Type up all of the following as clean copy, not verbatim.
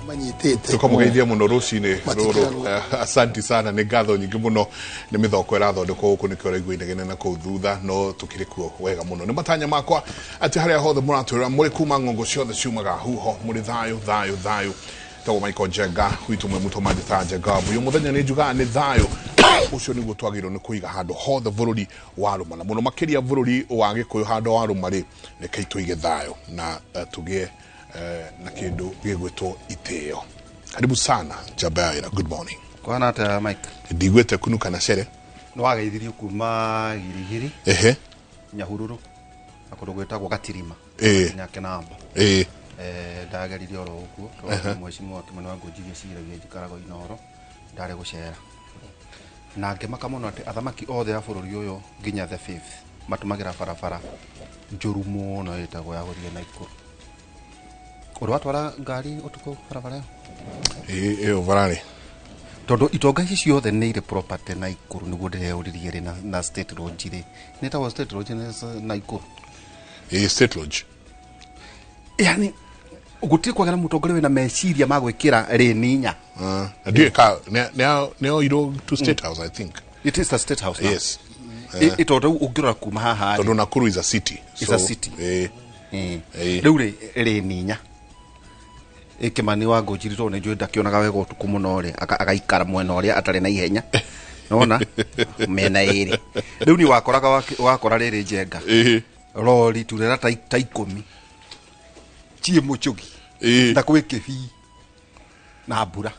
Manyitĩte. Tukamũgeithia mũno rũcinĩ rũrũ. Matikĩragwo. Asanti sana, nĩ ngatho nyingĩ mũno. Nĩ mĩthoko ĩrathondekwo gũkũ, nĩkĩo ũraigua inegene na kũu thutha, no tũkĩrĩ kuo wega mũno. Nĩ matanya makwa atĩ harĩa hothe mũratwĩra mũrĩ, kuma ng'ongo ciothe ciumaga huho, mũrĩ thayũ, thayũ, thayũ. Tagwo Michael Njenga gwitũ, mwe mũtũ manjĩtaga Njenga Mbuyu. Mũthenya nĩ njugaga nĩ thayũ ũcio nĩguo twagĩrĩirwo nĩ kũiga handũ hothe bũrũri warũma, na mũno makĩria bũrũri wa Gĩkũyũ. Handũ warũma rĩ, rekei tũige thayũ na tũgĩe na kĩndũ gĩgwĩtwo itĩo. Karibu sana, Njamba ya Wĩra, good morning. Kwana atĩa, Mike? Ndiguĩte kunuka na cere. Nĩ wageithirio kuma Girigiri, Nyahururu na kũndũ gwĩtagwo Gatirima, nginya Kĩnamba. Ndageririe oro ũguo tondũ mheshimiwa Kimani wa Ngũnji gĩciragia njikaraga Inooro, ndarĩ gũcera na ngĩmaka mũno atĩ athamaki othe a bũrũri ũyũ nginya the fifth matũmagĩra barabara njũru mũno ĩtagwo ya gũthiĩ Naikuru. Ũrĩ watwara ngari ũtukũ barabara ĩyo? Ĩyo bararĩ. Tondũ itonga ici ciothe nĩ irĩ property Naikuru, nĩguo ndĩreũririe rĩ na State Lodge rĩ, nĩ ĩtagwo State Lodge nĩ Naikuru? Ĩ, State Lodge. Yani gũtirĩ kwagĩa na mũtongoria wĩna meciria ma gwĩkĩra rĩni inya. Na ndiũĩ ka nĩ oirwo to State House, I think. It is a State House now. Yes. Tondũ rĩu ũngĩrora kuma haha rĩ, Tondũ Nakuru is a city. Is a city. Rĩu rĩ rĩni inya Kĩmani wa Ngũnjiri, tondũ nĩ njũĩ ndakĩonaga wega ũtukũ mũno rĩ, agaikara mwena ũrĩa atarĩ na ihenya, nona mĩena ĩrĩ. Rĩu niĩ wakoraga wakora rĩrĩ, Njenga, rori turera ta 10 ciĩ mũcũgi na kwĩ kĩbii na mbura.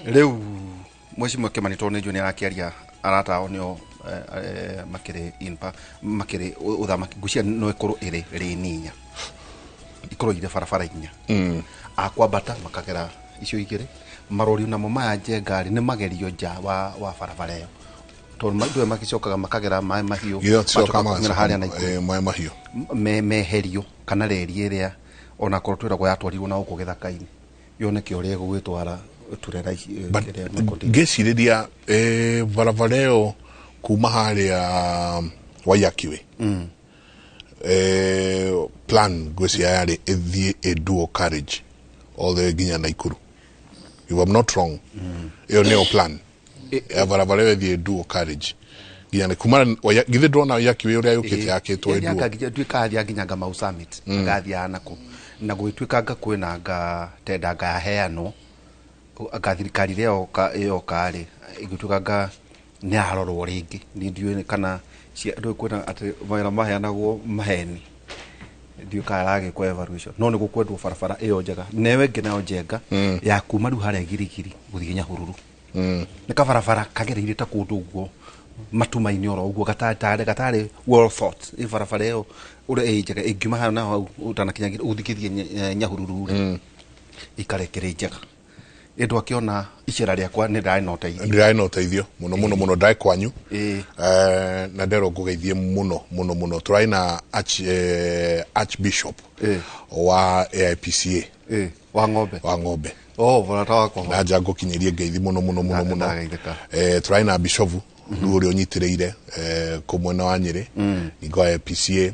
Rĩu mheshimiwa Kĩmani, tondũ nĩ njũĩ nĩ arakĩaria, arata ao nĩo makĩrĩ makĩrĩ ũthamaki, ngwĩciria no ĩkorwo ĩrĩ rĩni inya, ikorwo irĩ barabara inya, akwambata makagera icio igĩrĩ. Marori namo maya, Njenga, rĩ nĩ magerio nja wa barabara ĩyo, tondũ ndũĩ magĩcokaga makagera maĩ mahiũ. Githĩ ticoka? Macoka kũng'era harĩa Naikuru. Maĩ mahiũ. Meherio kana reri ĩrĩa onakorwo twĩragwo yatwarirwo na gũkũ gĩthaka-inĩ yoneke ũrĩa ĩgũgĩtwara turera ici, But kĩrĩa macontainer. Ngĩcirĩria barabara ĩyo kuma harĩa Waiyaki plan ngwĩciria yarĩ ĩthiĩ ĩ dual carriage all the way nginya Naikuru, if I'm not wrong. Ĩyo nĩyo plan ya barabara ĩyo, ĩthiĩ dual carriage nginya kuma githĩ ndĩrona Waiyaki Way ũrĩa yũkĩte yakĩtwo ĩ dual. Nduĩka athia nginya nga Mau Summit, agathiaga nako na gũgĩtuĩka nga kwĩna nga tenda nga yaheanwo anga thirikari ĩrĩa yoka ĩyoka rĩ, ĩgĩtuĩka nga nĩ yarorwo rĩngĩ. Niĩ ndiũĩ kana ndũĩ kwĩna atĩ mawĩra maheanagwo maheni, ndiũĩ kana ĩragĩkwo evaluation, no nĩ gũkwendwo barabara ĩyo njega na ĩyo ĩngĩ nayo, Njenga, ya kuma rĩu harĩa Girigiri gũthiĩ Nyahururu. Nĩ kabarabara kagereire ta kũndũ ũguo matuma-inĩ oro ũguo, gatarĩ well thought. Ĩ barabara ĩyo ũrĩa ĩ njega ĩngiuma hau na hau ũtanakinya ũthikĩtie Nyahururu rĩ, ikare ĩkĩrĩ njega. Ĩ ndwakĩona icera rĩakwa nĩ ndarĩ na ũteithio? Ndĩrarĩ na ũteithio mũno mũno mũno, ndarĩ kwanyu. Na nderwo ngũgeithie mũno mũno mũno. Tũrarĩ na archbishop wa AIPCA. Wa ng'ombe. Wa ng'ombe. Oh, mũrata wakwa. Na nja ngũkinyĩrie ngeithi mũno mũno mũno mũno. Ndageithĩka. Tũrarĩ na bishofu rĩu ũrĩa ũnyitĩrĩire kũ mwena wa Nyĩrĩ, ningĩ wa AIPCA,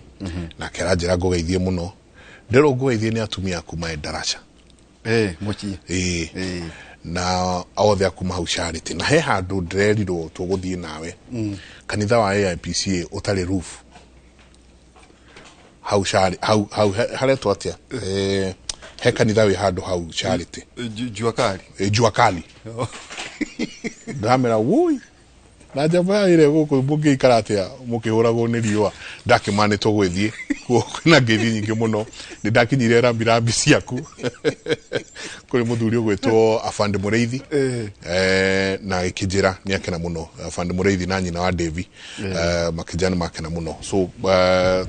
nake aranjĩra ngũgeithie mũno. Nderwo ngũgeithie nĩ atumia a kuma Endarasha. Mũciĩ. Ĩĩ. Na othe akuma hau Charity, na he handũ ndĩrerirwo tũgũthiĩ nawe, kanitha wa AIPCA ũtarĩ roof hau hau haretwo atĩa? He kanitha wĩ handũ hau Charity. Jua Kali. Jua Kali. Ndamera wui na njamba ya ĩrĩa gũkũ mũngĩikara atĩa mũkĩhũragwo nĩ riũa. Ndakĩma nĩ tũgwĩthiĩ kuo, kwĩna ngeithi nyingĩ mũno. Nĩ ndakinyire rambirambi ciaku kũrĩ mũthuri ũgwĩtwo Afande Mũrĩithi, na agĩkĩnjĩra nĩ akena mũno. Afande Mũrĩithi na nyina wa Devi, makĩnjĩra nĩ makena mũno. So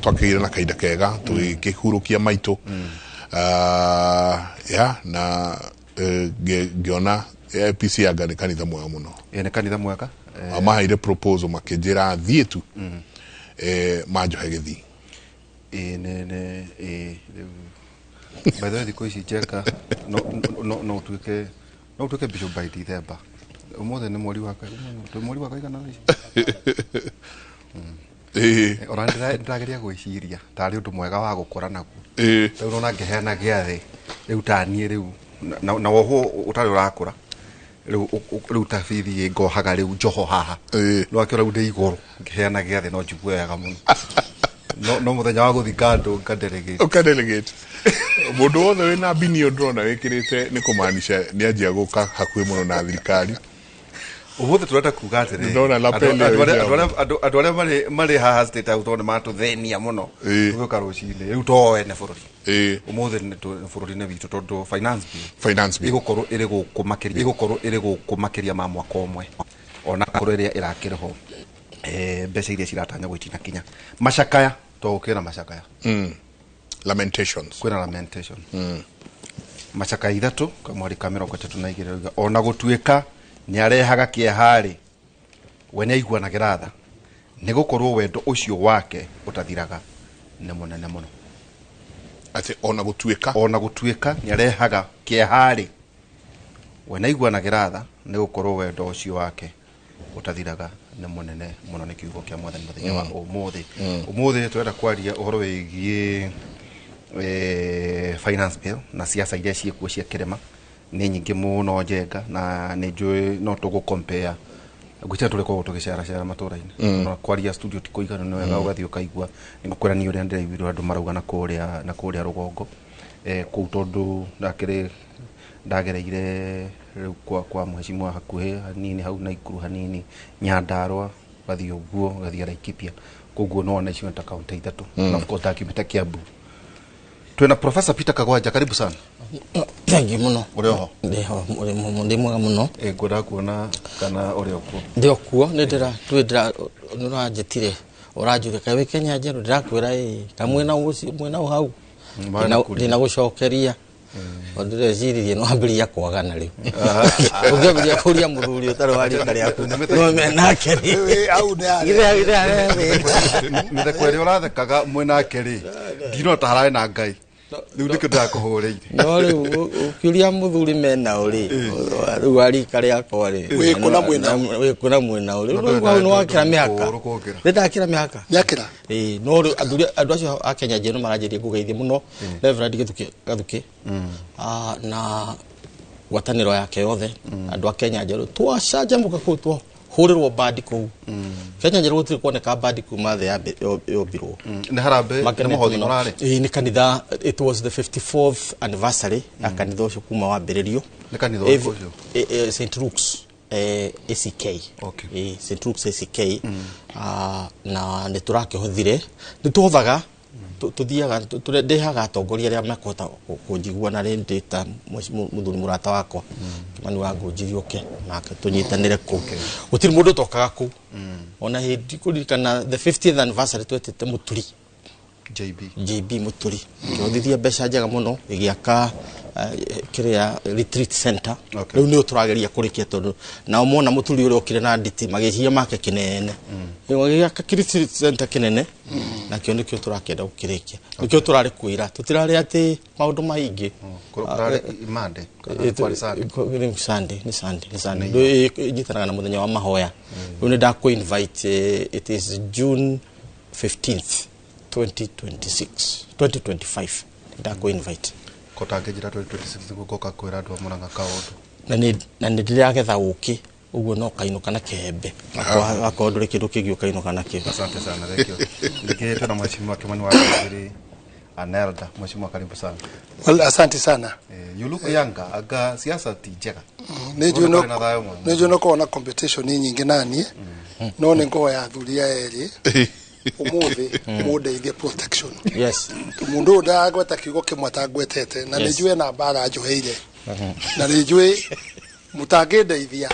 twakĩgĩire na kahinda kega tũgĩkĩhurũkia maitũ. Ya na ngĩona AIPC anga nĩ kanitha mwega mũno. Ĩ, nĩ kanitha mwega. Maheire proposal, makĩnjĩra thiĩ tu manjohe gĩthii. Ĩ, nĩ ĩ rĩu by the way thikũ ici, Njenga, no ũtuĩke bishop by December. Ũmũthĩ nĩ mweri wa twĩ mweri wa kaigana thaa ici? Ona ndĩrageria gwĩciria tarĩ ũndũ mwega wa gũkũra naguo. Rĩu nona ngĩheana gĩathĩ Rĩu ta niĩ rĩu na wohwo ũtarĩ ũrakũra rĩu ta bithi ngohaga rĩu njoho haha. No akĩora rĩu ndĩ igũrũ ngĩheana gĩathĩ no njigue wega mũno. No mũthenya wa gũthiĩ kando ngadelegate. Ũkadelegate mũndũ wothe wĩna mbinio ndĩrona wĩkĩrĩte nĩ kũmaanisha nĩ anjia gũka hakuhĩ mũno na thirikari. Ũmũthĩ tũrenda kuga atĩrĩrĩ, Ndona lapel ĩyo andũ arĩa marĩ haha State House tondũ nĩ matũthĩnia mũno tũgĩũka rũcinĩ rĩu to ene bũrũri. Ũmũthĩ nĩ bũrũri-inĩ witũ tondũ finance bill ĩgũkorwo ĩrĩ gũkũ makĩria, ĩgũkorwo ĩrĩ gũkũ makĩria ma mwaka ũmwe ona korwo ĩrĩa ĩrakĩrĩho mbeca iria ciratanya gũitinakinya. Macakaya to gũkĩra macakaya. Lamentations. Kwĩna lamentation. Macakaya ithatũ kamweri ka 32 ona gũtuĩka nĩ arehaga kĩeha-rĩ, we nĩ aiguanagĩra tha nĩ gũkorwo wendo ũcio wake ũtathiraga nĩ mũnene mũno. Atĩ ona gũtuĩka, ona gũtuĩka nĩ arehaga kĩeha-rĩ, we nĩ aiguanagĩra tha nĩ gũkorwo wendo ũcio wake ũtathiraga nĩ mũnene mũno. Nĩ kiugo kĩa Mwathani mũthenya wa ũmũthĩ. Ũmũthĩ tũrenda kwaria ũhoro wĩgiĩ finance bill na siasa iria ciĩkuo cia kĩrĩma nĩ nyingĩ mũno Njenga, na nĩ njũĩ no tũgũ compare ngwĩciria tũrĩkoragwo tũgĩceracera matũra-inĩ. No kwaria studio ti kũiganu, nĩ wega ũgathiĩ ũkaigua. Nĩ ngũkwĩra niĩ ũrĩa ndĩraiguire andũ marauga na kũrĩa rũgongo kũu, tondũ ndakĩrĩ ndagereire rĩu kwa mheshimiwa hakuhĩ hanini hau Naikuru hanini Nyandarua ũgathiĩ ũguo ũgathiĩ Laikipia, koguo no ona icio nĩ ta kaunti ithatũ. Na of course ndakiumĩte Kiambu. Twĩna Professor Peter Kagwanja, karibu sana. Thank you mũno. Ũrĩ oho? Ndĩho, ndĩ mwega mũno. Ngwenda kuona kana ũrĩ okuo. Ndĩ okuo, nĩ ndĩra nĩ ũranjĩtire ũranjũria kaĩ wĩ Kenya njerũ, ndĩrakwĩra ĩĩ kamwena ũcio mwena ũyũ hau ndĩna gũcokeria. Ndĩreciririe no ambĩrĩria kwagana rĩu. Ũngĩambĩrĩria kũria mũthuri ũtarĩ wa rika rĩaku no menake rĩ. Mĩtheko ĩrĩa ũrathekaga mwenake rĩ, ndinona ta hararĩ na Ngai. Rĩu nĩkĩo ndĩrakũhũrĩire. No rĩu ũkĩũria mũthuri menao rĩ, rĩu wa rika rĩakwa rĩ, wĩkũ na mwena wĩkũ na mwena rĩ, rĩu hau nĩ wakĩra mĩhaka. Nĩ ndakĩra mĩhaka. Nĩakĩra? Ĩĩ, no rĩu athuri andũ acio a Kenya njerũ maranjĩria kũgeithia mũno Reverend Gathuki na ngwatanĩro yake yothe andũ a Kenya njerũ twacanjamũka kũu twahũrĩrwo bandi kũu. Kenya njerũ gũtirĩ kuoneka bandi kuma thĩ yombirwo. Nĩ harambee nĩ mũhothi mũrarĩ? Ĩĩ, nĩ kanitha. It was the 54th anniversary ya kanitha ũcio kuma wambĩrĩrio. Nĩ kanitha ũrĩkũ ũcio? St Luke's ACK. St Luke's ACK. Na nĩ tũrakĩhothire, nĩ tũhothaga tuthiaga ndĩhaga atongoria arĩa mekũhota kũnjigua na rĩ ndĩ ta mũthuri mũrata wakwa Kimani wa Ngũnjiri ũke nake tũnyitanĩre kũu. Gũtirĩ mũndũ ũtokaga kũu. Ona hĩndĩ kũririkana the 50th anniversary twetĩte Mũturi JB Mũturi kĩhothithia mbeca njega mũno ĩgĩaka kĩrĩa retreat center. Rĩu nĩyo tũrageria kũrĩkia tondũ nao mona Mũturi ũrĩa okire na nditi magĩciria make kĩnene. Gĩaka retreat center kĩnene nakĩo nĩkĩo tũrakĩenda gũkĩrĩkia. Nĩkĩo tũrarĩ kwĩra tũtirarĩ atĩ maũndũ maingĩ. Kũrarĩ Monday nĩ Sunday, nĩ Sunday, nĩ Sunday. Ĩnyitanaga na mũthenya wa mahoya. Rĩu nĩ ndakũ invite, it is June 15th 2026 2025 ndakũ invite. Kotangĩnjĩra 2026 nĩguo ngoka kwĩra andũ a Murang'a kaũndũ. Na nĩ ndĩragetha ũkĩ ũguo no kainũka na kĩembe. Akorwo ndũrĩ kĩndũ kĩngĩ ũkainũka nakĩo. Asante sana, thank you. Ningĩ twĩna mheshimiwa Kimani wa Ngũnjiri Anelda. Mheshimiwa, karibu sana. Well, asante sana. You look younger, aga siasa ti njega. Nĩ njũĩ no korwo na competition nyingĩ naniĩ, no nĩ ngũhoya athuri aya erĩ ũmũthĩ mũndeithie protection. Yes. Mũndũ ũyũ ndagweta kiugo kĩmwe atangwetete na nĩ njũĩ na mbara njoheire. Na nĩ njũĩ mũtangĩndeithia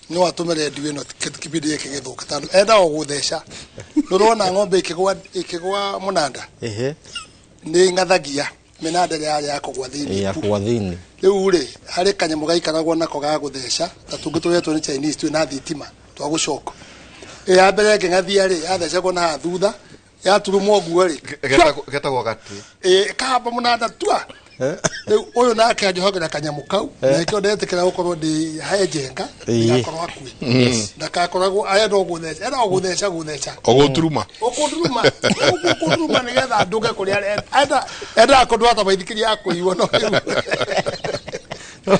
no atũme redio ĩno kĩbindi gĩkĩ gĩthũke tondũ enda o gũtheca. Nĩũrona ng'ombe ĩkĩgwa mũnanda nĩ ng'athagia mĩnanda ĩrĩa yarĩ ya kũgwa thĩinĩ. Ya kũgwa thĩinĩ. Rĩu rĩ harĩ kanyamũ gaikaragwo nako ga gũtheca ta tũngĩ tũretwo nĩ Chinese twĩna thitima twa gũcoka. Ya mbere ĩngĩng'athia rĩ yathecagwo na haha thutha yaturumwo ũguo rĩ getagwo gatĩ kahamba mũnanda tua. Rĩu ũyũ nake anjohagĩra kanyamũ kau na nĩkĩo ndetĩkĩra gũkorwo ndĩ he njenga ndigakorwo hakuhĩ ndakakoragwo enda gũtheca enda gũtheca gũtheca Ũgũturuma. Ũkũnduruma ũkũnduruma nĩgetha ndũge kũrĩa enda endaga kũndwara maithikiri ya kũiywo no rĩu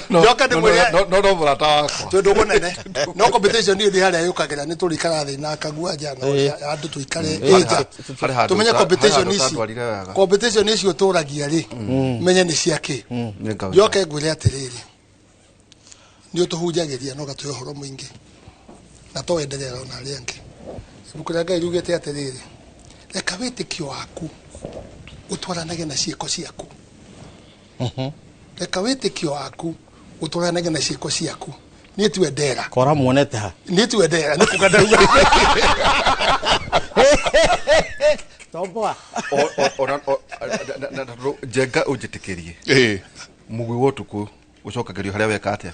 njoke ndĩmwĩre no mũrata wakwa twĩ ndũgũ nene no competition niĩ ndĩ harĩa yũkagĩra nĩ tũrĩikara thĩ na kagua nja na andũ tũikare nja Harĩ handũ tũmenye competition harĩ handũ ici ũtandwarire wega. Competition ici ũtũragia rĩ menye nĩ cia kĩ. Nĩ ngauga. Njoke ngwĩre atĩrĩrĩ, nĩ ũtũhunjagĩria no gatũhe ũhoro mũingĩ na to wenderera ona arĩa angĩ. Ibuku rĩa Ngai riugĩte atĩrĩrĩ, reka wĩtĩkio waku ũtwaranage na ciĩko ciaku. Reka wĩtĩkio waku ũtwaranage na ciĩko ciaku. Niĩ tiwe ndera. Kora muonete ha? Niĩ tiwe ndera nĩ kuga ndauga. Tomboa. Njenga ũnjĩtĩkĩrie. Mũgui wa ũtukũ ũcokagĩrio harĩa weka atĩa?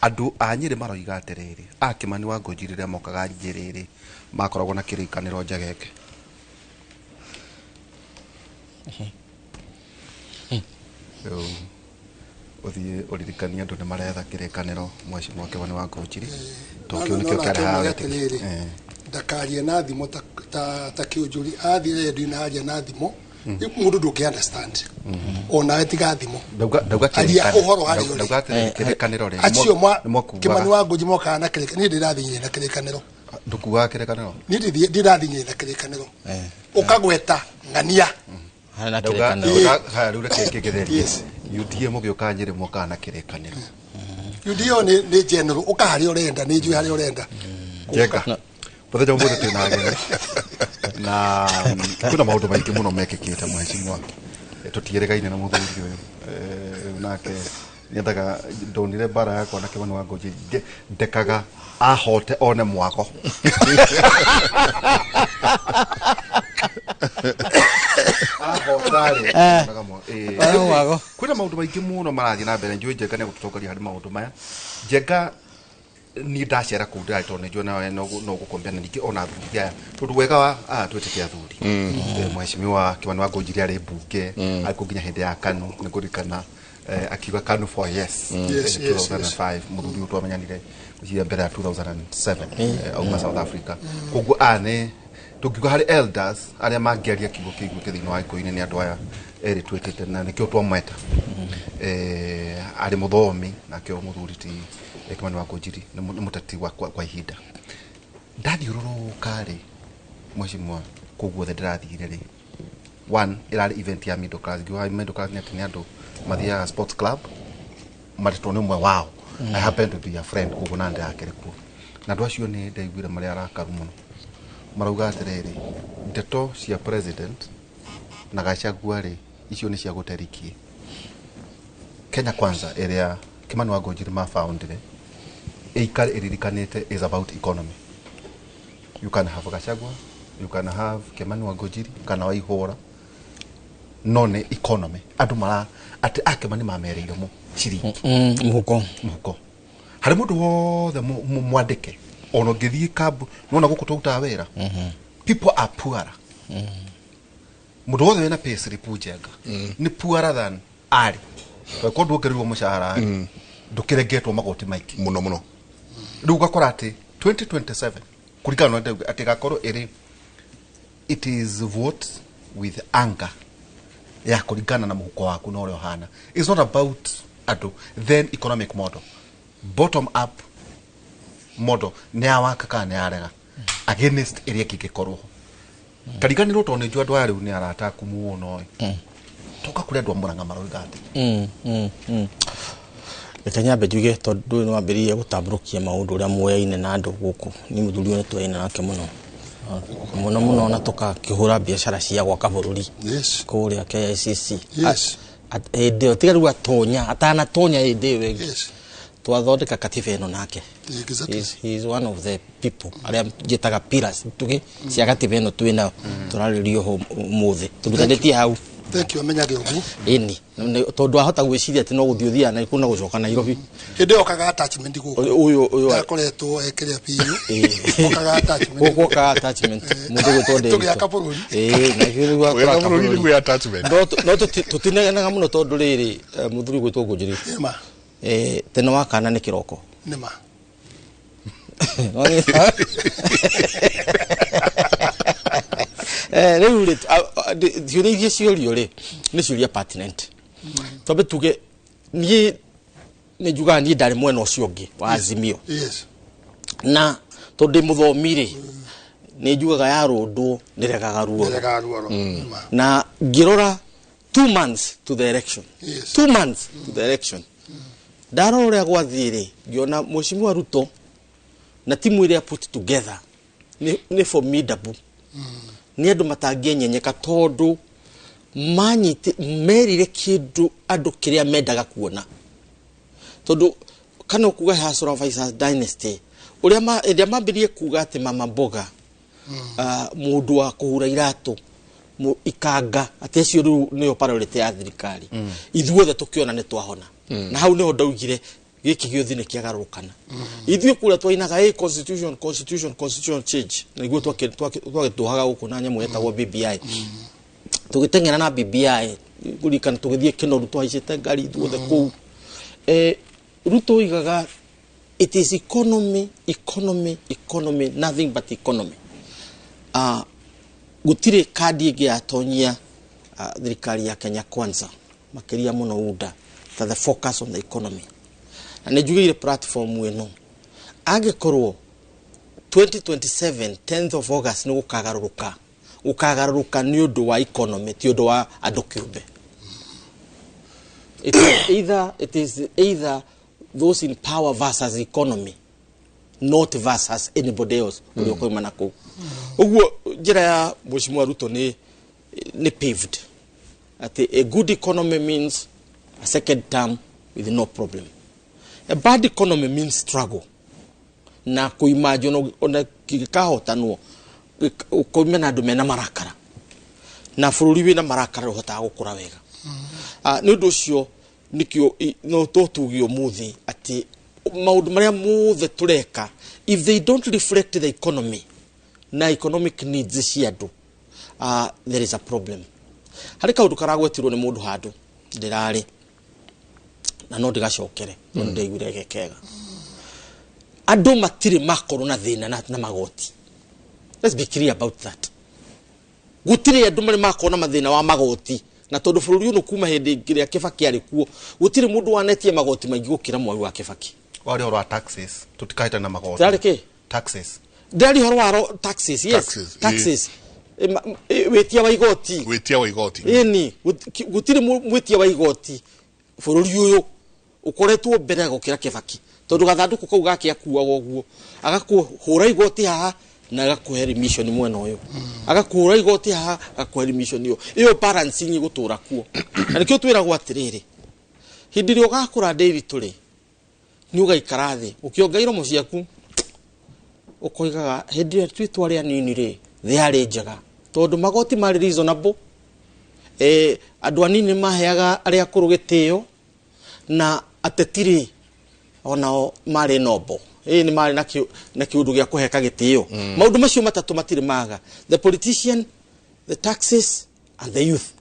Andũ a Nyĩrĩ maroiga atĩrĩrĩ, a Kĩmani wa Ngũnji rĩrĩa mokaga Nyĩrĩ rĩ, makoragwo na kĩrĩkanĩro njegeke. Rĩu ũthiĩ ũririkanie andũ nĩ maretha kĩrĩkanĩro mheshimiwa Kĩmani wa Ngũnjiri, tondũ kĩu nĩkĩo kĩarehaga wĩtĩkio. Ndakarie na thimo ta kĩũnjũri athiĩ redio-inĩ aria na thimo mũndũ ndũngĩ understand onawe tiga thimo. Ndauga Aria ũhoro harĩa ũrĩ. Ndauga atĩrĩrĩ, kĩrĩkanĩro rĩ, acio nĩmwakuaga. Kĩmani wa Ngũnji mokaga na kĩrĩkanĩro. Niĩ ndĩrathiĩ na kĩrĩkanĩro. Ndũkuaga kĩrĩkanĩro? Niĩ ndĩrathiĩ na kĩrĩkanĩro. Ũkagweta ng'ania. Harĩ na kĩrĩkanĩro. Haya, rĩu reke ngĩgererie. UDA mũgĩũka Nyĩrĩ mokaga na kĩrĩkanĩro. UDA nĩ general, ũka harĩa ũrenda, nĩ njũĩ harĩa ũrenda. Njenga. Mũthenya ũmũthĩ twĩna ageni. Na kwĩna maũndũ maingĩ mũno mekĩkĩte mheshimiwa. Tũtiĩrĩgaine na mũthuri ũyũ. Nake nyendaga ndonire mbara yakwa na Kĩmani wa Ngũnji ndekaga ahote one mwago. Ahota rĩ, onaga mwago. Mwago. Kwĩna maũndũ maingĩ mũno marathiĩ na mbere. Njũĩ Njenga nĩ egũtũtongoria harĩ maũndũ maya. Njenga niĩ ndacera kũu ndĩrarĩ tondũ nĩnjũĩ nawe no gũkombia na ningĩ ona athuri aya tondũ wega wa aya twĩtĩte athuri. Mheshimiwa Kĩmani wa Ngũnjiri arĩ mbunge arĩ kũu nginya hĩndĩ ya KANU nĩngũririkana akiuga KANU for yes. Yes, yes, 2005 mũthuri ũyũ twamenyanire ngwĩciria mbere ya 2007 auma South Africa. Koguo aya nĩ tũngiuga harĩ elders arĩa mangĩaria kiugo kĩiguĩke thĩinĩ wa Gĩkũyũ-inĩ nĩ andũ aya erĩ twĩtĩte na nĩkĩo twamweta. Arĩ mũthomi nakĩo mũthuri ti Kĩmani wa Ngũnjiri nĩ mũteti wa kwa ihinda. Ndathiũrũrũka rĩ mheshimiwa kũu guothe ndĩrathire rĩ, one ĩrarĩ event ya middle class. Ngiuga middle class nĩ atĩ nĩ andũ mathiaga sports club maretwo nĩ ũmwe wao. I happen to be a friend koguo na ndĩrakĩrĩ kuo. Na andũ acio nĩ ndaiguire marĩ arakaru mũno. Marauga atĩrĩrĩ, ndeto cia president na Gachagua rĩ, icio nĩ cia gũterikie. Kenya Kwanza ĩrĩa Kĩmani wa Ngũnjiri maboundire ĩikare ĩririkanĩte is about economy. You can have Gachagua, you can have Kĩmani wa Ngũnjiri kana Waihũra, no nĩ economy. Andũ mara atĩ a Kĩmani mamereire mo ciringi. Mũhuko. Mũhuko. Harĩ mũndũ wothe mwandĩke ona ũngĩthiĩ kambu nĩwona gũkũ tũrutaga wĩra. People are poorer. Mũndũ wothe wĩna pay slip njenga nĩ poorer than arĩ. Tondũ ndwongererwo mũcara rĩ, ndũkĩrengetwo magoti maingĩ. Mũno mũno. Rĩu ũgakora atĩ 2027 kũringana na ndauga atĩ ĩgakorwo ĩrĩ it is vote with anger ya kũringana na mũhuko waku na ũrĩa ũhana. It's not about andũ then economic model. Bottom up model nĩ ya waka kana nĩ yarega against ĩrĩa ĩngĩ ĩngĩkorwo ho. Tariganĩrwo tondũ nĩ njũĩ andũ aya rĩu nĩ arata aku mũno ĩ. Toka kũrĩ andũ a Mũrang'a maroiga atĩ. Reke nyambe njuge tondũ ũyũ nĩ wambĩrĩirie gũtambũrũkia maũndũ ũrĩa muoyaine na andũ gũkũ. Ni mũthuri ũyũ nĩ tuoyaine nake mũno. Mũno mũno na tũkakĩhũra biacara cia gwaka bũrũri. Yes. Kũrĩa KICC. Yes. Hĩndĩ ĩyo tiga rĩu atonya, atanatonya hĩndĩ ĩyo ĩngĩ. Yes. Twathondeka katiba ĩno nake. Exactly. He is one of the people arĩa njĩtaga pillars tuge cia katiba ĩno twĩ nayo tũrarĩrio ho ũmũthĩ. Tũrutanĩtie hau. Thank you, amenyage ũguo. Ĩni, tondũ ahota gwĩciria atĩ no gũthiĩ ũthiaga na na gũcoka Nairobi. Hĩndĩ ĩyo okaga attachment gũkũ. Ũyũ Ndakoretwo ekĩrĩa biũ. Okaga attachment. Gũkũ okaga attachment mũndũ gwĩtwo Nderitu. Tũgĩaka bũrũri. Ĩĩ, na ithuĩ rĩu Gwĩka tũraka bũrũri bũrũri. nĩguo attachment. No tũtinegenaga mũno tondũ rĩrĩ, mũthuri gwĩtwo Ngũnjiri. Nĩma. Tene wa kana nĩ kĩroko. Nĩma. Rĩu rĩ, ciũria iria ciorio rĩ nĩ ciũria pertinent. Twambe tuge niĩ nĩ njugaga niĩ ndarĩ mwena ũcio ũngĩ wa Azimio. Yes. Na tondũ ndĩ mũthomi rĩ, nĩ njugaga ya rũndũ nĩregaga ruoro. Nĩregaga ruoro. Nĩma. Na ngĩrora 2 months to the election. Yes. 2 months to the election. Ndarora ũrĩa gwathiĩ rĩ, ngĩona Mheshimiwa Ruto na timu ĩrĩa put together nĩ formidable. Nĩ andũ matangĩenyenyeka tondũ manyiti merire kĩndũ andũ kĩrĩa mendaga kuona, tondũ kana kuga Hustler Vice Dynasty ũrĩa ĩrĩa mambĩrĩrie kuga atĩ mama mboga, mũndũ wa kũhura iratũ, ikanga, atĩ acio rĩu nĩyo priority ya thirikari, ithuothe tũkĩona nĩ twahona. Na hau nĩho ndaugire gĩkĩ gĩothe nĩ kĩagarũrũkana. Ithuĩ kũrĩa twainaga, hey, constitution, constitution, constitution change, na niguo twagĩtũhaga gũkũ na nyamũ yetagwo BBI, tũgĩteng'era na BBI kũririkana tũgĩthiĩ Kĩnoru tũhaicĩte ngari ithuothe kũu. Ruto oigaga it is economy, economy, economy, nothing but economy. Gũtirĩ kandi ĩngĩ yatonyia thirikari ya Kenya Kwanza makĩria mũno UDA ta the focus on the economy. Na nĩ njugĩire platform ĩno, angĩkorwo 2027 10th of August nĩ gũkagarũrũka, gũkagarũrũka nĩ ũndũ wa economy, ti ũndũ wa andũ kĩũmbe. It is either those in power versus economy, not versus anybody else ũrĩa ũkoima na kũu. Ũguo njĩra ya Mheshimiwa Ruto nĩ paved atĩ a good economy means a second term with no problem, a bad economy means struggle na kũimanjwo ona gĩkahotanwo ũkoime na andũ mena marakara, na bũrũri wĩna marakara ũhotaga gũkũra wega. Nĩ ũndũ ũcio nĩkĩo no tũtuge ũmũthĩ atĩ maũndũ marĩa mothe tũreka, if they don't reflect the economy na economic needs cia andũ, there is a problem. Harĩ kaũndũ karagwetirwo nĩ mũndũ handũ ndĩrarĩ na no ndĩgacokere tondũ ndaiguire ge kega. Andũ matirĩ makorwo na thĩna na magoti. Let's be clear about that. Gũtirĩ andũ marĩ makorwo na mathĩna wa magoti, na tondũ bũrũri ũyũ kuma hĩndĩ ĩrĩa Kibaki arĩ kuo, gũtirĩ mũndũ wanetie magoti maingĩ gũkĩra Mwai wa Kibaki. Warĩ ũhoro wa taxes, tũtikahĩtana magoti. Ndĩrarĩ kĩ? Taxes. Ndĩrari ũhoro wa taxes, yes. Taxes, taxes. Wĩtia wa igoti. Wĩtia wa igoti. Ĩni, gũtirĩ mwĩtia wa igoti bũrũri ũyũ ũkoretwo mbere gũkĩra Kibaki, tondũ gathandũkũ kau gake akuaga ũguo, agakũhũra igoti haha na agakũhe remission mwena ũyũ, agakũhũra igoti haha, agakũhe remission ĩyo. Ĩyo balancing ĩgũtũra kuo, na nĩkĩo twĩragwo atĩrĩrĩ, hĩndĩ ĩrĩa ũgakũra ndĩritũ rĩ, nĩ ũgaikara thĩ ũkĩonga iromo ciaku ũkoigaga hĩndĩ ĩrĩa twĩ twarĩ anini rĩ, thĩ yarĩ njega tondũ magoti marĩ reasonable, andũ anini nĩ maheaga arĩa akũrũ gĩtĩo, na ateti rĩ, onao marĩ nombo ĩ nĩ marĩ na kĩũndũ gĩa kũheka gĩtĩo. Maũndũ macio matatũ matirĩ maga: the politician, the taxes and the youth.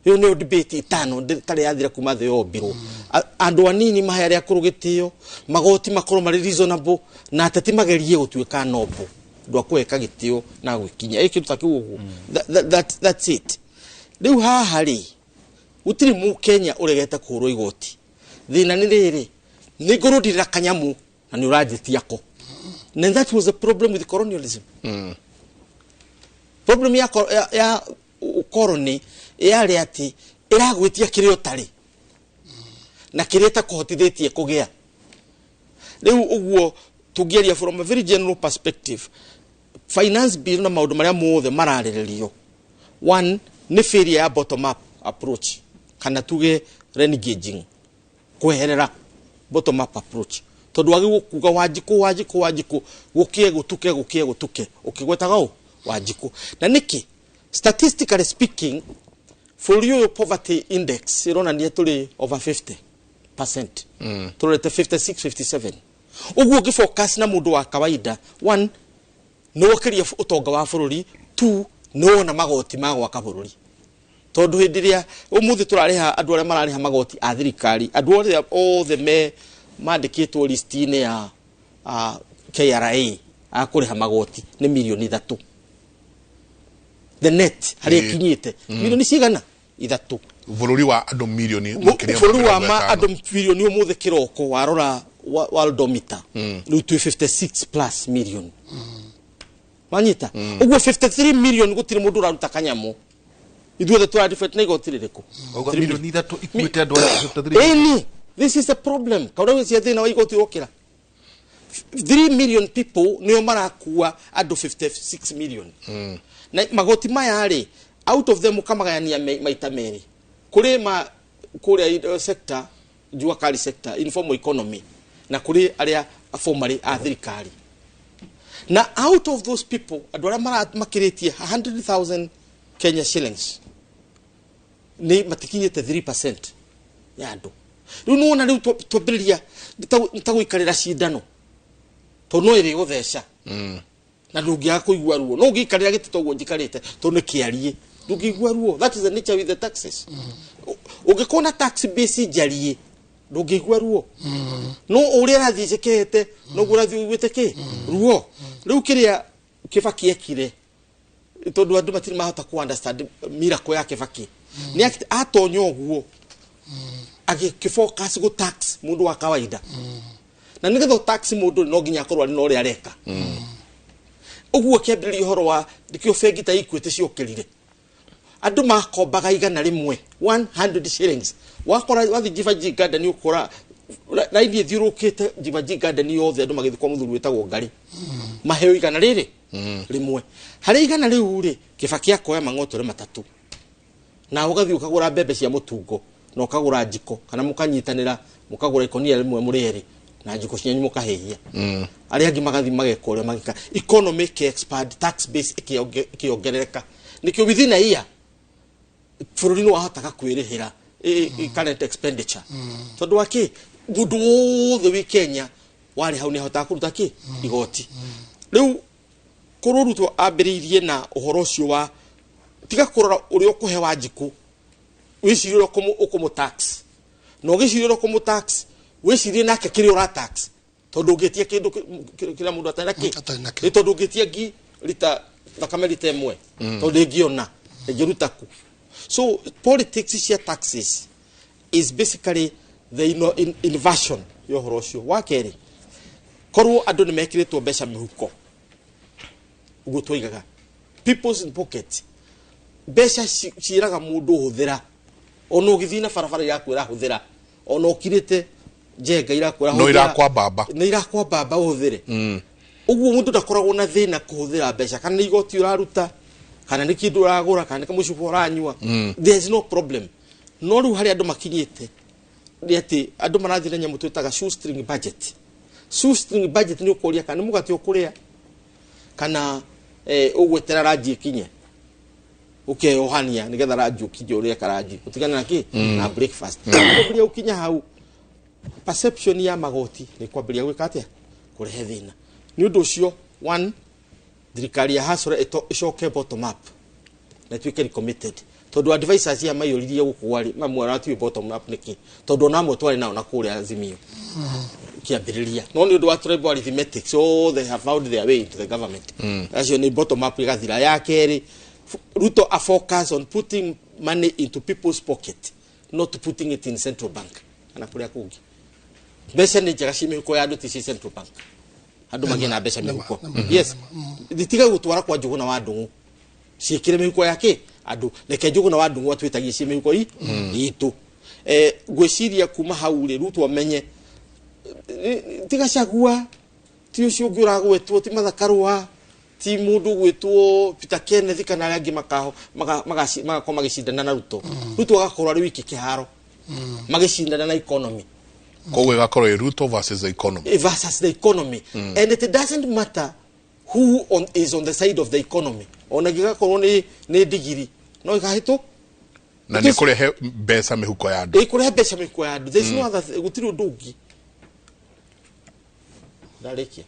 Ĩyo nĩyo debate ĩtano ĩtarĩ yathira kuma thĩ yombirwo. Andũ anini mahe arĩa akũrũ gĩtĩo, magoti makorwo marĩ reasonable, na ateti magerie gũtuĩka nombo ndũ akũheka gĩtĩo na gwĩkinya ĩ kĩndũ ta kĩu ũguo. That's it. Rĩu haha rĩ, gũtirĩ mũkenya ũregete kũhũrwo igoti. Thĩna nĩ rĩrĩ, nĩ ngũrũndĩrĩra kanyamũ na nĩ ũranjĩtia ko. And that was the problem with colonialism. Problem ya ũkoroni yarĩ atĩ ĩragwĩtia kĩrĩa ũtarĩ na kĩrĩa ĩtakũhotithĩtie kũgĩa. Rĩu ũguo tũngĩaria from a very general perspective, finance bill na maũndũ marĩa mothe mararĩrĩrio, one nĩ failure ya bottom up approach, kana tuge renegaging, kweherera bottom up approach, tondũ wagĩrĩirwo kuga Wanjikũ, Wanjikũ, Wanjikũ, gũkĩe gũtuke, gũkĩe gũtuke, ũkĩgwetaga ũ Wanjikũ. Na nĩkĩ, statistically speaking, Bũrũri ũyũ poverty index ĩronania tũrĩ over 50%, tũrorete 56 57. Ũguo ũngĩfocus na mũndũ wa kawaida, one, nĩ wokĩria ũtonga wa bũrũri, two, nĩ wona magoti ma gwaka bũrũri, tondũ hĩndĩ ĩrĩa ũmũthĩ tũrarĩha andũ arĩa mararĩha magoti a thirikari, andũ othe othe me mandĩkĩtwo list-inĩ ya KRA a kũrĩha magoti nĩ mirioni 3. The net harĩa ĩkinyĩte mirioni cigana? 3. Bũrũri wa andũ mirioni makĩria ma Bũrũri wa mĩrongo ma ĩtano. Andũ mirioni ũmũthĩ kĩroko warora worldometer rĩu twĩ 56 plus million, wanyita? Ũguo 53 million gũtirĩ mũndũ ũraruta kanyamũ, ithuothe tũradifet na igoti rĩrĩkũ? Auga mirioni 3 ikuĩte andũ arĩa 53. Ĩni, this is the problem. Kaũrĩa gwĩcia thĩna wa igoti ũkĩra 3 million people nĩo marakua andũ 56 million. Na magoti maya rĩ, out of them ũkamagayania maita merĩ, kũrĩ ma kũrĩa sector jua kali, sector informal economy, na kũrĩ arĩa formally a thirikari. Na out of those people, andũ arĩa makĩrĩtie 100,000 Kenya shillings nĩ matikinyĩte 3% ya andũ. Rĩu nĩwona rĩu twambĩrĩria nĩ ta gũikarĩra cindano, tondũ no ĩrĩ gũtheca na ndũngĩaga kũigua ruo. No ũngĩikarĩra gĩtĩ toguo njikarĩte, tondũ nĩ kĩariĩ, ndũngĩigua ruo. That is the nature with the taxes. Ũngĩkorwo na tax base njariĩ, ndũngĩigua ruo, no ũrĩa ũrathiĩ njekehete noguo ũrathiĩ ũiguĩte kĩ ruo. Rĩu kĩrĩa Kĩbaki ekire, tondũ andũ matirĩ mahota ku understand miracle ya Kĩbaki, nĩ atonya ũguo agĩkĩfocus gũ tax mũndũ wa kawaida, na nĩgetha tax mũndũ no nginya akorwo arĩ na ũrĩa areka. Ũguo kĩambĩrĩria ũhoro wa nĩkĩo bengi ta Equity ciokĩrire. Andũ makombaga 100, 100 shillings. Wakora wathiĩ Jivaji Garden, ũkora raini ĩthiũrũkĩte Jivaji Garden yothe, andũ magĩthiĩ kwa mũthuri wĩtagwo Ngarĩ maheo 100. Harĩ igana rĩu rĩ, Kĩbaki akoya mang'otore matatũ, na ũgathiĩ ũkagũra mbembe cia mũtungo na ũkagũra njiko, kana mũkanyitanĩra mũkagũra ikonia rĩmwe mũrĩ erĩ na njiko cianyu mũkahĩhia. Arĩa angĩ magathiĩ mageka ũrĩa magĩka. Economy ĩkĩ expand, tax base ĩkĩongerereka. Nĩkĩo within a year bũrũri nĩ wahotaga kwĩrĩhĩra current expenditure, tondũ wa kĩ? Mũndũ wothe wĩ Kenya warĩ hau nĩ ahotaga kũruta kĩ? Igoti. Rĩu korwo Ruto ambĩrĩirie na ũhoro ũcio wa tiga kũrora ũrĩa ũkũhe Wanjikũ, wĩcirie ũrĩa ũkũmũ tax, na ũgĩcirie ũrĩa ũkũmũ tax, wĩcirie nake kĩrĩa ũra tax, tondũ ũngĩtia kĩndũ kĩrĩa mũndũ atarĩ nakĩ. Atarĩ nakĩo. Ĩ, tondũ ũngĩtia ngi rita thakame rita ĩmwe, tondũ ĩngĩona ĩngĩruta ku. So politics cia taxes is basically the inversion ya ũhoro ũcio. Wa kerĩ, korwo andũ nĩ mekĩrĩtwo mbeca mĩhuko, ũguo twoigaga people's in pocket, mbeca ciĩraga mũndũ hũthĩra. Ona ũgĩthiĩ na barabara irakwĩra hũthĩra, ona ũkirĩte njenga irakwĩra No hũthĩra. irakwambamba. Nĩ irakwambamba ũhũthĩre. Ũguo mũndũ ndakoragwo na thĩna kũhũthĩra mbeca, kana nĩ igoti ũraruta, kana nĩ kĩndũ ũragũra, kana nĩ kamũcuba ũranyua, there is no problem. No rĩu harĩa andũ makinyĩte nĩ atĩ andũ marathiĩ na nyamũ twĩtaga shoestring budget. Shoestring budget nĩ ũkũria kana nĩ mũgate ũkũrĩa, kana ũgweterera ranji ĩkinye, ũkeyohania nĩgetha ranji ũkinye ũrĩe karanji ũtigane na kĩ na breakfast. Kwambĩrĩria gũkinya hau, perception ya magoti nĩ kwambĩrĩria gwĩka atĩa? Kũrehe thĩna. Nĩ ũndũ ũcio, one, thirikari ya hasra ĩcoke bottom up na ĩtuĩke recommitted, tondũ advisors aya maiyũririe gũkũ gwarĩ mamwe aratiĩ bottom up nĩkĩ? Tondũ ona amwe twarĩ nao na kũrĩa Azimio kĩambĩrĩria, no nĩ ũndũ wa tribal arithmetics, all they have found their way into the government. Acio nĩ bottom up ĩgathira. Ya kerĩ, Ruto a focus on putting money into people's pocket, not putting it in central bank kana kũrĩa kũngĩ. Mbeca nĩ njega ci mĩhuko ya andũ, ti ci central bank. Andũ magĩe na mbeca mĩhuko. Yes, tiga gũtwara kwa Njũgũna wa Ndũng'ũ, ciĩkĩre mĩhuko ya kĩ andũ. Reke Njũgũna wa Ndũng'ũ atwĩtagie ci mĩhuko itũ. Ngwĩciria kuma hau rĩ, Ruto amenye ti Gachagua, ti ũcio ũngĩ ũragwetwo, ti Martha Karua, ti mũndũ ũgwĩtwo Peter Kenneth kana arĩa angĩ magakorwo magĩcindana na Ruto. Ruto agakorwo arĩ wiki kĩharo magĩcindana na economy. Koguo ĩgakorwo ĩ Ruto versus the economy. Versus the economy, and it doesn't matter who is on the side of the economy. Ona gĩgakorwo nĩ ndigiri no ĩkahĩtũ Na nĩ kũrehe mbeca mĩhuko ya andũ. Ĩ kũrehe mbeca mĩhuko ya andũ. There is no other, gũtirĩ ũndũ ũngĩ. Ndarĩkia.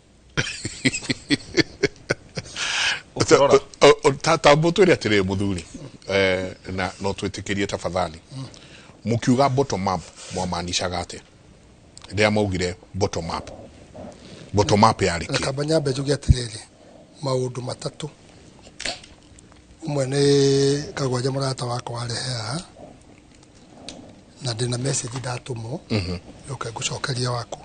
Tamba twĩre atĩrĩrĩ mũthuri, na no twĩtĩkĩrie tafadhali, mũkiuga bottom up mwamaanishaga atĩa rĩrĩa maugire bottom up? Bottom up yarĩ kĩ? Reka nyambe njuge atĩrĩrĩ, maũndũ matatũ. Ũmwe nĩ Kagwanja mũrata wakwa warehe haha, na ndĩna message ndatũmwo yoke ngũcokeria waku.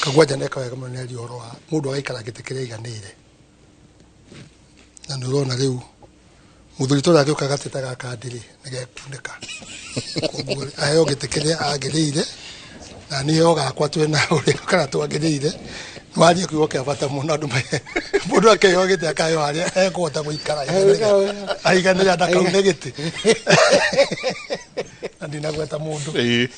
Kagwanja neka wega mũno nĩaria ũhoro wa mũndũ agaikara gĩtĩ kĩrĩa aiganĩire, na nĩ ũrona rĩu mũthuri tũrĩa agĩũka gatĩ ta gaka ndĩrĩ nĩgekunĩka, koguo aheo gĩtĩ kĩrĩa agĩrĩire, na niĩ heo gakwa twĩna ũrĩa kana twagĩrĩire. Nĩwaria kiugo kĩa bata mũno, andũ mũndũ akĩheo gĩtĩ akaheo harĩa ekũhota gũikara aiganĩre ndakaune gĩtĩ, na ndinagweta mũndũ.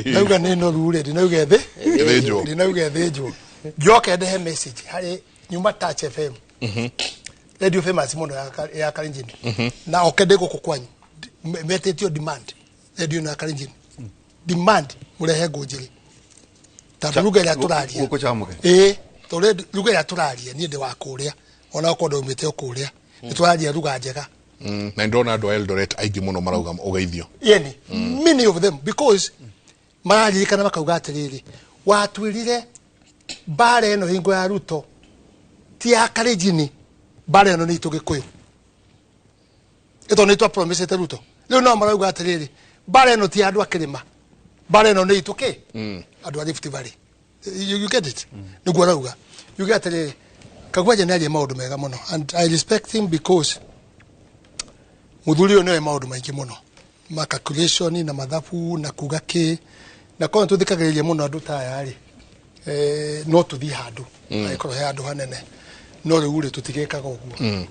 Ndauga nĩ noru rĩ, ndinauga thĩ Ĩthĩnjwo. Ndinauga ĩthĩnjwo. Njoke ndehe message harĩ nyuma Touch FM, radio famous mũno ya Kalenjin, na oke ndĩ gũkũ kwanyu metĩtio demand radio ĩno ya Kalenjin, demand mũrehe ngũ njĩrĩ, tondũ ruga ĩrĩa tũraria Gũkũ Chamuge. Ĩĩ, tondũ ruga ĩrĩa tũraria, niĩ ndĩ wa kũrĩa, ona okorwo ndaumĩte o kũrĩa, nĩ tũraria ruga njega. Na ndona andũ a Eldoret aingĩ mũno marauga ũgeithio. Yeni many of them, because mararirikana makauga atĩrĩrĩ, watwĩrire mbara ĩno hingo ya Ruto ti ya Kalenjin, mbara ĩno nĩ itũ Gĩkũyũ, ĩtondũ nĩ twapromisĩte Ruto. Rĩu nao marauga atĩrĩrĩ, mbara ĩno ti ya andũ a kĩrĩma, mbara ĩno nĩ itũ kĩ andũ a Rift Valley. You get it? Nĩguo arauga. Yuge atĩrĩrĩ, Kagwanja nĩ aria maũndũ mega mũno, and I respect him because mũthuri ũyũ nĩoĩ maũndũ maingĩ mũno ma calculation na mathabu na kuga kĩ, na korwo tũthikagĩrĩria mũno andũ ta aya rĩ, no tũthiĩ handũ angĩkorwo he handũ hanene, no rĩu rĩ tũtigĩkaga ũguo,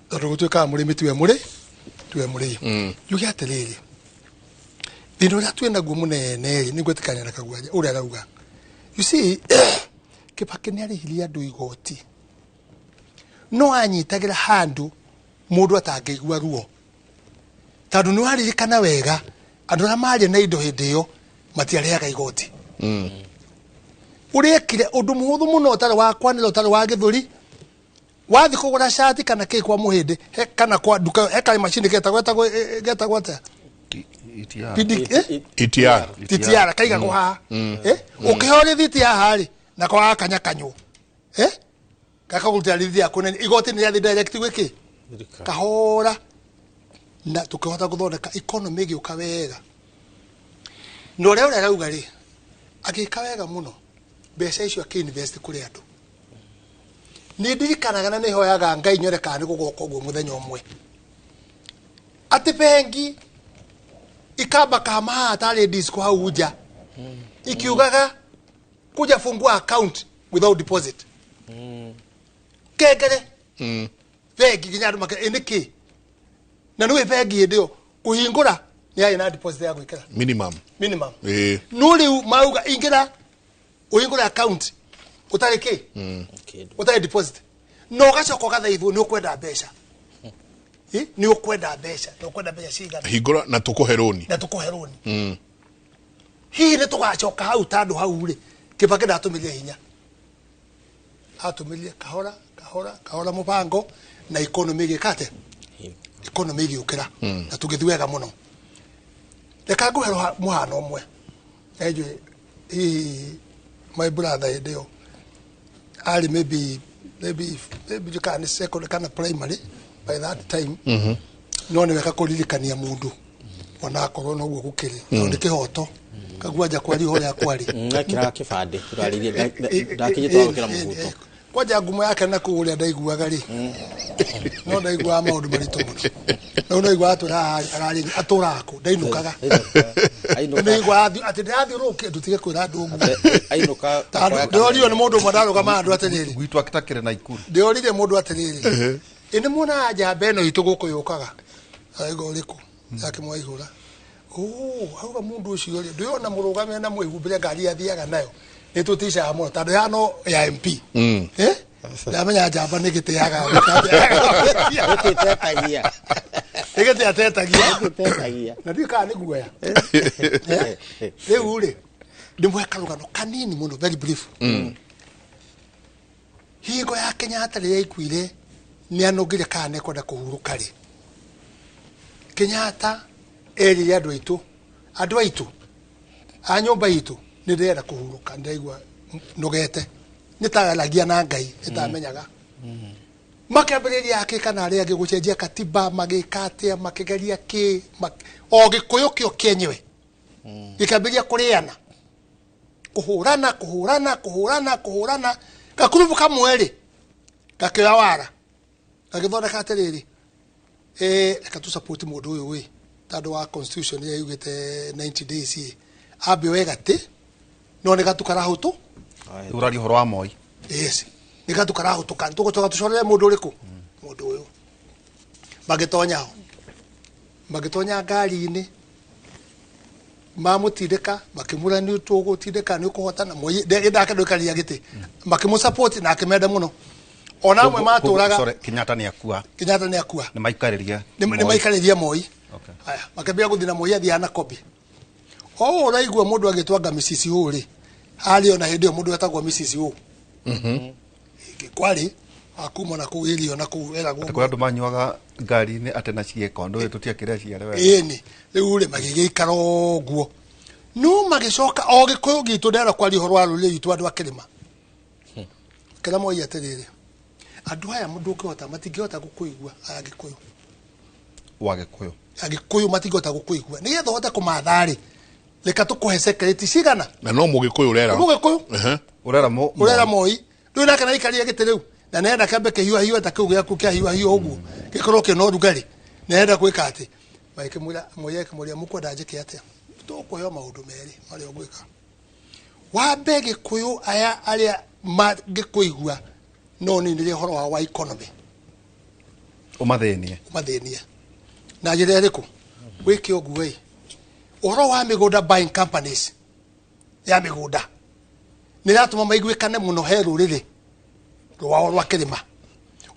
tondũ gũtuĩkaga mũrĩmi tiwe mũrĩ tiwe mũrĩi. Njuge atĩrĩrĩ, thĩna ũrĩa twĩ naguo mũnene rĩ, nĩ gwĩtĩkania na Kagwanja ũrĩa arauga. You see, Kibaki nĩ arĩhirie andũ igoti, no anyitagĩra handũ mũndũ atangĩigua ruo, tondũ nĩ waririkana wega andũ arĩa marĩ na indo hĩndĩ ĩyo matiarĩhaga igoti. Ũrĩekire ũndũ mũhũthũ mũno ũtarĩ wa kwanĩra, ũtarĩ wa gĩthũri, wathiĩ kũgũra cati kana kĩ kwa mũhĩndĩ kana kwa nduka, he karĩ macini getagwo atĩa? ETR. PD, eh? ETR. TTR kaigagwo haha, ũkĩheo rĩthiti haha rĩ, nako gakanyakanywo, gakagũrutĩra rĩthiti yaku nene, igoti nĩ rĩathiĩ direct gwĩkĩ kahora, na tukĩhota gũthondeka economy ĩgĩũka wega. Na ũrĩa arauga rĩ, agĩka wega mũno, mbeca icio akĩinvest kũrĩ andũ. Nĩ ndirikanaga na nĩhoyaga Ngai nyone kana nĩ gũgoka ũguo mũthenya ũmwe, atĩ bengi ikamba kama haha tarĩ disco hau nja ikiugaga kuja fungua account without deposit, kengere bengi nginya andũ make nĩkĩ, na nĩwĩ bengi hĩndĩ ĩyo kũhingũra nĩ yarĩ na deposit ya gwĩkĩra minimum. Minimum. Ĩĩ. No rĩu mauga ingĩra ũhingũre account ũtarĩ kĩ, ũtarĩ deposit, na ũgacoka ũgathaithwo nĩ ũkwenda mbeca. Nĩ ũkwenda mbeca, nĩ ũkwenda mbeca cigana? Hingũra na tũkũhe rũni. Na tũkũhe rũni. Hihi nĩ tũgacoka hau tandũ hau rĩ, Kibaki ndatũmĩrire hinya, atũmĩrire kahora kahora kahora mũbango, na economy ĩgĩka atĩa? Economy ĩgĩũkĩra na tũgĩthiĩ wega mũno. Reka ngũhe mũhano ũmwe. Enjwe hihi my brother hĩndĩ ĩyo arĩ maybe kana nĩ secondary kana primary by that time, no nĩ wega kũririkania mũndũ ona akorwo noguo gũkĩrĩ, tondũ nĩ kĩhoto Kagwanja kwaria ũrĩa kwarĩ. Ngekĩraga kĩbandĩ tũrarĩrie ndakinyĩte wa gwĩkĩra mũbuto. Kwanja ngumo yake na kũu ũrĩa ndaiguaga rĩ, no ndaiguaga maũndũ maritũ mũno, no ndaiguaga atũraga atũraga kũ ndainũkaga, ndaiguaga atĩ ndĩrathiũrũrũkia, ndũtige kwĩra andũ ũguo. Ainũka. Tondũ ndĩroririo nĩ mũndũ ũmwe ndarũgama andũ atĩrĩrĩ, Gwitũ akitakĩrĩ na Ikuru. Ndĩroririe mũndũ atĩrĩrĩ, ĩ nĩ muonaga njamba ĩno itũ gũkũ yũkaga arauga ũrĩkũ yake mwaihũra auga mũndũ ũcio rĩ, ndĩrona mũrũgame na mwĩhumbĩre ngari athiaga nayo nĩ tũticaga mũno tondũ yano ya MP. Ndamenya njamba nĩ gĩtĩaga. Gĩtĩtetagia. Nĩgĩtĩ atetagia. Tetagia. Na ndiũĩ kana nĩ guoya. Rĩu rĩ, ndĩmũhe karũgano kanini mũno, very brief. Hingo ya Kenyatta rĩrĩa aikuire nĩ anogire kana nĩekwenda kũhurũka rĩ, Kenyatta erire andũ aitũ a nyũmba itũ, nĩ ndĩrenda kũhurũka, ndĩraigua nogete, nĩ tagaragia na Ngai, nĩ tamenyaga. Makĩambĩrĩria akĩ kana arĩa angĩ gũcenjia katiba, magĩka atĩa, makĩgeria kĩ, o Gĩkũyũ kĩo kĩenyewe gĩkĩambĩrĩria kũrĩana, kũhũrana kũhũrana kũhũrana kũhũrana. Gakurubu kamwe rĩ gakĩoya wara, gagĩthondeka atĩrĩrĩ, reke tu support mũndũ ũyũ ĩ, tondũ wa constitution ĩrĩa yugĩte 90 days ĩ, ambe oe gatĩ, no nĩ gatu karahũtũ. Ũraria ũhoro wa Moi. Yes, nĩ gatu karahũtũka, tũgũcoka tũcorere mũndũ ũrĩkũ, mũndũ ũyũ. Magĩtonya ho, magĩtonya ngari-inĩ, mamũtindĩka, makĩmwĩra nĩ tũgũtindĩka, nĩ ũkũhotana. Moi ndake ndũikarĩria gĩtĩ, makĩmũ support na akĩmenda mũno. Ona amwe matũraga. Sorry, Kenyatta nĩ akua. Kenyatta nĩ akua. Nĩ maikarĩria. Nĩ maikarĩria Moi. Okay. Aya, makĩambia gũthiĩ na Moi, athiaga na kobi. O ũũ ũraigua mũndũ agĩtwanga Mrs. ũũ rĩ, harĩ ona hĩndĩ ĩyo mũndũ wetagwo Mrs. ũũ kwarĩ akuma na kũu ĩrio na kũu eragwo. Atĩ kũrĩ andũ manyuaga ngari-inĩ atĩ na ciĩko ndũĩ tũtiakĩrĩa ciare wega. Ĩni rĩu rĩ, magĩgĩikara ũguo, no magĩcoka o Gĩkũyũ gitũ, ndĩrenda kwaria ũhoro wa rũrĩrĩ rwitũ, andũ a kĩrĩma. Kĩra Moi atĩrĩrĩ, andũ aya ndũngĩhota, matingĩhota gũkũigua, aya Gĩkũyũ. Wa Gĩkũyũ. Agĩkũyũ matingĩhota gũkũigua, nĩgetha ũhote kũmatha rĩ, reka tũkũhe security cigana. Na no Mũgĩkũyũ ũrera. Mũgĩkũyũ. Ehe. Ũrera mo. Ũrera Moi rĩu nake naikaria gĩtĩ rĩu, na nenda kĩambe kĩhiũhahiũha ta kĩu gĩaku kĩahiũhahiũha ũguo, gĩkorwo kĩna ũrugarĩ, nenda gwĩka atĩ magĩkĩmwĩra Moi, akĩmũria, mũkwenda njĩke atĩa? Tũkũheo maũndũ merĩ marĩa ũgwĩka. Wambe Gĩkũyũ aya arĩa mangĩkũigua, no ninĩre ũhoro wao wa economy. Ũmathĩnie. Ũmathĩnie na njĩra ĩrĩkũ? Wĩke ũguo ĩ, ũhoro wa mĩgũnda, buying companies ya mĩgũnda nĩ ĩratũma maiguĩkane mũno he rũrĩrĩ rwao rwa kĩrĩma.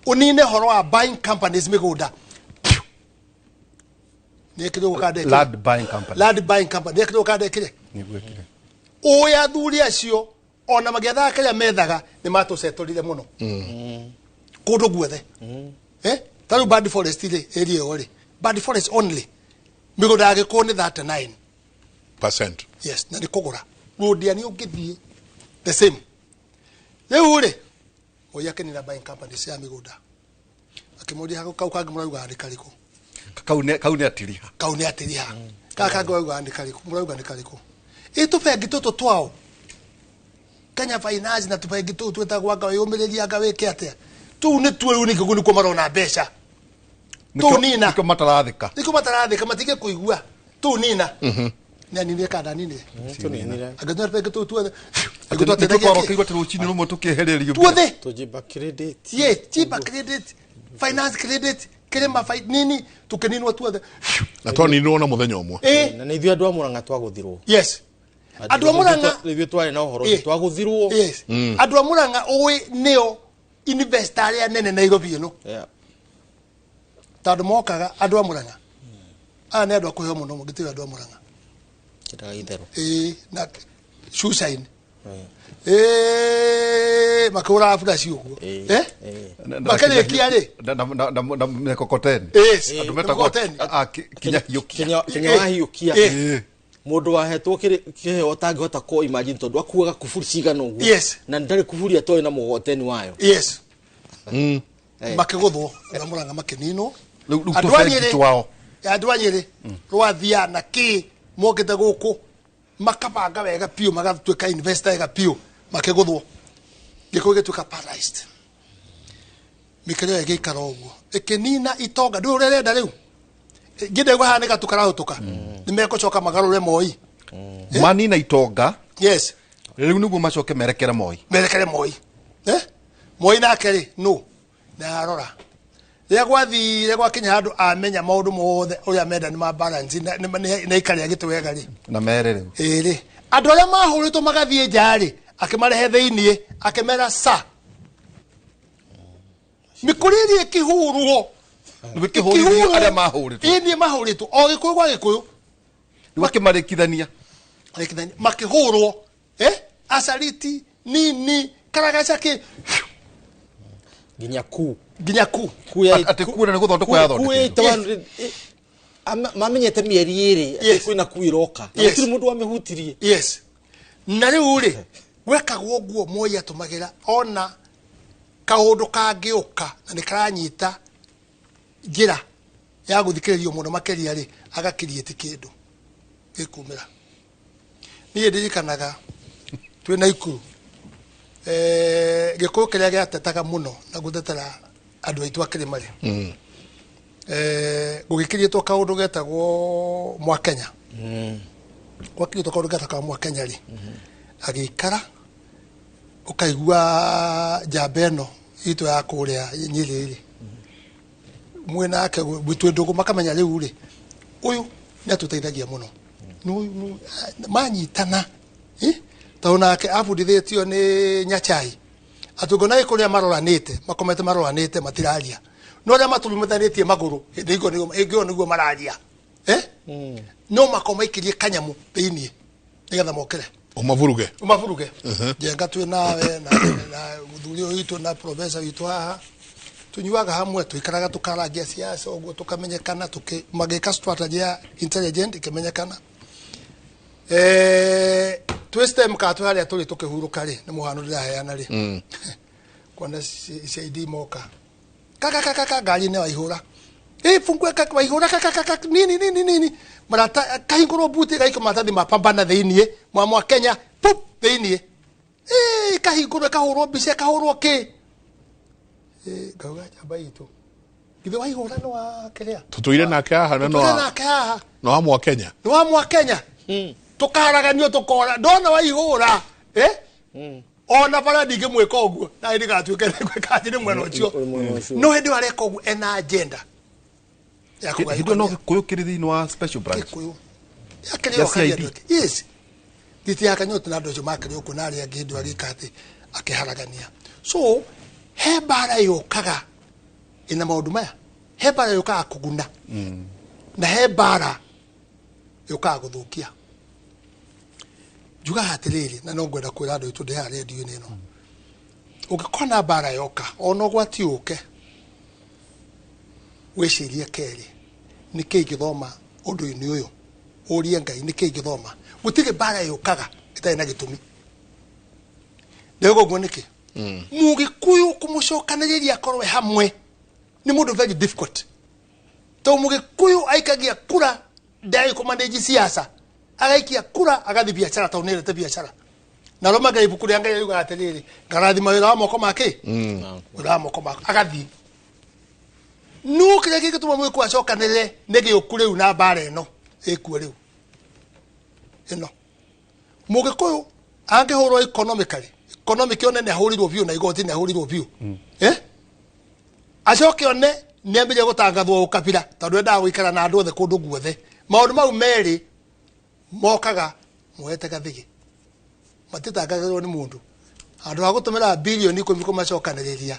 Ũnine ũhoro wa buying companies mĩgũnda. Nĩ ekire ũguo kana ndekire? Land buying company. Land buying company, nĩ ekire ũguo kana ndekire? Nĩguo ĩkire. Ũĩ athuri acio ona magĩethaga kĩrĩa methaga, nĩ matũcetũrire mũno kũndũ guothe. Ta rĩu Bad Forest rĩ, area ĩyo rĩ, Bad Forest only, mĩgũnda ya Gĩkũyũ nĩ 39 percent. Yes, na nĩ kũgũra rũndia nĩ ũngĩthiĩ the same. Rĩu rĩ, Moi akenera buying company cia mĩgũnda, akĩmũria, kau kangĩ mũrauga nĩ karĩkũ? Kau nĩ atiriha. Kau nĩ atiriha. Kaka kangĩ mũrauga nĩ karĩkũ? Mũrauga nĩ karĩkũ? Ĩ tũbengi tũtũ twao, Kenya Finance na tũbengi tũu twĩtagwo, anga wĩyũmĩrĩria, anga wĩke atĩa, tũu nĩtuo rĩu nĩkĩo nĩkuo marona mbeca. Tũu nina. Nĩkĩo matarathĩka. Nĩkĩo matarathĩka, matige kũigua tũu nina. Nĩ aninire kana ndaninire? Tũninire. Angĩtũra tũbengi tũu tuothe. Nĩkĩo twarokĩirwo atĩ rũcinĩ rũmwe tũkĩehererio. Tuothe. Tũjimba credit. Ye chiba credit, finance credit, kirima nini, tukininwo tuothe. Na twaninirwo na mũthenya ũmwe. Eh. Na nĩ ithuĩ andũ a Mũrang'a twagũthirwo. Yes, andũ a Mũrang'a. Ithuĩ twarĩ na ũhoro Eh. ũcio, twagũthirwo. Yes, andũ a Mũrang'a ũĩ nĩo investor arĩa nene Nairobi ĩno. Tondũ mokaga andũ a Mũrang'a, aya nĩ andũ a kũheo mũno, ngĩtĩo andũ a Mũrang'a. Kĩndaga itherũ. Ĩĩ, na shoeshine ĩĩ, makĩgũraga flash ũguo. Eh, makĩrĩkia rĩ. Na mĩkokoteni. Yes. Andũ metagwo Mĩkokoteni. kinya hiũkia. Kenya wahiũkia. Eh. Mũndũ wahetwo kĩheo ũtangĩhota kũ imagine, tondũ akuaga kuburi cigana ũguo. Yes. Na ndarĩ kuburi atoĩ na mũgoteni wayo. Yes. Eh. Makĩgũthwo andũ a Mũrang'a, makĩninwo. Rĩu Andũ a tũbengi Nyĩrĩ twao. Andũ a Nyĩrĩ rwathia na kĩ mokĩte gũkũ, makabanga wega biũ, magatuĩka investor wega biũ, makĩgũthwo. Gĩkũyũ gĩtuĩka paralyzed, mĩkĩre ĩyo ĩgĩikara ũguo, ĩkĩnina itonga. Ndũĩ ũrĩa ĩrenda rĩu, ngĩndegwa haha nĩ gatu karahũtũka, nĩ megũcoka magarũre Moi. Manina itonga. Yes. Rĩu nĩguo macoke merekere Moi. Merekere Moi. Eh? Moi nake rĩ, no na arora rĩrĩa gwathire gwakinya handũ amenya maũndũ mothe ũrĩa menda nĩ ma balance na ikarĩa gĩtĩ wega rĩ. Na mere rĩu. Ĩrĩ andũ arĩa mahũrĩtwo magathiĩ nja rĩ, akĩmarehe thĩiniĩ, akĩmera sa mĩkũrĩ ĩrĩa ĩkĩhũrwo. Nĩgĩkĩhũrithio arĩa mahũrĩtwo. Ĩĩ, niĩ mahũrĩtwo o Gĩkũyũ gwa Gĩkũyũ. Rĩu akĩmarĩkithania. Marĩkithania makĩhũrwo, acariti nini karagaca kĩ Nginya ku nginya ku ku ya Atĩ kuo nĩ gũthondekwo yathondekirwo. Mamenyete mĩeri 2 atĩ kwĩna ku iroka na gũtirĩ mũndũ wamĩhutirie. Yes, na rĩu rĩ, gwekagwo ũguo Moi atũmagĩra ona kaũndũ kangĩũka na nĩ karanyita njĩra ya gũthikĩrĩrio mũno makĩria rĩ, agakiriĩti kĩndũ gĩkumĩra. Niĩ ndirikanaga twĩ Naikuru, Gĩkũyũ kĩrĩa gĩatetaga mũno na gũtetera andũ aitũ a kĩrĩma rĩ, gũgĩkiriĩtwo kaũndũ getagwo Mwakenya. Gwakiriĩtwo kaũndũ getagwo Mwakenya rĩ, agĩikara ũkaigua njamba ĩno itũ ya kũrĩa Nyĩrĩ rĩ, mwĩ nake twĩ ndũgũ, makamenya rĩu rĩ, ũyũ nĩ atũteithagia mũno. Nĩ ũyũ manyitana, tondũ nake abundithĩtio nĩ Nyachai atĩ ũngĩona gĩkũrĩa maroranĩte, makomete maroranĩte, matiraria, no arĩa maturumithanĩtie magũrũ hĩndĩ ĩyo ĩyo nĩguo mararia, no makoma maikirie kanyamũ thĩiniĩ nĩgetha mokĩre. Ũmavuruge. Umavuruge. Njenga twĩ nawe na mũthuri ũyũ witũ na professor witũ haha, tunyuaga hamwe, tuikaraga, tukarangia siasa ũguo, tukamenyekana, magĩka strategy ya intelligent ĩkĩmenyekana. Twĩ STEM ka twĩ harĩa tũrĩ tũkĩhurũka rĩ, nĩ mũhano ndĩraheana rĩ, kuona CID moka kaka kaka kaka ngari-inĩ waihũra, fungue kaka waihũra kaka kaka nini nini nini marata kahingũrwo buti gaiko maratathi mapambana thĩiniĩ mwa Kenya pup thĩiniĩ, kahingũrwo, kahũrwo mbica, kahũrwo kĩ, ngauga njamba itũ githĩ waihũra nĩ wa kĩrĩa. Tũtũire nake haha na tũtũire nake haha. No wa mwa Kenya. Nĩ wa mwa Kenya, tũkaharaganio tũkora ndona waihũra, ona bara ndingĩmwĩka ũguo na ndigatuĩke nĩngwĩka atĩ nĩ mwena ũcio. Ũrĩ mwena ũcio. No hĩndĩ ĩyo areka ũguo ena agenda ya Hĩndĩ ĩyo no Gĩkũyũ kĩrĩ thĩinĩ wa special branch. Gĩkũyũ Ya yakĩrĩ CID. Yes, nditi ya Kanyoti na andũ acio makĩrĩ ũkuo na arĩa angĩ hĩndĩ ĩyo agĩka atĩ akĩharagania. So he mbara yũkaga ĩna maũndũ maya, he mbara yũkaga kũguna na he mbara yũkaga gũthũkia. Njugaga atĩrĩrĩ, na no ngwenda kwĩra andũ aitũ ndĩ haha rĩndiũ-inĩ ĩno, ũngĩkona mbara yoka ona ũgwati ũke, wĩcirie kerĩ, nĩkĩ ingĩthoma ũndũ-inĩ ũyũ? Ũrie Ngai, nĩkĩ ingĩthoma? Gũtirĩ mbara yũkaga ĩtarĩ na gĩtũmi. Ndĩrauga ũguo nĩkĩ? Mũgĩkũyũ kũmũcokanĩrĩria akorwo e hamwe nĩ mũndũ very difficult, tondũ Mũgĩkũyũ aikagia kura, ndarĩ kũmanĩji siasa, agaikia kura agathi biacara, tondũ nĩendete biacara. Na romaga ibuku rĩa Ngai riugaga atĩrĩrĩ, ngarathima wĩra wa moko make, wĩra wa moko mako agathiĩ. No kĩrĩa kĩngĩtũma Mũgĩkũyũ acokanĩrĩre nĩ gĩũku rĩu na mbara ĩno ĩkuo rĩu ĩno. Mũgĩkũyũ angĩhũrwo economically, economic one nĩ ahũrirwo biũ na igoti nĩ ahũrirwo biũ, acoke one nĩ ambĩrĩria gũtangathwo ũkabira, tondũ endaga gũikara na andũ othe kũndũ guothe. Maũndũ mau merĩ mokaga moete gathigĩ, matitangagĩrwo nĩ mũndũ. Handũ ha gũtũmĩra bilioni 10 kũmacokanĩrĩria,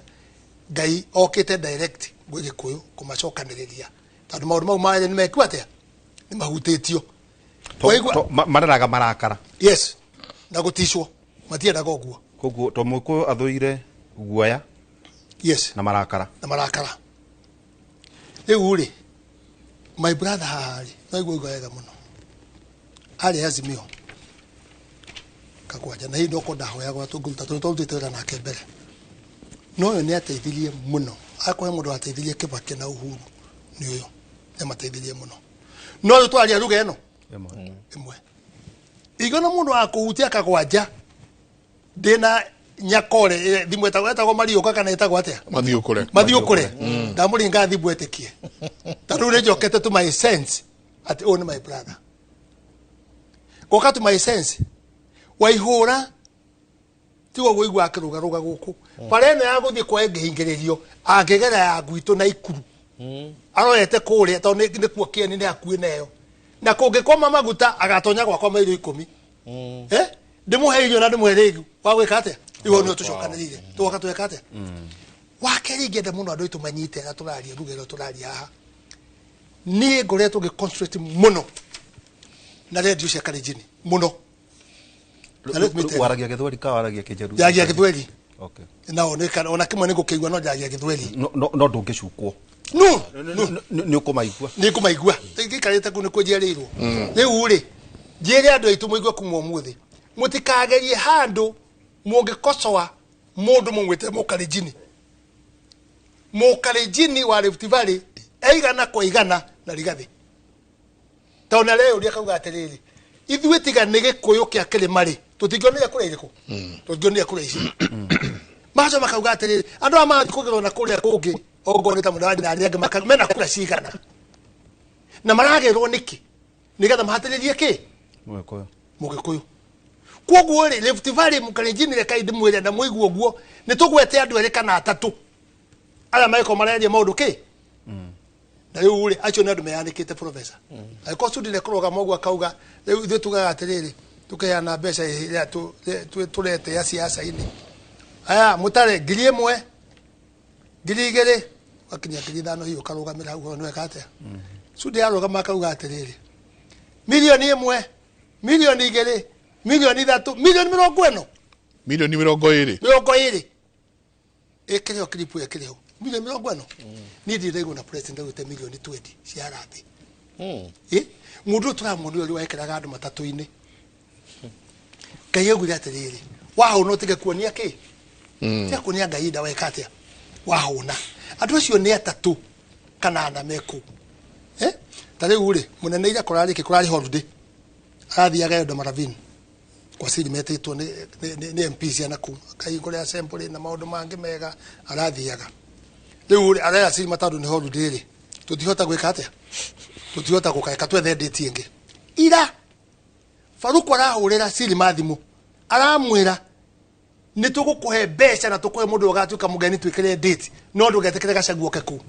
Ngai okĩte direct gwĩ Gĩkũyũ kũmacokanĩrĩria, tondũ maũndũ mau merĩ nĩ mekwo atĩa, nĩ mahutĩtio. Mareraga marakara. Yes, na gũticwo matiendaga ũguo. Koguo to Mũgĩkũyũ athũire guoya na marakara. Na marakara. Rĩu rĩ, my brother haha rĩ, no igua wega mũno, arĩ Azimio Kagwanja, na hihi ndoko ndahoyagwo tũngĩruta tondũ twarutĩte wĩra nake mbere, no ũyũ nĩ ateithirie mũno. Akorwo he mũndũ wateithirie Kibaki na Uhuru, nĩ ũyũ, nĩ amateithirie mũno. No rĩu twaria ruga ĩno ĩmwe, ingĩona mũndũ wa kũhutia Kagwanja ndĩna nyakore, thimũ ĩtagwo mariũka kana ĩtagwo atĩa? Mathiĩ ũkũre. Mathiĩ ũkũre, ndamũringa thimũ etĩkie, tondũ rĩu nĩnjokete to my sense atĩ ũyũ nĩ my brother. Goka to my sense, waihũra tigo gũigua akĩrũgarũga gũkũ bara ĩno ya gũthiĩ kwa ĩngĩhingĩrĩrio, angĩgera ya gwitũ na Ikuru arorete kũrĩa, tondũ nĩkuo kĩeni nĩ hakuhĩ nayo, na kũngĩkoma maguta agatonya gwakwa mairo 10, ndĩmũhe irio na ndĩmũhe rĩgu wa gwĩka atĩa. Rĩu hau nĩho tũcokanĩrĩire, tũgoka tweka atĩa? Wa kerĩ ingĩenda mũno andũ aitũ manyite arĩa tũraria ruga ĩrĩa tũraria haha, niĩ ngoretwo ngĩ concentrate mũno na redio cia Kalenjin mũno. Na let me tell you. Waragia Gĩthweri ka waragia Kĩnjaruo? Njaragia Gĩthweri. Okay. Na ona kĩmwe nĩ ngũkĩigua no njaragia Gĩthweri. No ndũngĩcukwo. No, Nĩ ũkũmaigua. Nĩ ngũmaigua. Ngĩikarĩte kũu nĩkuo njiarĩirwo. Rĩu rĩ, njĩre andũ aitũ mũigue kuma ũmũthĩ, mũtikagerie handũ mũngĩkocoa mũndũ mũmwĩte Mũkalenjini. Mũkalenjini wa Rift Valley eigana kwa igana na Rigathi. Tondũ na rĩu akauga atĩrĩrĩ, ithuĩ tiga nĩ Gĩkũyũ kĩa kĩrĩma rĩ, tũtingĩonire kũrĩa irĩkũ? Tũtingĩonire kũrĩa ici. Macoka makauga atĩrĩrĩ, andũ aya marathiĩ kũgerwo na kũrĩa kũngĩ, ongorwo nĩ ta Mũdavadi na arĩa angĩ mena kura cigana. Na maragerwo nĩkĩ? Nĩgetha mahatĩrĩrie kĩ? Mũgĩkũyũ. Mũgĩkũyũ. Koguo rĩ, Rift Valley Mũkalenjini reke ndĩmwĩre na mũigue ũguo, nĩ tũgwete andũ erĩ kana atatũ arĩa magĩkorwo mareria maũndũ kĩ? Na rĩu rĩ, acio nĩ andũ meyanĩkĩte professor. Angĩkorwo Sudi nĩekũrũgama ũguo akauga, rĩu ithuĩ tugaga atĩrĩrĩ, tũkeana mbeca ĩrĩa tũrete ya siasa-inĩ. Aya, mũtare 1,000, 2,000, wakinya 5,000 hiyo ũkarũgamĩra hau nĩ weka atĩa? Sudi arũgama akauga atĩrĩrĩ, 1 million, 2 million, 3 million, 40 million. 20 million. 20. Ĩkĩrĩ ho clip ĩkĩrĩ ho. 40 million. Niĩ ndirĩ ndaigua na president augĩte 20 million cia harambee. Mũndũ ũyũ tũramuona ũrĩa wekĩraga andũ matatũ-inĩ. Ngai augire atĩrĩrĩ, wahũna ũtige kuonia kĩ? Tiga kuonia Ngai nda weka atĩa? Wahũna. Andũ acio nĩ atatũ kana ana me kũu. Ta rĩu rĩ, mũnene ira kũrarĩ kĩ? Kũrarĩ holiday. Arathiaga Eldama Ravine. Kwa siri metĩtwo nĩ MP cia nakũu. Akahingũra assembly na maũndũ mangĩ mega arathiaga. Rĩu rĩ, arera siri tondũ nĩ holiday rĩ, tũtihota gwĩka atĩa? Tũtihota gũka, twethe date ĩngĩ. Ira Faruku arahũrĩra Silima thimũ, aramwĩra nĩ tũgũkũhe mbeca na tũkũhe mũndũ ũgatuĩka mũgeni twĩkĩre date, no ndũgetĩkĩre Gachagua oke kũu.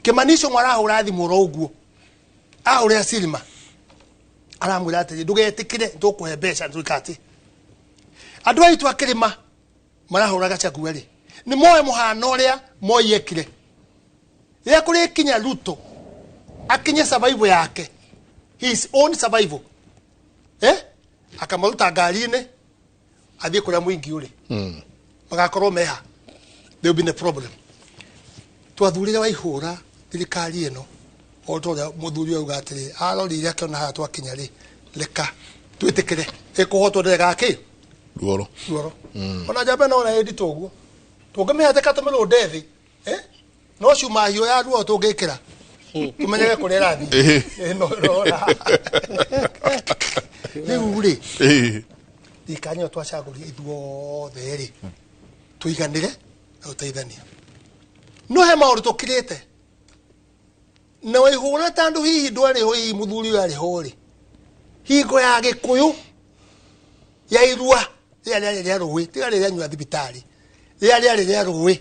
Kimani Ichung'wa arahũra thimũ oro ũguo, ahũrĩra Silima aramwĩra atĩrĩ, ndũgetĩkĩre tũkũhe mbeca twĩka atĩ. Andũ aitũ a kĩrĩma marahũra Gachagua rĩ, nĩ moe mũhano ũrĩa Moi ekire. Rĩrĩa kũrĩkinya Ruto akinye survival yake, his own survival, akamaruta ngari-inĩ athiĩ kũrĩa mũingĩ ũrĩ, magakorwo meha, there will be a problem. Twathurire Waihũra thirikari ĩno o ta ũrĩa mũthuri auga atĩrĩ, arorire akĩona haha twakinya rĩ, reka twĩtĩkĩre ĩkũhotwo ndĩrega kĩ Ruoro. Ruoro. Ona njamba no na ĩnditũ ũguo tũngĩmĩhatĩka tũmĩrũnde thĩ, no cuma hiũ ya ruo tũngĩkĩra tũmenyage kũrĩa ĩrathiĩ. No no rĩu rĩ, thirikari ĩno twacagũrire ithuothe rĩ, tũiganĩre na tũteithanie, no he maũndũ tũkirĩte na Waihũra tondũ hihi ndwarĩ ho, hihi mũthuri ũyũ arĩ ho rĩ, hingo ya Gĩkũyũ ya irua rĩrĩa rĩarĩ rĩa rũĩ, tiga rĩrĩa nyua thibitarĩ, rĩrĩa rĩarĩ rĩa rũĩ,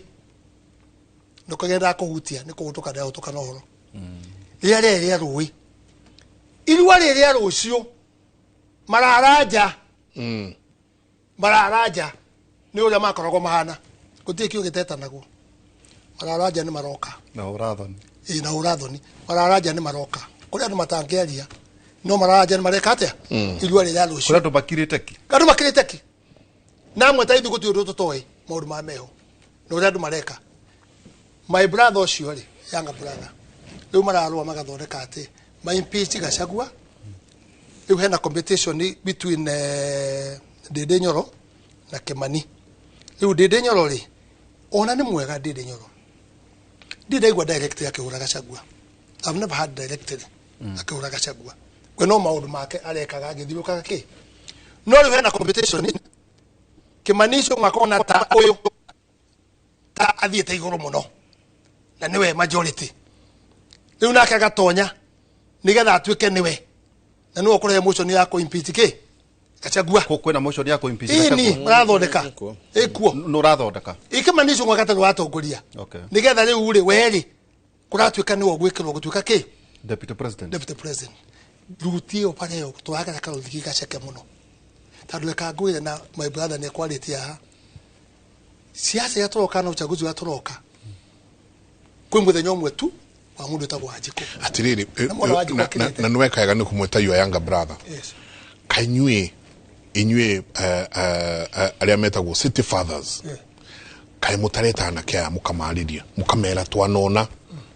ndũkagendaga kũhutia nĩ kũhũtũka ndĩrahũtũka na ũhoro, rĩrĩa rĩarĩ rĩa rũĩ, irua rĩrĩa rũciũ mararanja mararanja nĩ ũrĩa makoragwo mahana, gũtirĩ kĩũ gĩtetanagwo, mararanja nĩ maroka. Na ũrathoni. Ĩ, na ũrathoni mararanja nĩ maroka kũrĩ andũ matangĩaria, no mararanja nĩ mareka atĩa irua rĩrĩa rũciũ. Kũrĩa andũ makirĩte ki. Andũ makirĩte ki na amwe ta ithuĩ gũtirĩ ũndũ tũtoĩ maũndũ ma meho na ũrĩa andũ mareka. My brother ũcio rĩ, younger brother, rĩu mararũa magathondeka atĩ ma impeach Gachagua. Rĩu hena competition between Ndindi Nyoro na Kimani. Rĩu Ndindi Nyoro rĩ, ona nĩ mwega Ndindi Nyoro, ndirĩ ndaigua directly akĩhũra Gachagua. I've never had directly akĩhũra Gachagua. We no maũndũ make arekaga agĩthiũrũrũkaga kĩ, no rĩu hena competition. Kimani Ichung'wa akona ta ũyũ ta athiĩte igũrũ mũno na nĩwe majority, rĩu nake agatonya nĩgetha atuĩke nĩwe na nĩwe ũkũrehe motion ya kũ impeach kĩ Gachagua. Kwĩna motion ya kũ impeach Ĩni Gachagua? marathondeka. Ĩkuo. Ĩkuo. Nĩ ũrathondeka? Kimani Ichung'wa gatarĩ watongoria nĩgetha rĩu rĩ werĩ kũratuĩka nĩwe ũgwĩkĩrwo gũtuĩka kĩ? Deputy president. Deputy president. Ruti ĩyo bara ĩyo tũragera karũthigi gaceke mũno, tondũ reka ngwĩre na my brother nĩ ekwarĩtie haha. Siasa ya tũroka na uchaguzi wa tũroka kwĩ mũthenya ũmwe tu wa mũndũ wĩtagwo Wanjikũ. Atiriri, Na mwana wa Wanjikũ akĩrĩte. Na nĩweka wega nĩ kũmwĩta your younger brother. Yes. Kainyuĩ inyuĩ arĩa metagwo city fathers, Yeah. kaĩ mũtareta anake aya mũkamarĩria mũkamera twanona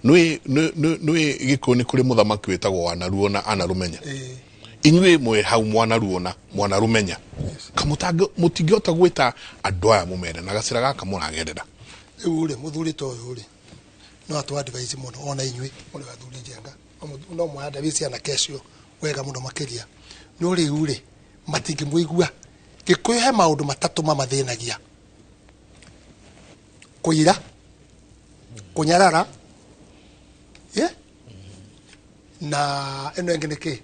nĩ gĩkũyũ nĩ kũrĩ mũthamaki wĩtagwo wanaruona anarũmenya. Inyuĩ mwĩ hau mwanaruona mwanarũmenya, mũtingĩhota gwĩta andũ aya mũmere na gacĩra gaka mũragerera. Rĩu rĩ, mũthuri ta ũyũ rĩ, no atũ advise mũno ona inyuĩ mũrĩ athuri njenga, no mwa advise anake acio wega mũno makĩria. No rĩu rĩ, matingĩmũigua. Gĩkũyũ he maũndũ matatũ mamathĩnagia: kũira, kũnyarara, yeah? Na ĩno ĩngĩ nĩ kĩ?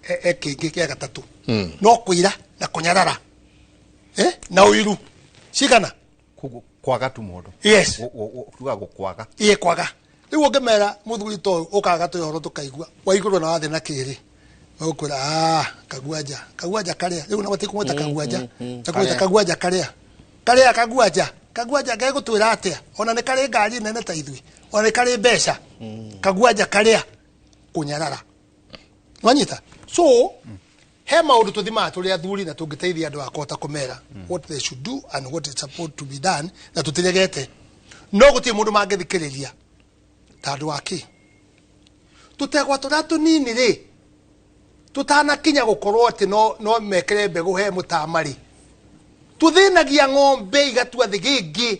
Kĩngĩ kĩa gatatũ. No kũira na kũnyarara, na ũiru cigana. Kwaga tu mũndũ. Yes. Kuga gũkwaga. Iye kwaga. Rĩu ũngĩmera mũthuri ta ũyũ ũkaga tũhe ũhoro tũkaigua waigũrwo na wathĩ na kĩrĩ, magũkwĩra kaguanja kaguanja karĩa. Rĩu na matikũmwĩta kaguanja, makumwĩta kaguanja karĩa karĩa kaguanja kaguanja gegũtwĩra atĩa? Ona nĩ karĩ ngari nene ta ithuĩ, ona nĩ karĩ mbeca. Kaguanja karĩa kũnyarara. Wanyita? So he maũndũ tũthimaga tũrĩ athuri na tũngĩteithia andũ akũhota kũmera what they should do and what is supposed to be done, na tũtiregete. No gũtirĩ mũndũ mangĩthikĩrĩria ta andũ a kĩ tũtegwa tũrĩa tũnini rĩ, tũtanakinya gũkorwo atĩ no mekĩre mbegũ he mũtama rĩ, tũthĩnagia ng'ombe igatua thĩgĩngĩ,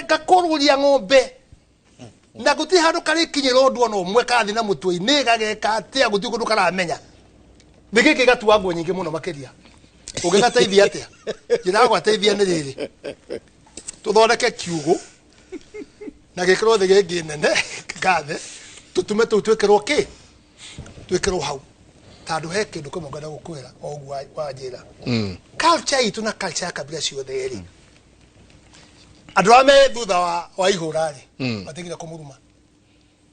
gakũrũria ng'ombe na gũtirĩ handũ karĩkinyĩra ũndũ ona ũmwe, karathiĩ na mũtwe-inĩ gageka atĩa, gũtirĩ kũndũ karamenya. Thĩgĩngĩ ĩgatua nguo nyingĩ mũno makĩria. Ũngĩgateithia atĩa? Njĩra ya gwateithia nĩ rĩrĩ, tũthondeke kiugũ na gĩkĩrwo thĩgĩngĩ nene ngathe, tũtume tũu twĩkĩrwo kĩ, twĩkĩrwo hau, tondũ he kĩndũ kĩmwe ngwenda gũkwĩra o ũguo wanjĩra. Culture itũ na culture ya kabira ciothe rĩ, andũ arĩa me thutha wa ihũra rĩ, matigire kũmũruma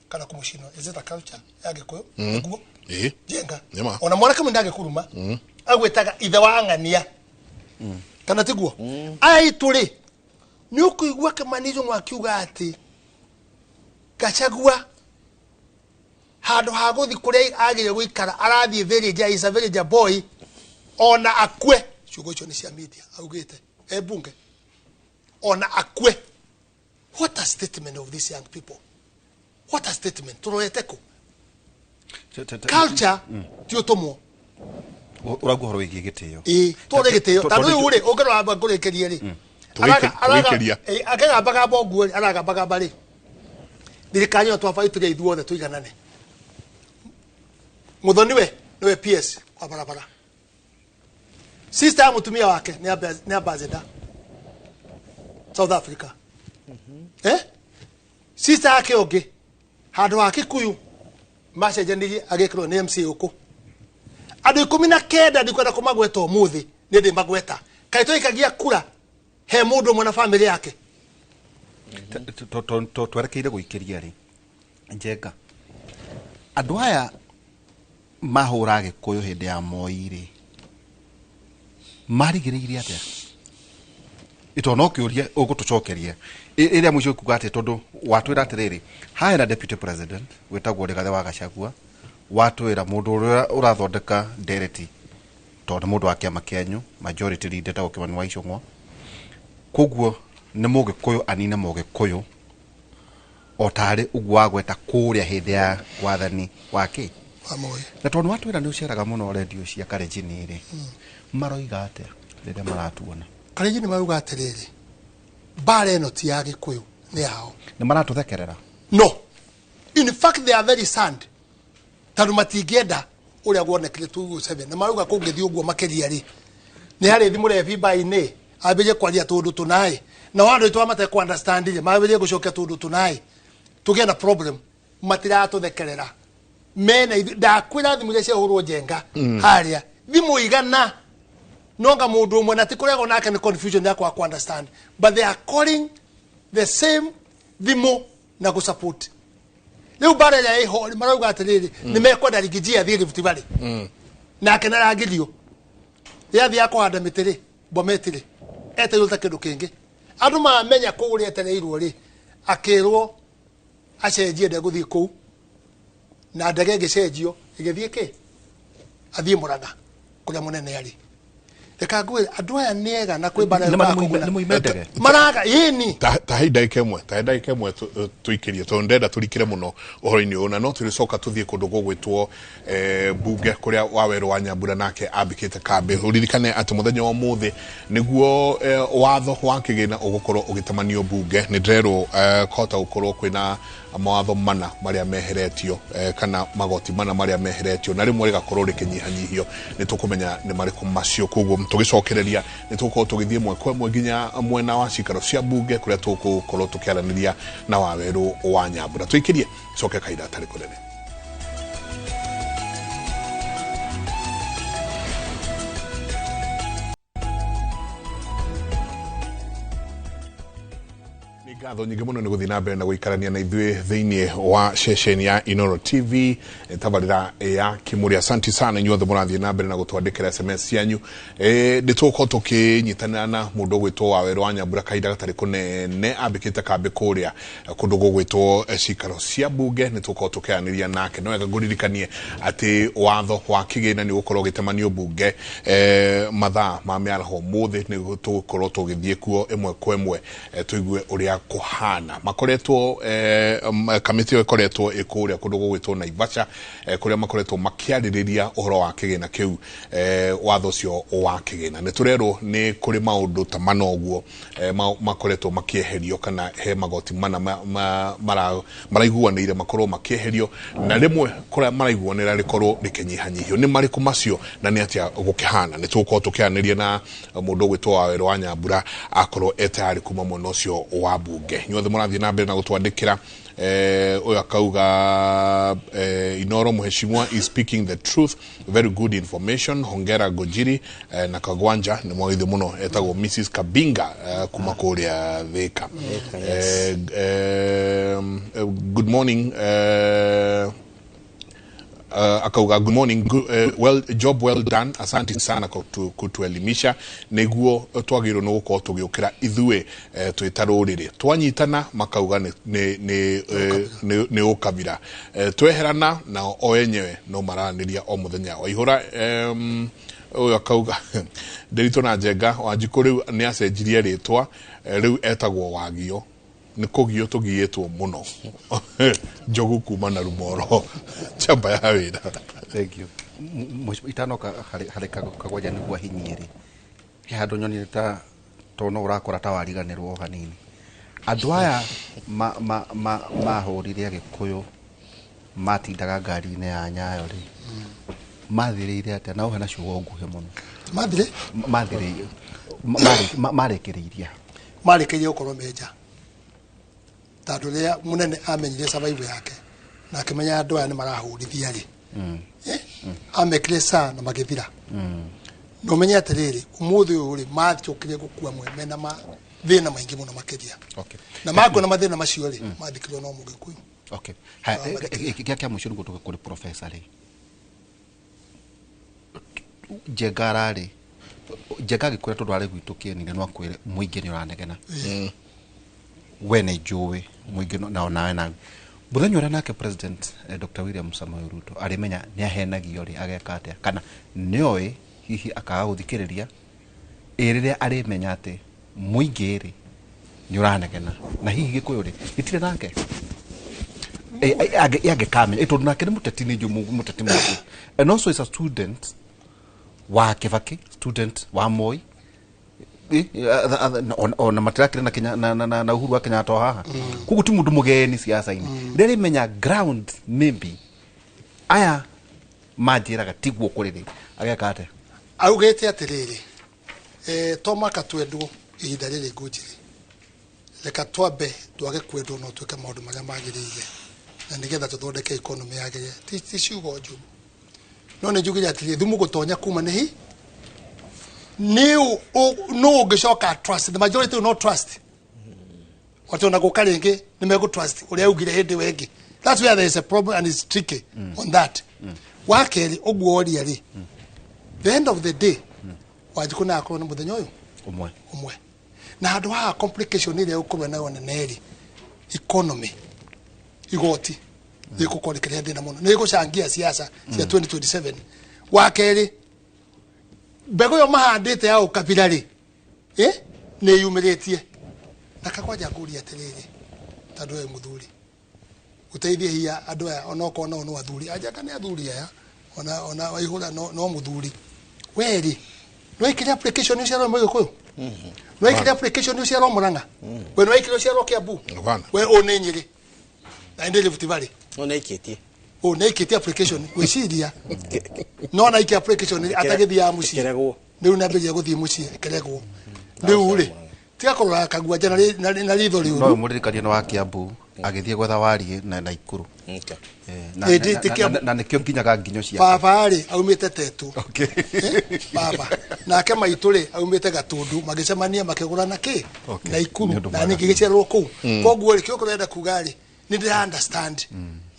kana kũmũcina. Is it a culture ya Gĩkũyũ? Nĩguo. Njenga. Nĩma. Ona mwanake mũnene ndangĩkũruma, agwĩtaga ithe wa ng'ania, kana tiguo? Aya itũ rĩ, nĩ ũkũigua Kĩmani Njũng'wa akiuga atĩ Gachagua handũ ha gũthiĩ kũrĩa agĩrĩire gũikara arathiĩ village, is a village boy, ona akue. Ciugo icio nĩ cia media augĩte e bunge, ona akue. What a statement of these young people. What a statement. Tũrorete kũ? Culture ti ũtũmwo. Ũraigua ũhoro wĩgiĩ gĩtĩo. Ĩĩ, tũrĩ gĩtĩo. Tondũ rĩu rĩ, ũngĩrora ngũrĩkĩrie rĩ, Tũgĩkĩria. Akĩgambagamba ũguo rĩ, aragambagamba rĩ, thirikari ĩyo twaba ĩtũge ithuothe tũiganane. Mũthoni we nĩwe PS wa barabara, sister ya mũtumia wake nĩ ambassador South Africa, sister yake ũngĩ handũ ha Kikuyu macenjanirie agĩkĩrwo nĩ MC ũkũ. Andũ 19 ndikwenda kũmagweta ũmũthĩ, nĩ ndĩ magweta. Kaĩ tũikagia kura he mũndũ ũmwe na famĩlĩ yake? Twerekeire gũikĩria rĩ, Njenga, andũ aya mahũra Gĩkũyũ hĩndĩ ya Moi rĩ, marigĩrĩirie atĩa? Ito no kĩũria ũgũtũcokeria ĩrĩa mũico kuga atĩ tondũ watwĩra atĩrĩrĩ, haya na deputy president wĩtagwo Rigathĩ wa Gachagua, watwĩra mũndũ ũrĩa ũrathondeka ndereti tondũ nĩ mũndũ wa kĩama kĩanyu majority leader etagwo Kĩmani wa Ichung'wa, koguo nĩ mũgĩkũyũ anine mũgĩkũyũ o tarĩ ũguo wagweta kũrĩa hĩndĩ ya wathani wa kĩ Wa Moi. Na tondũ watwĩra nĩ ũceraga mũno redio cia Kalenjin rĩ, maroiga atĩa rĩrĩa maratuona? Kalenjin marauga atĩrĩrĩ, mbara ĩno ti ya Gĩkũyũ, nĩ yao. Nĩ maratũthekerera? No, in fact they are very sad, tondũ matingĩenda ũrĩa guonekire 2007, na marauga kũngĩthiĩ ũguo makĩria rĩ, nĩ harĩ thimũ rebi mbainĩ ambĩrĩrie kwaria tũndũ tũnaĩ, na andũ aitũ matekũ understand rĩ, mambĩrĩrie gũcokia tũndũ tũnaĩ, tũgĩe na problem. Matiratũthekerera mena ithuĩ. Ndakwĩra thimũ iria ciahũrwo Njenga harĩa, thimũ igana nonga mũndũ ũmwe na ti kũregwo nake, nĩ confusion ya kwaga ku understand, but they are calling the same thimũ na gũ support. Rĩu mbara ĩrĩa ĩho marauga atĩrĩrĩ, nĩ mekwenda Rigiji athiĩ Rift Valley, nake naragirio rĩathiĩ kũhanda mĩtĩ rĩ, Bomet rĩ, Etereirwo ta kĩndũ kĩngĩ. Andũ mamenya kũu ũrĩa etereirwo rĩ, akĩrwo acenjie ndegũthiĩ kũu. Na ndege ĩgĩcenjio ĩgĩthiĩ kĩ? Athiĩ Mũrang'a kũrĩa mũnene arĩ. Reka ngwĩre andũ aya nĩ ega na kwĩ mbara Nĩ moime ndege. Maraga ĩni. Ta he ndagĩka ĩmwe, ta he ndagĩka ĩmwe tũikĩrie tondũ ndĩrenda tũrikĩre mũno ũhoro-inĩ ũyũ, na no tũrĩcoka tũthiĩ kũndũ gũgwĩtwo bunge kũrĩa Wawerũ wa Nyambura nake ambĩkĩte kambĩ. Ũririkane atĩ mũthenya wa ũmũthĩ nĩguo watho wa kĩgĩna ũgũkorwo ũgĩtamanio bunge. Nĩ ndĩrerwo kũhota gũkorwo kwĩna mawatho mana marĩa meheretio, kana magoti mana marĩa meheretio, na rĩmwe rĩgakorwo rĩkĩnyihanyihio. Nĩ tũkũmenya nĩ marĩkũ macio. Koguo tũgĩcokereria nĩ tũgũkorwo tũgĩthiĩ ĩmwe kwa ĩmwe nginya mwena wa cikaro cia bunge kũrĩa tũgũkorwo tũkĩaranĩria na Wawerũ wa Nyambura. Tũikĩrie coke kahinda gatarĩ kũnene. Ngatho nyingĩ mũno nĩ gũthiĩ na mbere na gũikarania na ithuĩ thĩinĩ wa ceceni ya Inooro TV, tabarĩra ya Kĩmũrĩ. Asanti sana inyuothe mũrathiĩ na mbere na gũtwandĩkĩra SMS cianyu. Nĩ tũgũkorwo tũkĩnyitanĩra na mũndũ ũgwĩtwo Wawerũ wa Nyambura kahinda gatarĩ kũnene, ambĩkĩte kambĩ kũrĩa kũndũ gũgwĩtwo cikaro cia bunge. Nĩ tũgũkorwo tũkĩaranĩria nake. No wega ngũririkanie atĩ watho wa kĩgĩna nĩ ũgũkorwo ũgĩtemanio bunge mathaa ma mĩaraho ũmũthĩ. Nĩ tũgũkorwo tũgĩthiĩ kuo ĩmwe kwa ĩmwe, tũigue ũrĩa kũhana. Makoretwo kamĩtĩ ĩyo ĩkoretwo ĩ kũrĩa kũndũ gũgwĩtwo Naivasha, kũrĩa makoretwo makĩarĩrĩria ũhoro wa kĩgĩna kĩu, watho ũcio wa kĩgĩna. Nĩ tũrerwo nĩ kũrĩ maũndũ ta mana ũguo makoretwo makĩeherio, kana he magoti mana maraiguanĩire makorwo makĩeherio, na rĩmwe kũrĩa maraiguanĩra rĩkorwo rĩkĩnyihanyihio. Nĩ marĩkũ macio na nĩ atĩa gũkĩhana? Nĩ tũgũkorwo tũkĩaranĩria na mũndũ ũgwĩtwo Wawerũ wa Nyambura akorwo e tayari kuma mwena ũcio wa bunge. Inyuothe mũrathiĩ na mbere na gũtwandĩkĩra. Ũyũ akauga, Inooro mheshimiwa is speaking the truth, very good information, hongera Gojiri na Kagwanja. Nĩ mwagithio mũno. Etagwo Mrs Kabinga kuma kũrĩa Thika. Good morning, akauga good morning, well job well done, asante sana kwa kutuelimisha. Niguo twagĩrĩirwo nĩ gũkorwo tũgĩũkĩra ithuĩ twĩ ta rũrĩrĩ, twanyitana makauga nĩ ũkabira, tweherana nao o enyewe no maranĩria o mũthenya. Waihũra ũyũ akauga Ndĩritũ na Njenga Wanjikũ rĩu nĩ acenjirie rĩtwa, rĩu etagwo Wagio, nĩ kũgio tũgiĩtwo mũno. Njogu kuma na Rumoro njamba ya wĩra. Thank you. Itanoka harĩ Kagwanja nĩguo ahinyie rĩ, he handũ nyonire ta to no ũrakora ta wariganĩrwo hanini. Andũ aya mahũrire Agĩkũyũ matindaga ngari-inĩ ya Nyayo rĩ, mathĩrĩire atĩa? Na ũhe na ciugo nguhĩ mũno. Mathire? Mathĩrĩire, marĩkĩrĩirie. Marĩkĩrĩirie gũkorwo me nja. Tondũ rĩrĩa mũnene amenyire survival yake na akĩmenya andũ aya nĩ marahũrithia rĩ, amekire saa na magĩthira. Na ũmenye atĩrĩrĩ, ũmũthĩ ũyũ rĩ, macokire gũkua mena mathĩna maingĩ mũno makĩria. Na makuona mathĩna macio rĩ, mathikirwo no Mũgĩkũyũ. Okay. Haya, gĩa kĩa mũico nĩguo tũke kũrĩ professor rĩ. Njenga ararĩ, Njenga agĩkwĩra tondũ arĩ gwitũ kĩeni no akwĩre mũingĩ nĩ ũranegena. We nĩ njũĩ mũingĩ na onawe na mũthenya ũrĩa nake President Dr. William Samoei Ruto arĩmenya nĩ ahenagio rĩ, ageka atĩa? Kana nĩoĩ hihi akaga gũthikĩrĩria ĩ rĩrĩa arĩmenya atĩ mũingĩ rĩ nĩ ũranegena na hihi Gĩkũyũ rĩ gĩtirĩ nake angĩkamenya tondũ nake nĩ mũteti, nĩ njũĩ mũteti mũingĩ, and also is a student wa Kibaki, student wa Moi, ona matirakire na Kenya na Uhuru wa Kenyatta o haha. Koguo ti mũndũ mũgeni siasa-inĩ. Rĩrĩa menya ground maybe aya manjĩraga tiguo kũrĩ rĩ, ageka atĩa? Augĩte atĩrĩrĩ, to maka twendwo ihinda rĩrĩ ngũnjĩrĩ, reka twambe twage kwendwo no twĩke maũndũ marĩa magĩrĩire na nĩgetha tũthondeke economy yagĩrĩre. Ti ciugo njũru, no nĩ njugire atĩrĩrĩ, thumu gũtonya kuma nĩ hi nĩ no ũngĩcoka trust the majority will not trust wati ona gũka rĩngĩ nĩ megũ trust ũrĩa augire hĩndĩ ĩyo ĩngĩ. That's where there is a problem and it's tricky on that. Wa kerĩ, ũguo oria rĩ, the end of the day, Wanjikũ no akorwo nĩ mũthenya ũyũ ũmwe ũmwe. Na handũ haha complication ĩrĩa ũkũrwo nayo nene rĩ, economy, igoti rĩgũkorwo rĩkĩrehe thĩna mũno, nĩ rĩgũcangia siasa cia 2027. Wa kerĩ, mbegũ ĩyo mahandĩte ya ũkabira rĩ, nĩ yumĩrĩtie. Na kakwanja ngũria atĩrĩrĩ, tondũ we mũthuri ũteithie hiya andũ aya, onokorwo nao no athuri, anjaka nĩ athuri aya, ona Waihũra no mũthuri. We rĩ, nĩwaikĩria application ũciarwo Mũgĩkũyũ? Nĩwaikĩria application ũciarwo Mũrang'a? We nĩwaikĩria ũciarwo Kiambu? We ũ nĩ Nyĩrĩ na nĩ Rift Valley. No nĩaikĩtie. Ũ nĩaikĩtie application gwĩciria no naikia application atagĩthiaga mũciĩ. Rĩu nĩambĩrĩria gũthiĩ mũciĩ ĩkĩregwo. Rĩu rĩ, tiga kũrora Kagwanja na ritho rĩũru. No mũririkanie nĩ wa Kiambu agĩthiĩ gwetha wariĩ na Naikuru. Na nĩkĩo nginyaga nginyo ciake. Baba rĩ aumĩte Tetu. Baba nake maitũ rĩ aumĩte Gatundu, magĩcemania makĩgũrana kĩ Naikuru, na ningĩ gĩciarwo kũu. Koguo rĩ, kĩo kũrenda kuga rĩ, nĩ ndĩra understand.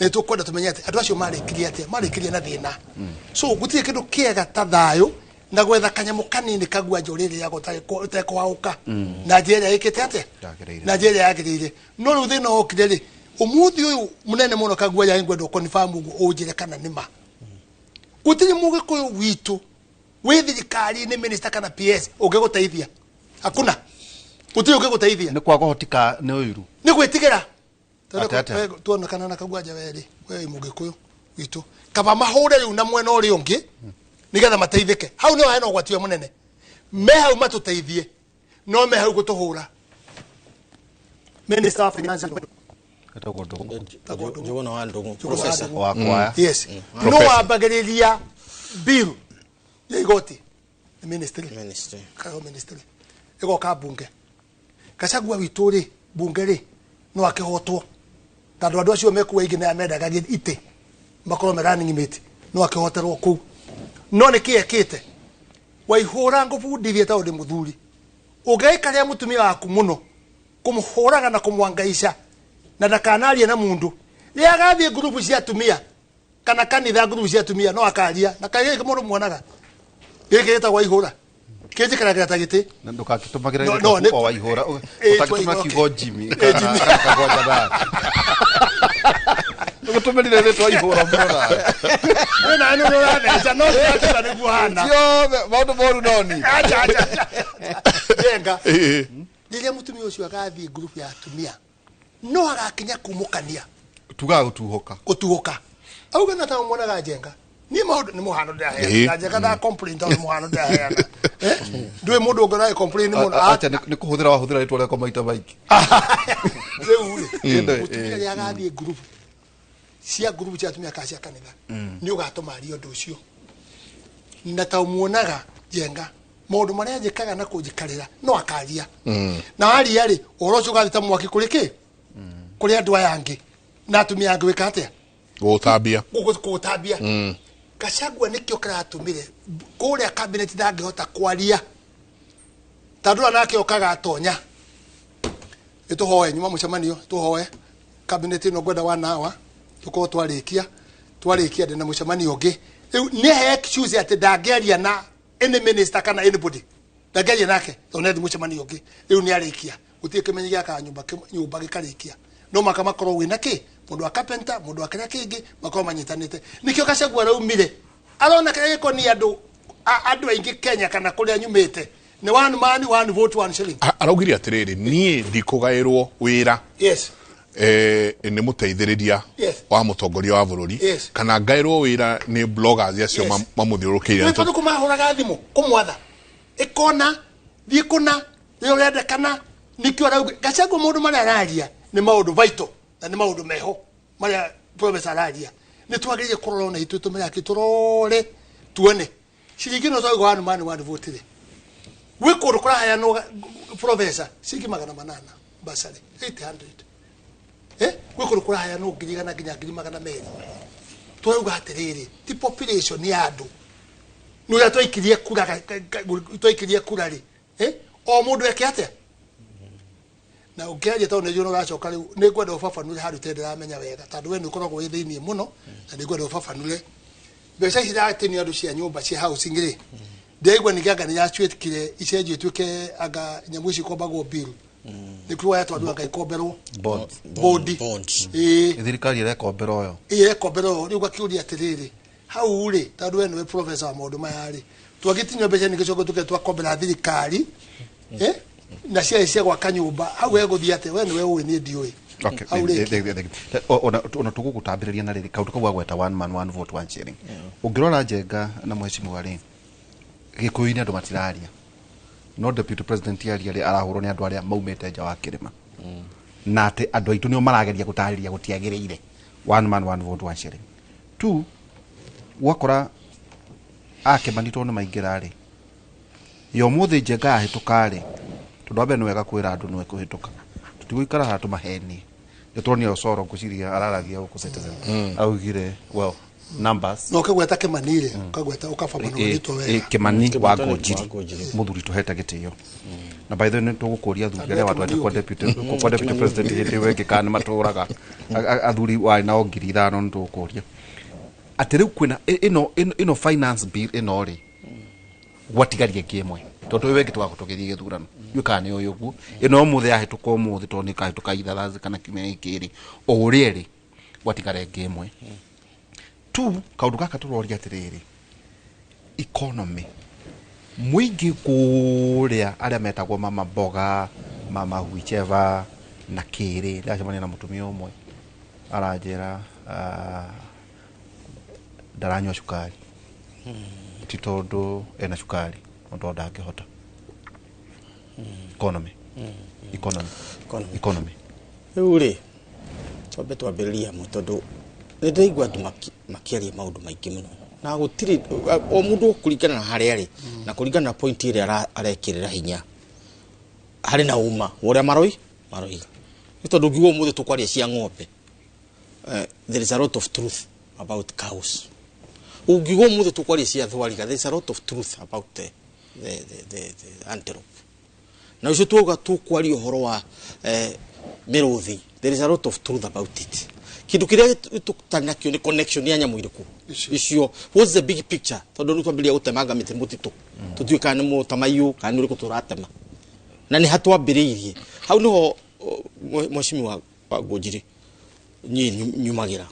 Nĩ tũkwenda tũmenye atĩ andũ acio marĩkirie atĩa, marĩkirie na thĩna. So gũtirĩ kĩndũ kĩega ta thayũ na gwetha kanyamũ kanini Kagwanja ũrĩrĩaga ũtekũhaũka na njĩra ĩrĩa ĩkĩte atĩa, na njĩra ĩrĩa yagĩrĩire. No rĩu thĩna wokire rĩ, ũmũthĩ ũyũ mũnene mũno Kagwanja ngwenda ũconfirm ũguo ũnjĩre kana nĩ ma. Gũtirĩ mũgĩkũyũ witũ wĩ thirikari-inĩ minister kana PS ũngĩgũteithia. Hakuna. Gũtirĩ ũngĩgũteithia. Nĩ kwaga ũhotika nĩ ũiru. Nĩ gwĩtigĩra. Tuonekana na Kagwanja werĩ, we wĩ mũgĩkũyũ witũ. Kaba mahũre rĩu na mwena ũrĩa ũngĩ nĩgetha mateithĩke. Hau nĩho hena ũgwati ũrĩa mũnene. Me hau matũteithie, no me hau gũtũhũra. Minister of Finance Njũgũna wa Ndũng'ũ, Professor wa kwaya. Yes. No wambagĩrĩria bill ya igoti nĩ ministry. Kago ministry. Ĩgoka bunge. Gachagua witũ rĩ, bunge rĩ, no akĩhotwo. Tondũ andũ acio mekuo aingĩ nĩ mendaga itĩ makorwo me running mate, no akĩhoterwo kũu. No nĩ kĩ ekĩte? Waihũra ngũbundithie tondũ ndĩ mũthuri. Ũngĩikaria mũtumia waku mũno, kũmũhũraga na kũmwangaica na ndakanarie na mũndũ, rĩrĩa agathiĩ ngurubu cia atumia kana kanitha ngurubu cia atumia no akaria na kaĩ gĩkĩ mũndũ muonaga gĩkĩ gĩtagwo Waihũra kĩnjikaragĩra ta gĩtĩ. Na ndũgakĩtũmagĩra rĩtwa o Waihũra, ũtangĩtũmĩra kiugo Jimmy kana Kagwanja nawe. Ndũgũtũmĩrire rĩtwa Waihũra mũno nawe. We nawe nĩ ũratheca, no ndĩratũra nĩguo hana. Ciothe maũndũ moru no niĩ. Acha, acha, acha. Njenga. Rĩrĩa mũtumia ũcio agathiĩ ngurubu ya atumia, no agakinya kumũkania. Tugaga gũtuhũka. Gũtuhũka. Auga na ta mwonaga Njenga. Niĩ maũndũ nĩ mũhano ndĩraheana. Na Njenga nda complain tondũ nĩ mũhano ndĩraheana. Ndũĩ mũndũ ũngĩ ũragĩ complain mũno. Acha nĩ kũhũthĩra wahũthĩra rĩtwa rĩakwa maita maingĩ. Rĩu rĩ, mũtumia rĩrĩa agathiĩ ngurubu cia ngurubu cia atumia kana cia kanitha, nĩ ũgatũma arie ũndũ ũcio. Na ta ũmuonaga Njenga, maũndũ marĩa anjĩkaga na kũnjikarĩra no akaria. Na aria rĩ, ũhoro ũcio ũgathiĩ ta mwaki kũrĩ kĩ? Kũrĩ andũ aya angĩ. Na atumia angĩ gwĩka atĩa? Gũtambia. Gũtambia. Gachagua nĩkĩo kĩratũmire kũrĩa cabinet ndangĩhota kwaria. Tondũ ũrĩa nake okaga atonya. Nĩ tũhoe nyuma mũcemanio, tũhoe cabinet ĩno ngwenda one hour, tũkorwo twarĩkia, twarĩkia ndĩna mũcemanio ũngĩ. Rĩu nĩ he excuse atĩ ndangĩaria na any minister kana anybody. Ndangĩaria nake tondũ nĩ athiĩ mũcemanio ũngĩ. Rĩu nĩ arĩkia. Gũtirĩ kĩmenyi gĩakaga nyũmba gĩkarĩkia. No maka makorwo wĩna kĩ? Mũndũ wa carpenter, mũndũ wa kĩrĩa kĩngĩ, makorwo manyitanĩte. Nĩkĩo Gachagua araumire. Arona kĩrĩa gĩkoniĩ andũ aingĩ Kenya kana kũrĩa nyumĩte. Nĩ one man, one vote, one shilling. Araugire atĩrĩrĩ, niĩ ndikũgaĩrwo wĩra. Yes. Nĩ mũteithĩrĩria wa mũtongoria wa bũrũri kana ngaĩrwo wĩra nĩ bloggers acio mamũthiũrũrũkĩirie. Nĩ tondũ kũmahũraga thimũ kũmwatha. Ĩkona, thiĩ kũna, rĩrĩa ũrendekana, nĩkĩo arauga. Gachagua maũndũ marĩa araria nĩ maũndũ vital na nĩ maũndũ meho marĩa professor araria. Nĩ twagĩrĩire kũrora ona ithuĩ tũmĩre akĩ tũrore tuone. Ciringi ĩno twauga one man one vote rĩ, gwĩ kũndũ kũraheanwo professor ciringi 800 bursary 800. Gwĩ kũndũ kũraheanwo 1,000 nginya 200,000. Tũrauga atĩrĩrĩ, ti population ya andũ. Nĩ ũrĩa twaikirie kura, twaikirie kura rĩ, o mũndũ eke atĩa? Na ũngĩaria tondũ nĩ njũĩ nĩ ũracoka rĩu, nĩ ngwenda ũbabanũre handũ itarĩ ndĩramenya wega, tondũ we nĩ ũkoragwo wĩ thĩiniĩ mũno, na nĩ ngwenda ũbabanũre. Mbeca ici iratinio andũ cia nyũmba cia housing rĩ, Ndĩraigua ningĩ anga nĩ yacuĩkire icenjio ituĩke anga nyamũ ici ikombagwo bill. Nĩ kuga yatwarwo anga ikomberwo bondi. Bonds. Ĩĩ. Thirikari ĩrekombera ũyũ. Ĩĩ ĩrekombera ũyũ. Rĩu ngakĩũria atĩrĩrĩ, hau rĩ, tondũ we nĩwe professor wa maũndũ maya rĩ, twagĩtinyio mbeca ningĩ coke tũke twakombera thirikari, na ciarĩ cia gwaka nyũmba, hau hegũthiĩ atĩa? We nĩwe ũĩ, niĩ ndiũĩ. Okay, Hau rĩngĩ. Ona tũgũgũtambĩrĩria na rĩrĩ kaũndũ kau wagweta one man one vote one sharing. Ũngĩrora Njenga na mheshimiwa rĩ, Gĩkũyũ-inĩ andũ matiraria, no deputy president aria rĩ, arahũrwo nĩ andũ arĩa maumĩte nja wa kĩrĩma, na atĩ andũ aitũ nĩo marageria gũtarĩria gũtiagĩrĩire one man one vote one sharing. Two, gwakora akĩmani tondũ nĩ maingĩra rĩ, ya ũmũthĩ Njenga yahĩtũka rĩ, tondũ wa mbere nĩ wega kwĩra andũ nĩwe kũhĩtũka, tũtigũikara haha tũmahenie. Nĩ tuonire Osoro ngwĩciria araragia gũkũ Citizen, augire well numbers. Na ũkĩgweta Kĩmani rĩ, ũkagweta ũkabambanũra rĩtwa wega. Kĩmani wa Ngũnjiri. Ngũnjiri, mũthuri tũhete gĩtĩo. Na by the way nĩ tũgũkũria athuri arĩa watwete Kĩmani kwa ũngĩ. deputy president hĩndĩ ĩyo ĩngĩ kana nĩ matũraga athuri warĩ nao 5,000. Nĩ tũgũkũria atĩ rĩu kwĩna ĩno finance bill ĩno rĩ, gwatigaria ĩngĩ ĩmwe, tondũ ũyũ wengĩ tũgakorwo tũgĩthiĩ gĩthurano. Ndiũĩ kana nĩ ũyũ ũguo ĩno ũmũthĩ yahĩtũka ũmũthĩ, tondũ nĩ ĩkahĩtũka either Thursday kana kiumia gĩkĩ rĩ, o ũrĩa ĩrĩ gwatigara ĩngĩ ĩmwe tu. Kaũndũ gaka tũroria atĩrĩrĩ, economy mũingĩ kũrĩa arĩa metagwo mama mboga, mama whichever na kĩrĩ, ndacemania na mũtumia ũmwe aranjĩra, ndaranyua cukari ti tondũ ena cukari, no tondũ ndangĩhota. Economy, economy. Economy. Economy. Rĩu rĩ, twambe twambĩrĩrie hamwe, tondũ nĩ ndĩraigua andũ makĩaria maũndũ maingĩ mũno, na gũtirĩ o mũndũ kũringana na harĩa arĩ na kũringana na point ĩrĩa arekĩrĩra hinya harĩ na ũma wa ũrĩa maroiga. Nĩ tondũ ngiuga ũmũthĩ tũkwaria cia ng'ombe, there is a lot of truth about cows. Ũngiuga ũmũthĩ tũkwaria cia thwariga, there is a lot of truth about the antelope. Na ũcio twauga tũkwaria ũhoro wa mĩrũthi, there is a lot of truth about it. Kĩndũ kĩrĩa tũtarĩ nakĩo nĩ connection ya nyamũ irĩkũ icio. What's the big picture? Tondũ rĩu twambĩrĩria gũtemanga mĩtĩ mũtitũ, tũtiũĩ kana nĩ mũtamaiyũ kana nĩ ũrĩkũ tũratema, na nĩ hatwambĩrĩirie hau nĩho mheshimiwa wa Ngũnjiri niĩ nyumagĩra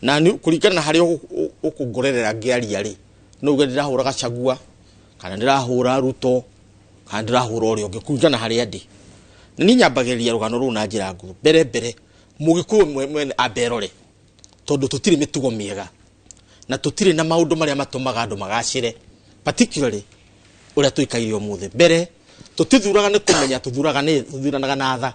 na nĩ kũringana na harĩa ũkũngorerera ngĩaria rĩ, no uge ndĩrahũra Gachagua kana ndĩrahũra Ruto kana ndĩrahũra ũrĩa ũngĩ, kũringana na harĩa ndĩ. Na niĩ nyambagĩrĩria rũgano rũu na njĩra nguhĩ. Mbere mbere, mũgĩkũyũ mwene ambe erore, tondũ tũtirĩ mĩtugo mĩega na tũtirĩ na maũndũ marĩa matũmaga andũ magacĩre, particularly ũrĩa tũikaire ũmũthĩ. Mbere tũtithuraga nĩ kũmenya, tũthuraga nĩ tũthuranaga na tha,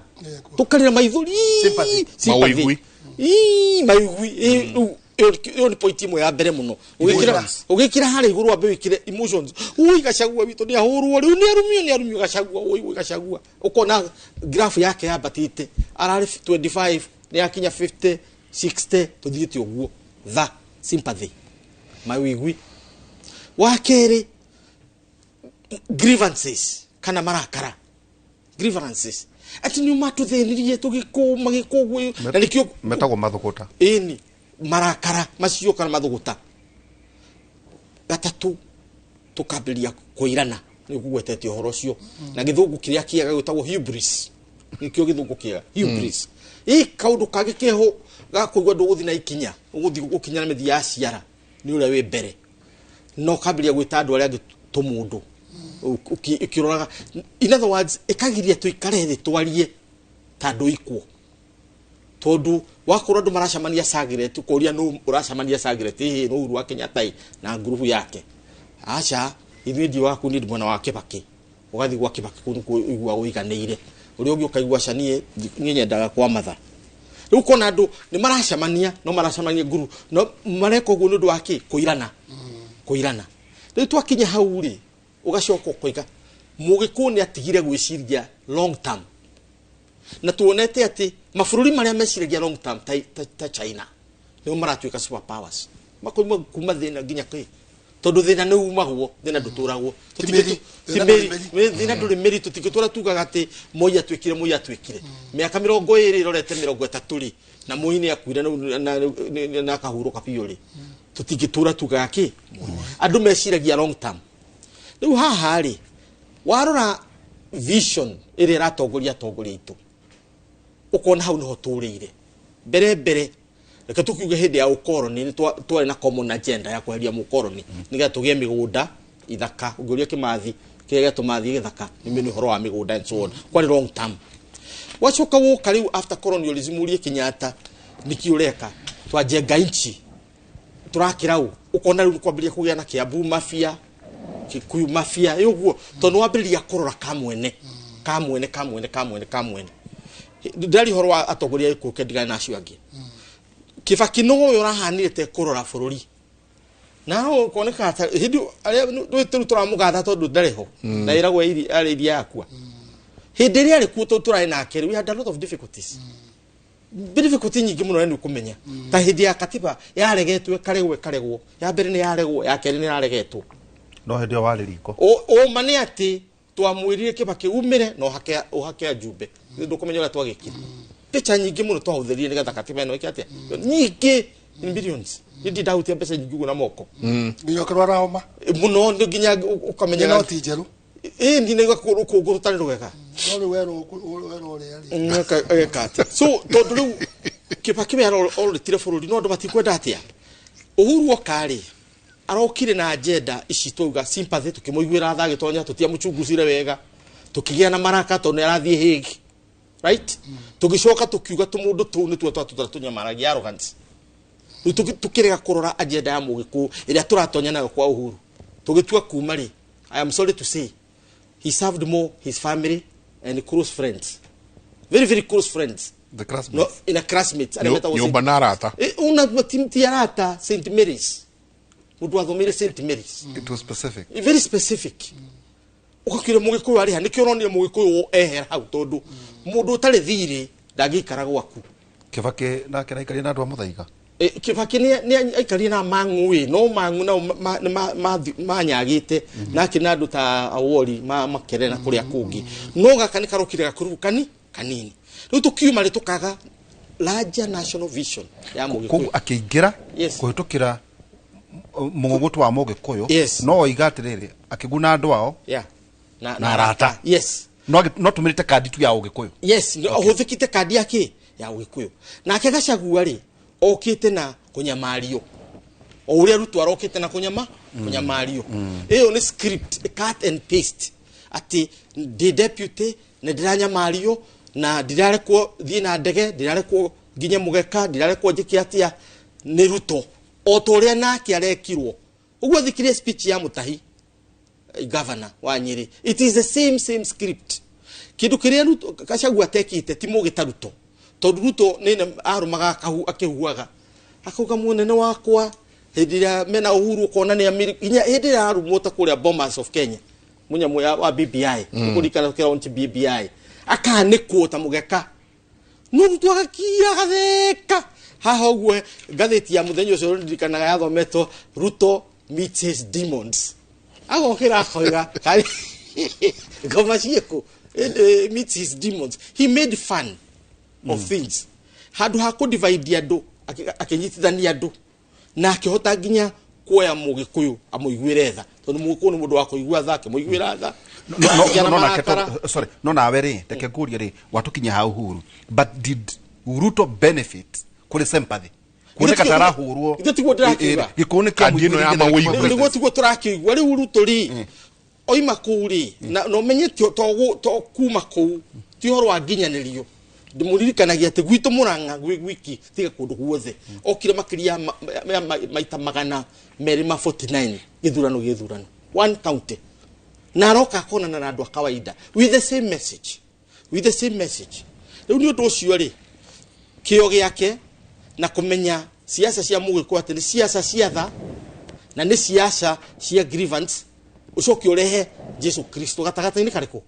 tũkarĩra maithori. Sympathy. Sympathy. Maũigui. Ii, maũigui. Ĩ, rĩu ĩyo nĩ point ĩmwe ya mbere mũno. Emotions. Ũgĩkĩra harĩa igũrũ, wambe wĩkĩre emotions. Ui, Gachagua witũ nĩ ahũrwo rĩu, nĩ arumio, nĩ arumio Gachagua. Ui, ui, Gachagua, ũkona graph yake yambatĩte, ararĩ 25 nĩ yakinya 50 60, tũthiĩte ũguo. Tha, sympathy, mawigui. Wa kerĩ, grievances kana marakara, grievances atĩ nĩ matũthĩnirie tũgĩkũ magĩkũguo, na nĩkĩo Metagwo mathũgũta. Ĩni, marakara macio kana mathũgũta. Gatatũ, tũkambĩrĩria kũirana. Nĩ ũkũgwetete ũhoro ũcio na gĩthũngũ kĩrĩa kĩega gĩtagwo hubris, nĩkĩo gĩthũngũ kĩega, hubris. Ĩ kaũndũ kangĩ keho ga kũigua ndũgũthiĩ na ikinya, ũgũthiĩ gũkinya na mĩthia ya ciara nĩ ũrĩa wĩ mbere, na ũkambĩrĩria gwĩta andũ arĩa angĩ tũmũndũ ũkĩroraga. In other words, ĩkagiria tũikare thĩ twarie ta andũ ikwo, tondũ wakorwo andũ maracemania Sagret, ũkoria nũ ũracemania Sagret? Ĩhĩ, nĩ Uhuru wa Kenyatta ĩ na ngurubu yake. Aca, ithuĩ ndi waku, niĩ ndĩ mwena wa Kibaki. Ũgathiĩ gwa Kibaki, kũu nĩkuo ũiguaga ũiganĩire. Ũrĩa ũngĩ ũkaigua aca, niĩ nyendaga kwa Matha. Rĩu ũkona andũ nĩ maracemania, no maracemania nguru, no mareka ũguo nĩ ũndũ wa kĩ? Kũirana, kũirana. Rĩu twakinya hau rĩ, ũgacoka ũkoiga mũgĩkũyũ nĩ atigire gwĩciria long term, na tuonete atĩ mabũrũri marĩa meciragia long term ta China nĩo maratuĩka super powers, makoima kuma thĩna nginya kĩ, tondũ thĩna nĩ umagwo, thĩna ndũtũragwo. Ti mĩri. Ti Thĩna mĩri. ndũrĩ mĩri. Thĩna ndũrĩ mĩri. Tũtingĩtũra tugaga atĩ Moi atuĩkire, Moi atuĩkire mĩaka 20 ĩrorete 30 rĩ, na Moi nĩ akuire na akahurũka biũ rĩ, tũtingĩtũra tugaga kĩ. Andũ meciragia long term. Rĩu haha rĩ warora vision ĩrĩa ĩratongoria atongoria aitũ ũkona hau nĩho tũrĩire mbere mbere. Reke tũkiuge hĩndĩ ya ũkoroni nĩ twarĩ na common agenda ya kweheria mũkoroni nĩgetha tũgĩe mĩgũnda ithaka. Ũngĩũria Kĩmathi kĩrĩa gĩatũma gĩthaka nĩ nĩ ũhoro wa mĩgũnda and so on, kwarĩ long term. Wacoka woka rĩu after colonialism ũrie Kenyatta nĩkĩ ũreka twajenga nchi tũrakĩra ũ, ũkona rĩu kwambĩrĩria kũgĩa na Kiambu mafia, Kikuyu mafia ũguo, tondũ wambĩrĩria kũrora kamwene kamwene kamwene kamwene kamwene. Ndĩraria ũhoro wa atongoria a gĩkũyũ kendigane na acio angĩ. Kibaki nowe ũrahanire te kũrora bũrũri na no kuoneka ta hĩndĩ arĩa rĩu tũramũgatha tondũ ndarĩ ho na ĩragwo arĩ iria yakua. Hĩndĩ ĩrĩa arĩ kuo tondũ tũrarĩ nake we had a lot of difficulties, difficulty nyingĩ mũno nĩ ũkũmenya ta hĩndĩ ya katiba yaregetwo ĩkaregwo ĩkaregwo, ya mbere nĩ yaregwo, ya kerĩ nĩ yaregetwo. No hĩndĩ ĩyo warĩ riko. Ũma nĩ atĩ twamwĩrire Kibaki umĩre na ũhake ajumbe, ndũkũmenya ũrĩa twagĩkire. Mbeca nyingĩ mũno twahũthĩrire nĩgetha katiba ĩno ĩke atĩa, nyingĩ in billions. Nĩ ndahutia mbeca nyingĩ ũguo na moko. Nginya ũkĩrwara homa. Mũno nĩ nginya ũkamenya nĩ noti njerũ. Ĩĩ nĩ rũkũngũ rũtarĩ rwega. No rĩu werwo ũrĩa rĩ. Eka atĩa? So tondũ rĩu Kibaki we arorĩtire bũrũri no andũ matikwenda atĩa. Uhuru oka rĩ arokire na agenda ici twauga sympathy, tukĩmũiguĩra tha agĩtonya, tũtiamũchunguzire wega, tukĩgĩa na maraka tondũ nĩ arathiĩ Hague, right? Tũgĩcoka tũkiuga tũmũndũ tũu nĩtuo twatũtara tũnyamaragia arrogance. Rĩu tũkĩrega kũrora agenda ya Mũgĩkũyũ ĩrĩa tũratonya nayo kwa Uhuru. Tũgĩtua kuma rĩ, I am sorry to say he served more his family and close friends, very very close friends. The classmates. No, in a classmates arĩa metagwo nyũmba na arata. Una ti arata St Mary's, mũndũ wathomeire St Mary's. It was specific. Very specific. Ũgakĩra Mũgĩkũyũ arĩ ha, nĩkĩo ũronire Mũgĩkũyũ ehera hau tondũ mũndũ ũtarĩ thirĩ ndangĩikara gwaku. Kibaki nake naikarire na andũ a Mũthaiga. Kibaki nĩ aikarire na Mang'u, no Mang'u nao manyagĩte nake na andũ ta Awori Makerere na kũrĩa kũngĩ. No gaka nĩ karokire gakũrũ kanini. Rĩu tũkiuma rĩ tũkaga larger national vision ya Mũgĩkũyũ. Koguo akĩingĩra kũhĩtũkĩra mũgũgũtũ wa Mũgĩkũyũ, no oiga atĩrĩrĩ akĩguna andũ ao na arata. Yes. No tũmĩrĩte kandi tu ya Ũgĩkũyũ. Yes, ũhũthĩkĩte kandi ya kĩ ya Ũgĩkũyũ. Nake Gachagua rĩ okĩte na kũnyamario. O ũrĩa Ruto arokĩte na kũnyamario. Ĩyo nĩ script, cut and paste. Atĩ ndĩ deputy na ndĩranyamario na ndirarekwo thiĩ na ndege, ndirarekwo nginye mũgeka, ndirarekwo njĩke atĩa nĩ Ruto. O ta ũrĩa nake arekirwo. Ũguo thikirie speech ya Mutahi governor wa Nyeri. It is the same script. Kĩndũ kĩrĩa Ruto Gachagua atekĩte ti mũgĩ ta Ruto. Tondũ Ruto nĩ arũmaga akĩhuaga. Akauga mũnene wakwa hĩndĩ ĩrĩa mena Uhuru ũkona nĩ amiri nginya hĩndĩ ĩrĩa arumwo ta kũrĩa Bomas of Kenya. Mũnyamũ wa BBI, ũkũririkana kĩraunch BBI. Akanĩkwo ta mũgeka. No Ruto agakia agatheka. Haha ũguo ngathĩti ya mũthenya ũcio ndirikanaga yathometwo Ruto meets his demons. Agokĩra akoiga ngoma ciĩkũ meets his demons. He made fun of things. Handũ ha kũ divide andũ akĩnyitithania andũ na akĩhota nginya kuoya Mũgĩkũyũ amũiguĩre tha, tondũ Mũgĩkũyũ nĩ mũndũ wa kũigua tha, akĩmũiguĩra tha. Sorry, no nawe rĩ reke ngũrie rĩ watũkinya ha Uhuru, but did Ruto benefit kũrĩ sympathy kuoneka ta arahũrwo? Ithe tiguo ndĩrakiuga. Gĩkũyũ nĩ Kandi ĩno ya mawĩigwi. Nĩguo tiguo tũrakĩigua. Rĩu Ruto rĩ oima kũu rĩ na ũmenye to kuma kũu ti ũhoro wa nginyanĩrio. Ndĩmũririkanagia atĩ gwitũ Mũrang'a gwĩ gwiki tiga kũndũ guothe okire makĩria ya maita 249 gĩthurano one county, na aroka akonana na andũ a kawaida with the same message, with the same message. Rĩu nĩ ũndũ ũcio rĩ kĩo gĩake na kũmenya siasa cia Mũgĩkũyũ atĩ nĩ siasa cia tha na nĩ siasa cia grievance, ũcoke ũrehe Jesu Kristo gatagatĩ-inĩ karĩkũ?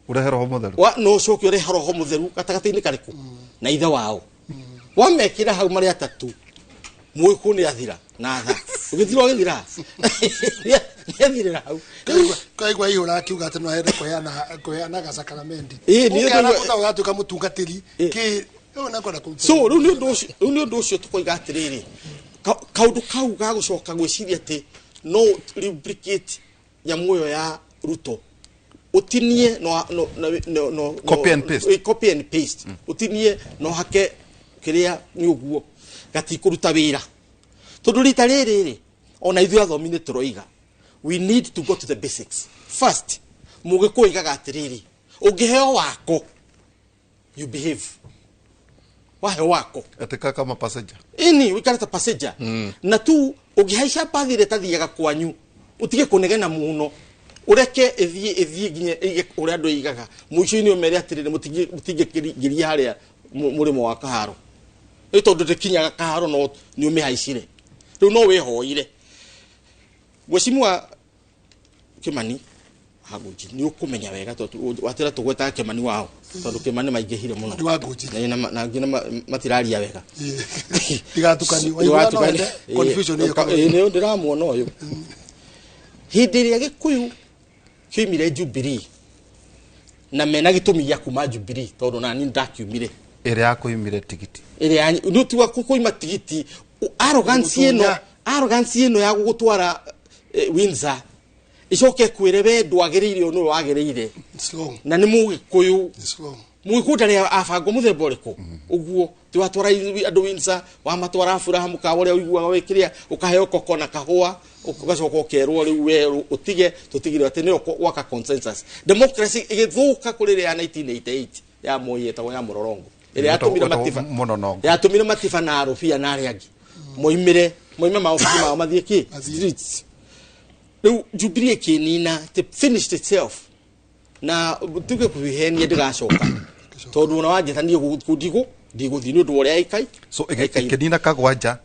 Ũrehe Roho Mũtheru. No ũcoke ũrehe Roho Mũtheru gatagatĩ-inĩ karĩkũ? Na ithe wao. Wamekĩra hau marĩ atatũ, Mũgĩkũyũ nĩ athira na tha. Ũgĩthira ũgĩthira. Nĩ athirĩra hau. Kaigua ihũra akiuga atĩ no ende kũheana gacakaramendi. Ĩĩ, Ũkĩhana ũgatuĩka mũtungatĩri kĩ. So rĩu nĩ ũndũ ũcio tũkoiga atĩrĩrĩ kaũndũ kau gagũcoka gwĩciria atĩ no replicate Nyamu ĩyo ya Ruto utinie no no no no no Copy and paste. Copy and paste utinie no hake kiria ni uguo gatikuruta wira tondu rita riri ri ona ithuĩ athomi nĩ tũroiga we need to go to the basics first. Mũgĩkũyũ oigaga atĩrĩrĩ, ũngĩheo wako you behave, waheo wako Ateka kama passenger. Ini wikare ta passenger na tu ũngĩhaica bathi ĩrĩa ĩtathiaga kwanyu ũtige kũnegena mũno, ũreke ĩthiĩ nginya ĩige ũrĩa andũ igaga mũico-inĩ ũmere atĩrĩrĩ, mũtingĩkĩria harĩa mũrĩmo wa Kaharo nĩ tondũ ndĩkinyaga Kaharo no nĩ ũmĩhaicire rĩu no wĩhoire. Mheshimiwa Kimani Hagunji nĩ ũkũmenya wega tondũ watĩra tũgwetaga Kimani wao tondũ Kimani maingĩhire mũno. Nĩ wa Ngũnji. Na nginya matiraria wega. Ndigatukani waigua no wende confusion ĩyo. Nĩ ndĩramuona ũyũ hĩndĩ ĩrĩa Gĩkũyũ kĩoimire Jubilee na mena gĩtũmi gĩa kuma Jubilee tondũ nani ndakiumire Ĩrĩa yakuimire tigiti. Ĩrĩa nĩ tiga kũima tigiti, arrogance ĩno, arrogance ĩno ya gũgũtwara Windsor icoke kwĩre we ndwagĩrĩire ũyũ nĩwe wagĩrĩire. It's wrong. Na nĩ Mũgĩkũyũ. It's wrong. Mũgĩkũyũ ndarĩ abangwo mũthemba ũrĩkũ ũguo ti watwara andũ Windsor wamatwara Furaha mũkawa ũrĩa ũiguaga wĩkĩrĩa ũkaheo koko na kahũa ũgacoka ũkerwo rĩu we ũtige tũtigire atĩ nĩyo gwaka consensus democracy ĩgĩthũka kũrĩ ĩrĩa ya 1988 ya Moi ĩtagwo ya Mũrorongo ĩrĩa yatũmire Matiba Mũnonongo. Yatũmire Matiba na Arũbia na arĩa angĩ moimire moime maobici mao mathiĩ kĩ streets. Rĩu Jubilee ĩkĩnina, it finished itself na tuge kũhenia ndĩgacoka tondũ ona wanjĩta niĩ gũkũ ndigũthiĩ nĩ ũndũ wa ũrĩa ĩkai. So ĩkĩnina kagwanja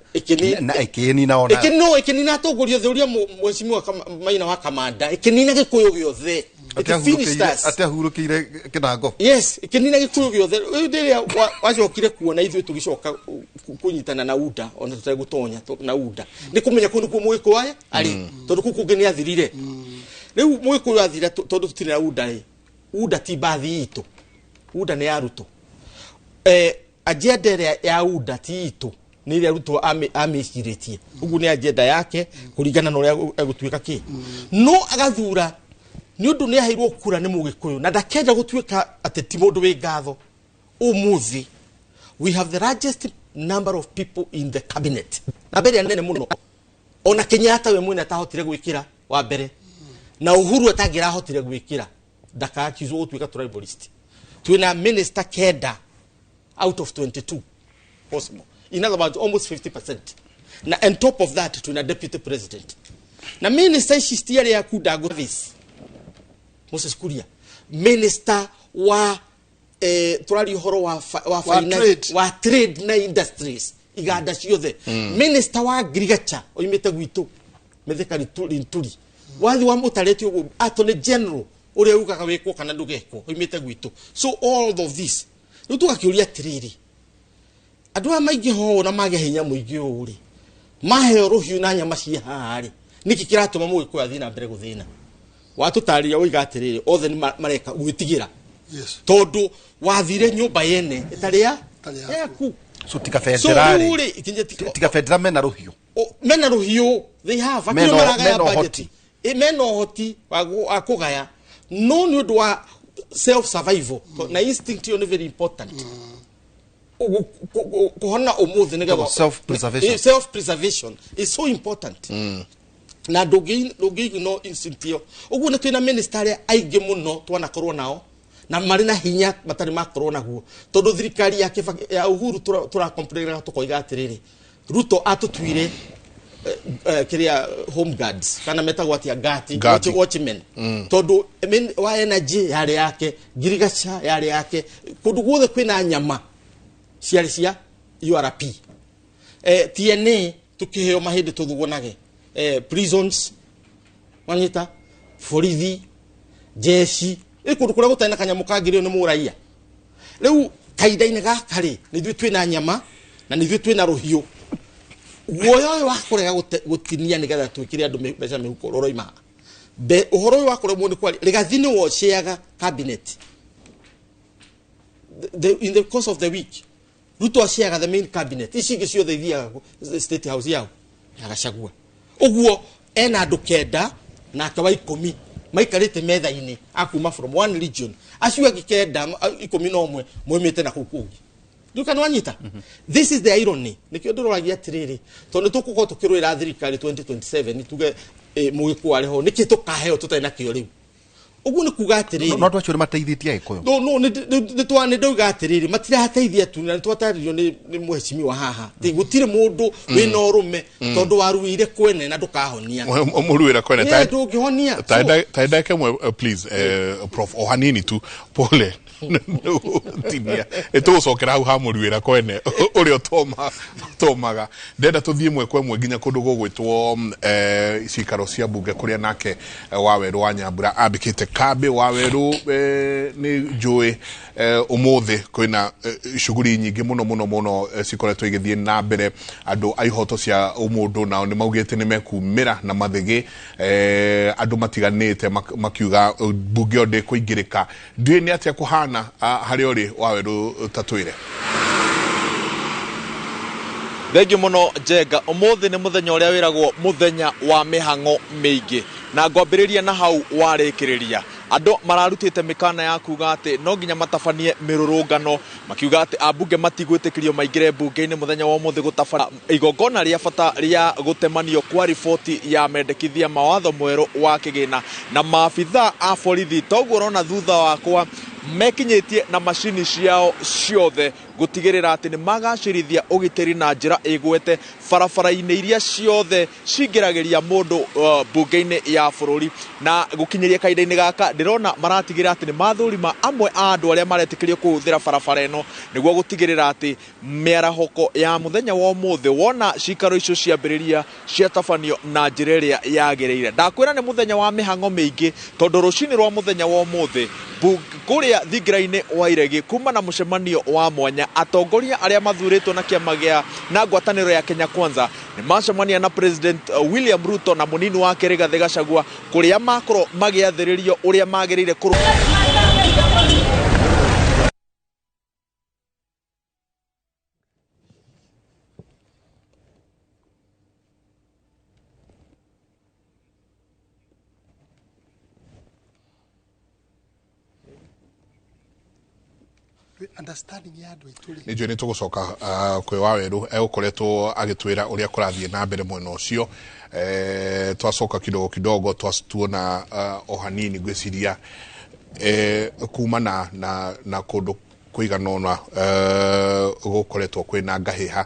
na ĩkĩnina ona ĩkĩnina ĩkĩnina atongoria othe ũrĩa mheshimiwa Maina wa Kamanda ĩkĩnina Gĩkũyũ gĩothe. It finished us. Atĩahurũkĩire kĩnango. Yes, ĩkĩnina Gĩkũyũ gĩothe. Rĩu rĩrĩa wacokire kuona ithuĩ tũgĩcoka kũnyitana na UDA ona tũtegũtonya na UDA nĩ kũmenya kũu nĩkuo Mũgĩkũyũ aya arĩ tondũ kũu kũngĩ nĩ athirire. Rĩu Mũgĩkũyũ athira tondũ tũtirĩ na UDA rĩ, UDA ti mbathi itũ, UDA nĩ ya Ruto. Agenda ĩrĩa ya UDA ti itũ nĩ ĩrĩa Ruto amĩcirĩtie ũguo nĩ agenda yake kũringana na ũrĩa egũtuĩka kĩ no agathura nĩ ũndũ nĩ aheirwo kura nĩ Mũgĩkũyũ na ndakenda gũtuĩka atĩ ti mũndũ wĩ ngatho. Ũmũthĩ we have the largest number of people in the cabinet na mbere nene mũno ona Kenyatta we mwene atahotire gwĩkĩra wa mbere na Uhuru atangĩrahotire gwĩkĩra ndakakizwo gũtuĩka tribalist. Twĩna minister kenda out of 22 possible, in other words almost 50%, na on top of that twĩna deputy president na minister ici citiarĩ ya kundango this Moses Kuria minister wa tũraria ũhoro wa finance, trade. Wa trade na industries iganda ciothe. Minister wa agriculture oimĩte gwitũ Mithika Linturi wathi wa mũtarĩte ũguo attorney general ũrĩa ugaga wĩkwo kana ndũgekwo oimĩte gwitũ. So all of this rĩu tũgakĩũria atĩrĩrĩ, andũ aya maingĩ ho na magĩa hinya mũingĩ ũũ rĩ maheo rũhiũ na nyama cia haha rĩ nĩkĩ kĩratũma Mũgĩkũyũ athiĩ na mbere gũthĩna? Watũtarĩria woiga atĩrĩrĩ othe nĩ mareka gwĩtigĩra. Yes. Tondũ wathire nyũmba yene ĩtarĩ ya Ĩtarĩ yaku. yaku. So tiga bendera rĩu rĩ. rĩ ikinya Tiga bendera mena rũhiũ. Mena rũhiũ they have Mena akĩrĩ maragaya mena budget. ũhoti. Mena ũhoti wa kũgaya no nĩ ũndũ wa self survival na instinct ĩyo nĩ very important. Kũhona ũmũthĩ nĩgetha Self preservation. Self preservation is so important. Na ndũngĩ instinct ĩyo ũguo nĩ twĩna minister arĩa aingĩ mũno twanakorwo nao na marĩ na hinya matarĩ makorwo naguo tondũ thirikari ya Kibaki ya Uhuru tũra tũkoiga atĩrĩrĩ Ruto atũtuire kĩrĩa home guards kana metagwo atĩa gati Gati. watchmen tondũ wa energy yarĩ yake ngirigaca yarĩ yake kũndũ guothe kwĩna nyama ciarĩ cia URP. TNA tukiheo mahĩndĩ tũthugunage prisons wanyita borithi jeshi kũndũ kũrĩa gũtarĩ na kanyamũ kangĩrĩo nĩ mũraia. Rĩu kahinda-inĩ gaka rĩ nĩ ithuĩ twĩna nyama na nĩ ithuĩ twĩna rũhiũ guoya ũyũ wa kũrega gũtinia nĩgetha twĩkĩre andũ mbeca mĩhuko ũroima ũhoro ũyũ wa kũremwo nĩ kwaria Rigathi nĩ woceaga cabinet in the course of the week. Ruto aceaga the main cabinet ici ingĩ ciothe ithiaga state house yao ya Gachagua ũguo ena andũ kenda Nake wa 10 maikarĩte metha-inĩ akuma from one region, acio angĩ 9 11 moimĩte na kũu kũngĩ. Nduka nĩ wanyita? This is the irony. Nĩkĩo ndĩroragia atĩrĩrĩ, tondũ tũkũkorwo tũkĩrũĩra thirikari 2027, tuge mũgĩkũyũ arĩ ho, nĩkĩ tũkaheo tũtarĩ nakĩo rĩu? Ũguo nĩ kuga atĩrĩrĩ, No andũ acio nĩ mateithĩtie Agĩkũyũ? No, nĩ ndauga atĩrĩrĩ, matirateithia tu, na nĩ twatarĩrio nĩ mheshimiwa haha atĩ gũtirĩ mũndũ wĩna ũrũme, tondũ waruire kwene na ndũkahonia. Mũruĩra kwene. Ndũngĩhonia. Ta ndagĩka ĩmwe, please, Prof, o hanini tu, pole tinia, nĩ tũgũcokera hau ha mũruĩra kwene ũrĩa ũtomaga. Ndenda tũthiĩ ĩmwe kwa ĩmwe nginya kũndũ gũgwĩtwo cikaro cia mbunge, kũrĩa nake Wawerũ wa Nyambura ambĩkĩte kambĩ. Wawerũ, nĩ njũĩ ũmũthĩ kwĩna shughuli nyingĩ mũno mũno mũno cikoretwo igĩthiĩ na mbere. Andũ a ihoto cia ũmũndũ nao nĩ maugĩte nĩ mekumĩra na mathĩgĩ, andũ matiganĩte makiuga mbunge ĩyo ndĩkũingĩrĩka. Ndiũĩ nĩ atĩa kũhana harĩa ũrĩ, Wawerũ, tatwĩre. Thengiũ mũno, Njenga. Ũmũthĩ nĩ mũthenya ũrĩa wĩragwo mũthenya wa mĩhang'o mĩingĩ, na ngwambĩrĩria na hau warĩkĩrĩria. Andũ mararutĩte mĩkana ya kuga atĩ no nginya matabanie mĩrũrũngano, makiuga atĩ ambunge matigwĩtĩkĩrio maingĩre mbunge-inĩ mũthenya wa ũmũthĩ gũtabana igongona rĩa bata rĩa gũtemanio kwa riboti ya mendekithia mawatho mwerũ wa kĩgĩna. Na maabitha a borithi, toguo ũrona thutha wakwa, mekinyĩtie na macini ciao ciothe gũtigĩrĩra atĩ nĩ magacĩrithia ũgitĩri na njĩra ĩgwete barabara-inĩ iria ciothe cingĩragĩria mũndũ mbunge-inĩ ya bũrũri. Na gũkinyĩria kahinda-inĩ gaka, ndĩrona maratigĩrĩra atĩ nĩ mathũrima amwe a andũ arĩa maretĩkĩrio kũhũthĩra barabara ĩno, nĩguo gũtigĩrĩra atĩ mĩarahũko ya mũthenya wa ũmũthĩ wona cikaro icio ciambĩrĩria ciatabanio na njĩra ĩrĩa yagĩrĩire. Ndakwĩra nĩ mũthenya wa mĩhang'o mĩingĩ, tondũ rũcinĩ rwa mũthenya wa ũmũthĩ kũrĩa thingira-inĩ wa Iregi kuma na mũcemanio wa mwanya, atongoria arĩa mathurĩtwo na kĩama gĩa na ngwatanĩro ya Kenya Kwanza nĩ macemania na President William Ruto na mũnini wake Rigathĩ Gachagua, kũrĩa makorwo magĩathĩrĩrio ũrĩa magĩrĩire kũrũ Understanding ya andũ aitũ rĩ. Nĩ njũĩ nĩ tũgũcoka kwĩ Wawerũ, egũkoretwo agĩtwĩra ũrĩa kũrathiĩ na mbere mwena ũcio. Twacoka kidogo kidogo tuona o hanini, ngwĩciria kuma na kũndũ kũigana ũna gũkoretwo kwĩna ngahĩha.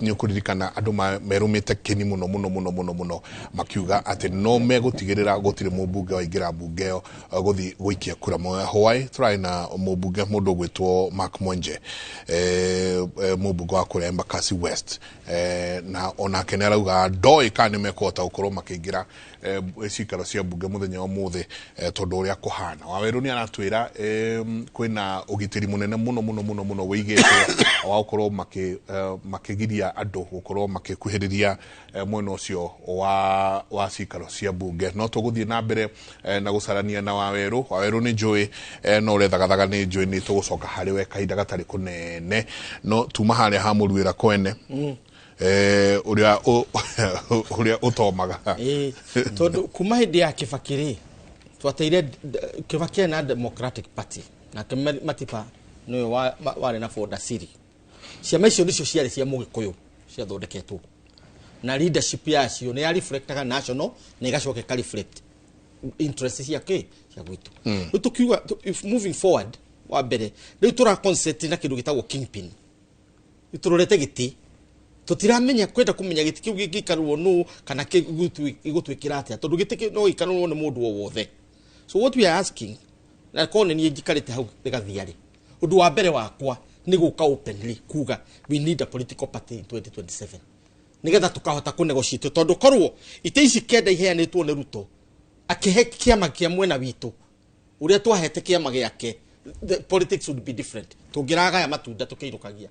Nĩ ũkũririkana andũ merũmĩte kĩni mũno mũno mũno mũno mũno, makiuga atĩ no megũtigĩrĩra gũtirĩ mũmbunge waingĩra mbunge ĩyo gũthiĩ gũikia kura. Hwaĩ tũrarĩ na mũmbunge, mũndũ ũgwĩtwo Mark Mwenje, mũmbunge wa kũrĩa Embakasi West, na onake nĩ arauga ndoĩ kana nĩ mekũhota gũkorwo makĩingĩra cikaro cia mbunge mũthenya wa ũmũthĩ, tondũ ũrĩa kũhana. Wawerũ nĩ aratwĩra kwĩna ũgitĩri mũnene mũno mũno mũno mũno wĩigĩtwo wa gũkorwo makĩgiria andũ gũkorwo makĩkuhĩrĩria mwena ũcio wa cikaro cia mbunge. No tũgũthiĩ na mbere na gũcarania na Wawerũ. Wawerũ, nĩ njũĩ no ũrethagathaga, nĩ njũĩ nĩ tũgũcoka harĩ we kahinda gatarĩ kũnene, no tuma harĩa ha mũruĩra kwene, ũrĩa ũtomaga. Ĩĩ, tondũ kuma hĩndĩ ya Kibaki rĩ, twateire Kibaki arĩ na Democratic Party, nake Matiba nĩwe warĩ na Ford Asili. Ciama icio nĩcio ciarĩ cia mũgĩkũyũ ciathondeketwo, na leadership yacio nĩ ya reflectaga national na ĩgacoka ĩka reflect interest cia kĩ cia gwitũ. Rĩu tũkiuga if moving forward, wa mbere rĩu tũra concentrate na kĩndũ gĩtagwo kingpin. Rĩu tũrorete gĩtĩ, tũtiramenya kwenda kũmenya gĩtĩ kĩu gĩngĩikarĩrwo nũ kana gĩgũtuĩkĩra atĩa, tondũ gĩtĩ kĩu no gĩikarĩrwo nĩ mũndũ o wothe. So what we are asking, na korwo nĩ niĩ njikarĩte hau gĩgathia rĩ, ũndũ wa mbere wakwa nĩ gũka openly kuga we need a political party in 2027, nigetha tukahota kũ negotiate, tondũ korwo itĩ ici 9 iheanĩtwo nĩ Ruto akĩhe kĩama kĩa mwena witũ ũrĩa twahete kĩama gĩake, the politics would be different. Tũngĩragaya matunda tũkĩinũkagia.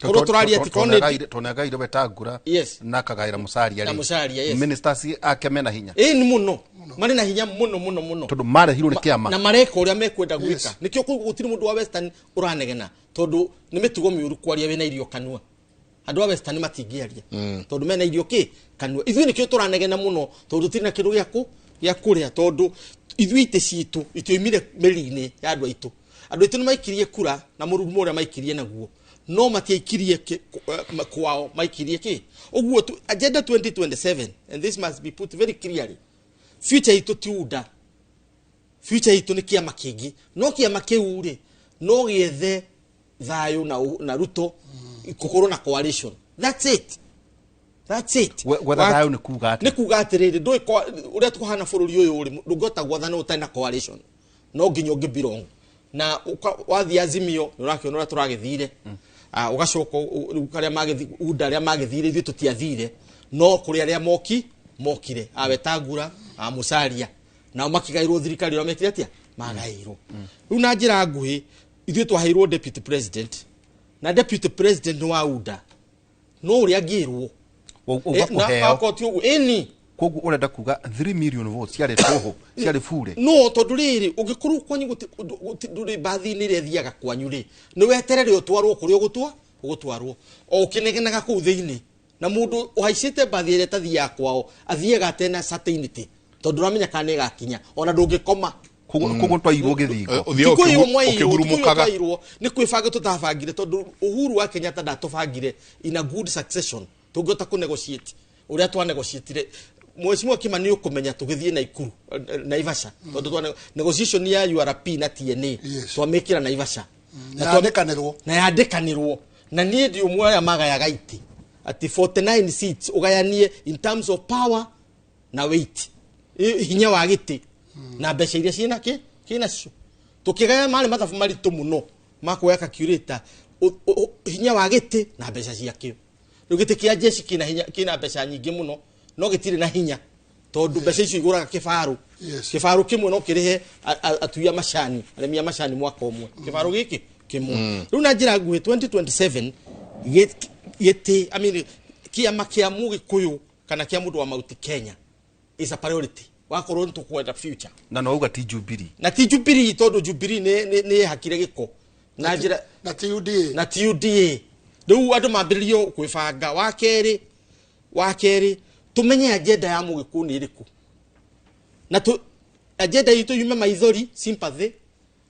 Korwo tũraria atĩ korwo nĩ Tondũ Wetangula na akagaĩra Musalia Na rĩ, Musalia, yes. Ministers ake mena hinya. Ĩĩ, nĩ mũno marĩ na hinya mũno mũno mũno. Tondũ marehirwo nĩ kĩama. Na mareka ũrĩa mekwenda gwĩka. Nĩkĩo gũtirĩ mũndũ wa Western ũranegena, tondũ nĩ mĩtugo mĩũru kwaria wĩna irio kanua. Andũ a Western matingĩaria tondũ mena irio kĩ kanua. Ithuĩ nĩkĩo tũranegena mũno, tondũ tũtirĩ na kĩndũ gĩa Gĩa kũrĩa tondũ ithuĩ itĩ citũ itioimire mĩri-inĩ ya andũ aitũ. Andũ aitũ nĩ maikirie kura na mũrurumo ũrĩa maikirie naguo, no matiaikirie kwao, maikirie kĩ ũguo agenda 2027, and this must be put very clearly, future itũ ti UDA, future itũ nĩ kĩama kĩngĩ, no kĩama kĩu rĩ no gĩethe thayũ na Ruto gũkorwo na coalition. That's it, that's it. Gwetha thayũ nĩ kuga atĩa? Nĩ kuga atĩrĩrĩ, ndũĩ ũrĩa tũhana bũrũri ũyũ rĩ, ndũngĩhota gwathana ũtarĩ na coalition, no nginya ũngĩ belong na wathiĩ Azimio nĩ ũrakĩona ũrĩa tũragĩthire. Ah, ũgacoka rĩu karĩa magĩthi UDA, arĩa magĩthire, ithuĩ tũtiathire, no kũrĩ arĩa mokire a Wetangula, a Musalia, nao makĩgaĩrwo thirikari ũrĩa mekire atĩa magaĩirwo. Rĩu na njĩra nguhĩ, ithuĩ twaheirwo deputy president, na deputy president nĩ wa UDA, no ũrĩa angĩrwo Uga kũheo? Akorwo ti ũguo, ĩni. Koguo ũrenda kuga 3 million votes ciarĩ tũhũ, ciarĩ bure? No tondũ rĩrĩ, ũngĩkorwo kwanyu ndũrĩ mbathi-inĩ ĩrĩa ĩthiaga kwanyu rĩ, nĩ weterere ũtwarwo kũrĩa ũgũtwarwo o ũkĩnegenaga kũu thĩinĩ, na mũndũ ũhaicĩte mbathi ĩrĩa ĩtathiaga kwao athiaga atena certainty, tondũ ũramenya kana nĩ ĩgakinya, ona ndũngĩkoma. Koguo twairwo gĩthingo. Ũthiaga Ti kũiywo mwaiywo, ti kũiywo. ũkĩhurumũkaga. Twairwo nĩ kwĩbanga tũtabangire, tondũ Uhuru wa Kenyatta ndatũbangire in a good succession tũngĩhota kũ negotiate ũrĩa twa negotiatire. Mheshimiwa Kimani, ũkũmenya tũgĩthiĩ Naikuru, Naivasha, tondũ twa negotiation ya URP na TNA twamĩkĩra Naivasha. Na yandĩkanĩrwo. Na yandĩkanĩrwo, na niĩ ndi ũmwe arĩa magayaga itĩ atĩ 49 seats ũgayanie in terms of power na weight, hinya wa gĩtĩ na mbeca iria ciĩna kĩ kĩnacio. Tũkĩgaya marĩ mathabu maritũ mũno ma kuoya calculator, hinya wa gĩtĩ na mbeca ciakĩo. Rĩu gĩtĩ kĩa jeshi kĩna hinya, kĩna mbeca nyingĩ mũno, no gĩtirĩ na hinya, tondũ mbeca icio igũraga kĩbarũ. Kĩbarũ kĩmwe no kĩrĩhe atui a macani, arĩmi a macani mwaka ũmwe, kĩbarũ gĩkĩ kĩmwe. Rĩu na njĩra nguhĩ, 2027 gĩtĩ, I mean, kĩama kĩa mũgĩkũyũ kana kĩa mũndũ wa Mount Kenya is a priority wakorwo nĩ tũkwenda future. Na no uga ti Jubilee? Na ti Jubilee, tondũ Jubilee nĩ ĩhakire gĩko na njĩra Na ti UDA. Na ti UDA. Rĩu andũ mambĩrĩrio kwĩbanga. Wa kerĩ, tũmenye agenda ya mũgĩkũyũ nĩ ĩrĩkũ, na agenda itũ yume maithori, sympathy,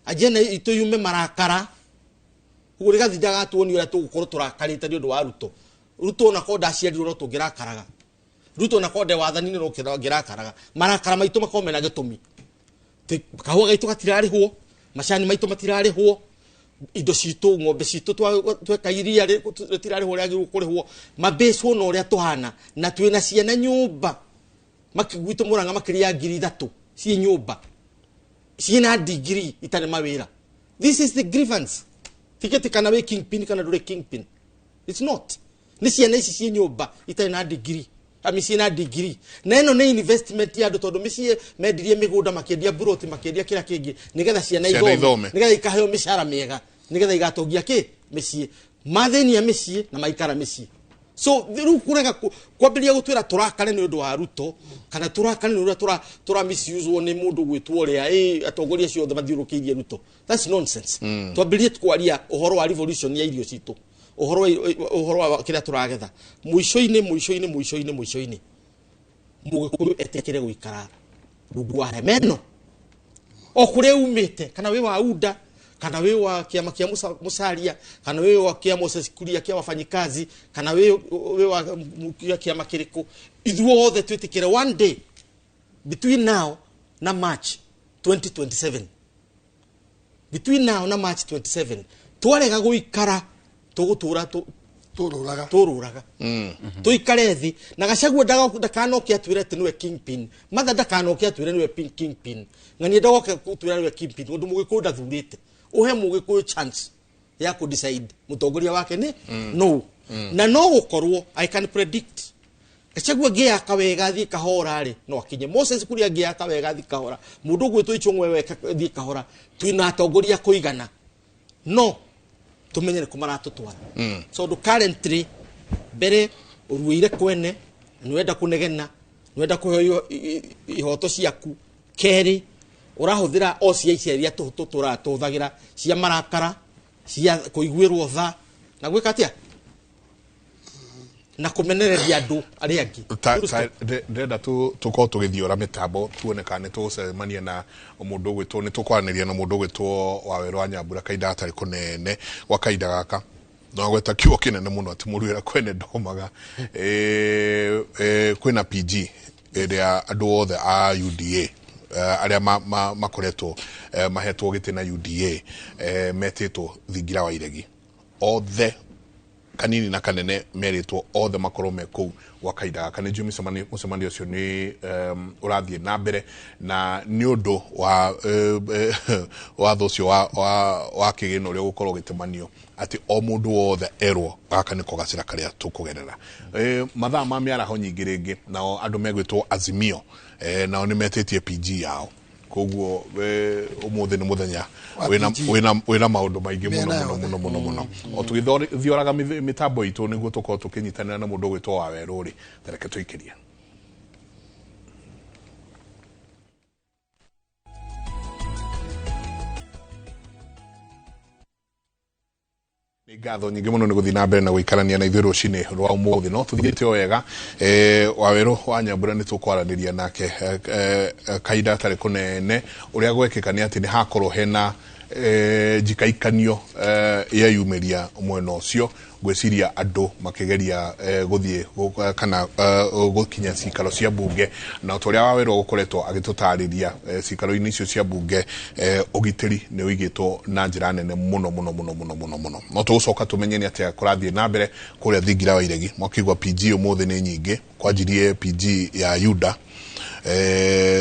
agenda itũ yume marakara. Ũguo rĩgathindaga tuonie ũrĩa tũgũkorwo tũrakarĩte nĩ ũndũ wa Ruto. Ruto ona korwo ndaciarirwo no tũngĩrakaraga, Ruto ona korwo nde wathani-inĩ no ngĩrakaraga. Marakara maitũ makorwo mena gĩtũmi. Kahũa gaitũ gatirarĩhwo, macani maitũ matirarĩhwo, indo citũ, ng'ombe citũ tweka iria rĩtirarĩhwo ũrĩa rĩagĩrĩirwo kũrĩhwo, mabĩcwo na ũrĩa tũhana, na twĩna ciana nyũmba gwitũ Mũrang'a makĩria ya 3000 ciĩ nyũmba ciĩna degree itarĩ mawĩra. This is the grievance. Tiketi kana wĩ kingpin kana ndũrĩ kingpin, it's not. Nĩ ciana ici ciĩ nyũmba itarĩ na degree, ami ciĩna degree, na ĩno nĩ investment ya andũ, tondũ mĩciĩ mendirie mĩgũnda, makĩendia buroti, makĩendia kĩrĩa kĩngĩ, nĩgetha ciana Ciana ithome, ithome. Nĩgetha ikaheo mĩcara mĩega, nĩgetha igatongia kĩ mĩciĩ, mathĩnia mĩciĩ na maikara mĩciĩ. So rĩu kũrega kwambĩrĩria gũtwĩra tũrakare nĩ ũndũ wa Ruto kana tũrakare nĩ ũrĩa tũra misusewo nĩ mũndũ gwĩtwo ũrĩa ĩ atongoria acio othe mathiũrũrũkĩirie Ruto, that's nonsense. Twambĩrĩrie kwaria ũhoro wa revolution ya irio citũ, ũhoro wa kĩrĩa tũragetha. Mũico-inĩ, mũico-inĩ, mũico-inĩ, mũico-inĩ, mũgĩkũyũ etĩkĩre gũikara rungu wa hema ĩno o kũrĩa umĩte, kana wĩ wa UDA, kana wĩ wa kĩama kĩa Musalia, kana wĩ wa kĩa Moses Kuria kĩa wafanyikazi, kana wĩ wa kĩama kĩrĩkũ, ithuothe twĩtĩkĩre one day between now na March 2027, between now na March 27, twarega gũikara tũgũtũra Tũrũraga. Tũrũraga, tũikare thĩ na Gachagua ndakanoke atwĩre atĩ nĩwe kingpin, Martha ndakanoke atwĩre nĩwe kingpin, ng'ania ndagoke gũtwĩra nĩwe kingpin. Ũndũ mũgĩkũyũ ndathurĩte, ũhe mũgĩkũyũ chance ya kũ decide mũtongoria wake nĩ no. Na no gũkorwo I can predict Gachagua angĩyaka wega athiĩ kahora rĩ, no akinye. Moses Kuria angĩyaka wega athiĩ kahora, mũndũ ũgwĩtwo Ichung'wa weka thiĩ kahora. Twĩna atongoria kũigana, no tumenye nĩ kũ maratũtwara, tondũ currently mbere ũruĩire kwene na nĩwenda kũnegena, nĩwenda kũheo ihoto ciaku. Kerĩ, ũrahũthĩra o cia icia iria tũtũraga tũhũthagĩra cia marakara, cia kũiguĩrwo tha na gwĩka atĩa. Na kũmenereria andũ arĩa angĩ. Ndĩrenda tũkorwo tũgĩthiũra mĩtambo tuone kana nĩ tũgũcemania na mũndũ ũgwĩtwo, nĩ tũkwaranĩria na mũndũ ũgwĩtwo Wawerũ wa Nyambura kahinda gatarĩ kũnene gwa kahinda gaka. No gweta kiugo kĩnene mũno atĩ mũruĩra kwene ndomaga. Kwĩna PG ĩrĩa andũ othe a UDA arĩa makoretwo mahetwo gĩtĩ na UDA metĩtwo thingira wa iregi othe kanini na kanene merĩtwo othe makorwo me kũu gwa kahinda gaka. Nĩ njũĩ mũcemanio ũcio nĩ ũrathiĩ na mbere na nĩ ũndũ wa watho ũcio wa kĩgĩna ũrĩa ũgũkorwo ũgĩtemanio atĩ o mũndũ wothe erwo gaka nĩko gacĩra karĩa tũkũgerera. Mathaa ma mĩaraho nyingĩ rĩngĩ nao andũ megwĩtwo Azimio nao nĩ metĩtie PG yao. Koguo ũmũthĩ nĩ mũthenya wĩna maũndũ maingĩ mũno mũno mũno mũno. O tũgĩthioraga mĩtambo itũ nĩguo tũkorwo tũkĩnyitanĩra na mũndũ ũgwĩtwo Wawerũ rĩ, tareke tũikĩrie. Nĩ ngatho nyingĩ mũno nĩ gũthiĩ na mbere na gũikarania na ithuĩ rũcinĩ rwa ũmũthĩ. No tũthiĩte o wega. Wawerũ wa Nyambura nĩ tũkwaranĩria nake kahinda gatarĩ kũnene. Ũrĩa gwekĩka nĩ atĩ nĩ hakorwo hena njikaikanio yeyumĩria mwena ũcio, ngwĩciria andũ makĩgeria gũthiĩ kana gũkinya cikaro cia mbunge, na ta ũrĩa Wawerũ ũkoretwo agĩtũtarĩria cikaro-inĩ icio cia mbunge ũgitĩri nĩ ũigĩtwo na njĩra nene mũno mũno mũno mũno mũno mũno. No tũgũcoka tũmenye nĩ atĩa kũrathiĩ na mbere kũrĩa thingira wa iregi. Mwakĩigua PG ũmũthĩ nĩ nyingĩ, kwanjirie PG ya Yuda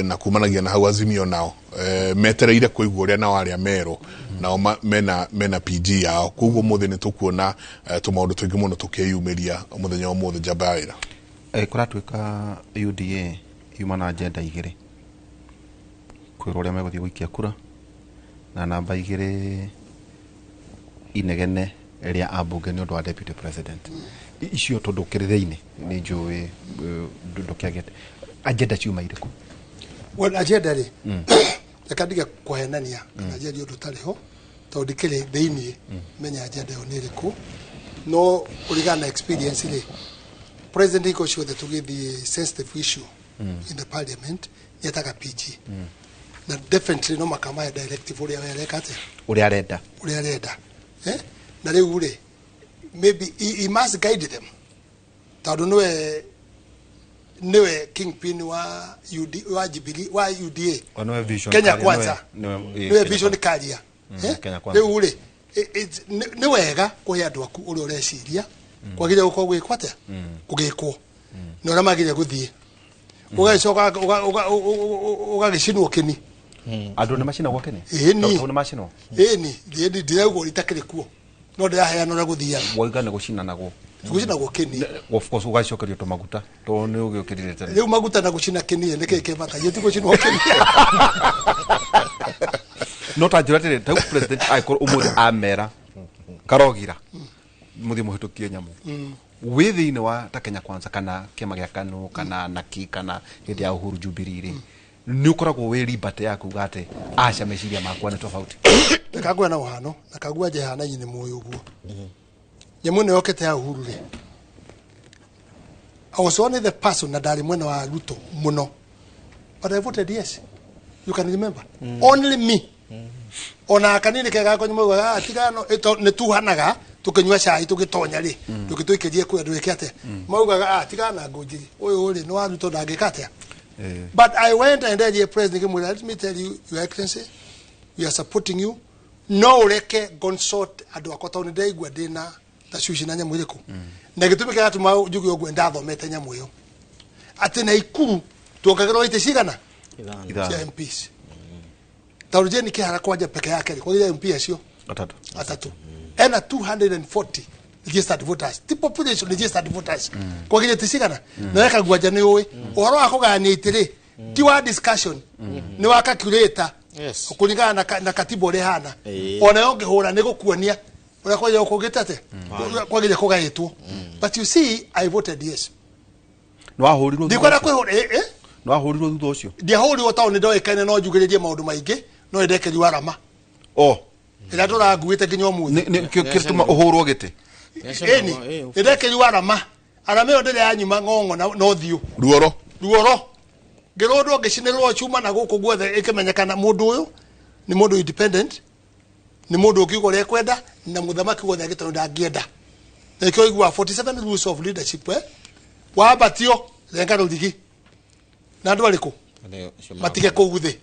na kumanagia na hau Azimio nao metereire kũigua ũrĩa nao arĩa merwo nao mena PG yao. Koguo ũmũthĩ nĩ tũkuona tũmaũndũ tũingĩ mũno tũkĩyumĩria mũthenya wa ũmũthĩ. Njamba ya wĩra kũratuĩka UDA yuma na agenda igĩrĩ, kwĩrwo ũrĩa megũthiĩ gũikia kura, na namba igĩrĩ inegene rĩa ambunge nĩ ũndũ wa deputy president. Icio tondũ ũkĩrĩ thĩinĩ nĩ njũĩ ndũkĩagĩte agenda ciuma irĩkũ? Well, agenda rĩ, reka ndige kũhenania kana njarie ũndũ ũtarĩ ho, tondũ ndikĩrĩ thĩinĩ menya agenda ĩyo nĩ ĩrĩkũ. No kũringana na experience rĩ, president hingo ciothe tũgĩthiĩ sensitive issue in the parliament nĩetaga PG, na definitely no makamahe directive ũrĩa we areka atĩa, ũrĩa arenda, ũrĩa arenda. Na rĩu rĩ, maybe he must guide them, tondũ nĩwe kingpin wa UD, wa Jubilee, wa UDA Kenya Kwanza, nĩwe vision carrier. Rĩu rĩ, nĩ wega kũhe andũ aku ũrĩa ũreciria kwagĩrĩire gũkorwo gwĩkwo atĩa, gũgĩkwo na ũrĩa magĩrĩire gũthiĩ, ũgagĩcoka ũgagĩcinwo kĩni. Andũ nĩ macinagwo kĩni? Ĩni nĩ macinwo? Ĩni, ndĩrauga itakĩrĩ kuo, no ndĩraheana ũrĩa gũthiaga. Wauga nĩ gũcinanagwo. Gũcinagwo kĩni. Of course ũgacokerio tũmaguta tondũ nĩ ũgĩũkĩrire tene. Rĩu maguta na gũcina kĩni nĩ kĩĩ kĩ bata? Githĩ ti gũcinwo kĩni? No ta njĩra atĩrĩ, ta president angĩkorwo ũmũthĩ amera karogira mũthiĩ mũhĩtũkie nyamũ wĩ thĩinĩ wa ta Kenya Kwanza kana kĩama gĩa KANU kana NAKI kana hĩndĩ ya Uhuru Jubilee rĩ, nĩ ũkoragwo wĩ liberty ya kuga atĩ aca meciria makwa nĩ tofauti. Reka nguo na ũhano na kagua njehanaine nĩ mũĩ ũguo. Nyamũ ĩno yokĩte ya Uhuru rĩ, I was only the person na ndarĩ mwena wa Ruto mũno, but I voted yes. You can remember. Only me. Ona kanini kega ko nyuma ga tigano nĩ tuhanaga tukinyua cai tugitonya rĩ, ndũgĩtũikĩrie kũrĩa ndũgĩke atĩa, maugaga tigana ngũnjiri ũyũ rĩ nĩ wa Ruto ndangĩka atĩa. But I went and the president ngĩmwĩra, let me tell you, your excellency, we are supporting you. No ũreke consult andũ akwa tondũ nĩndaigua ndĩna tashwishi na nyamũ ĩrĩkũ. Na gĩtũmi kĩrĩa gĩatũma njuge ũguo ndathomete nyamũ ĩyo atĩ Naikuru tuongagĩrwo itĩ cigana cia MPs. Tondũ Jane Kĩhara kwanja peke yake rĩ, kwagĩrĩire MP acio atatũ ena 240 registered voters, ti population, registered voters kwagĩrĩire itĩ cigana. Na weka gwanja nĩ ũĩ ũhoro wa kũgayania itĩ rĩ, ti wa discussion, nĩ wa calculator kũringana na katiba ũrĩa ĩhana. Ona yo ũngĩhũra nĩ gũkuonia ũrĩa kwagĩrĩire kũgĩte atĩa, kwagĩrĩire kũgaĩtwo. But you see, I voted yes. Nĩwahũrirwo ndikwenda kwĩhũra nĩwahũrirwo thutha ũcio? Ndiahũrirwo tondũ nĩndoĩkaine no njugĩrĩrie maũndũ maingĩ, no nĩndekerio arama ĩrĩa tũranguĩte nginya ũmũthĩ. Nĩkĩo kĩratũma ũhũrwo gĩtĩ? Ĩni nĩndekerio arama Arama ĩyo ndĩrĩ yanyuma ng'ong'o na ũthiũ. Ruoro. Ruoro. Ngĩrũndwo ngĩcinĩrwo cuma na gũkũ guothe ĩkĩmenyekana mũndũ ũyũ nĩ mũndũ independent, nĩ mũndũ ũngiuga ũrĩa ekwenda na mũthamaki wothe angĩtondũ ndangĩenda. Na nĩkĩo ũiguaga 47 rules of leadership wambatio renga rũrigi. Na andũ arĩkũ? Matige kũu thĩ.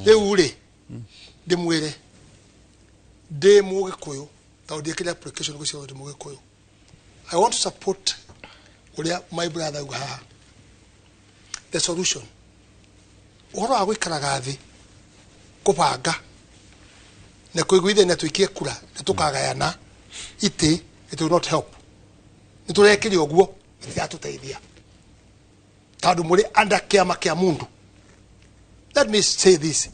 Rĩu rĩ ndĩmwĩre ndĩ mũgĩkũyũ tondũ ndiĩkĩre application gũciarwo ndĩ mũgĩkũyũ. I want to support ũrĩa my brother auga haha. The solution. Ũhoro wa gũikaraga thĩ kũbanga na kũiguithania tũikie kura na tũkagayana itĩ, it will not help. Nĩ tũrekire ũguo itiratũteithia tondũ mũrĩ under kĩama kĩa mũndũ. Let me say this.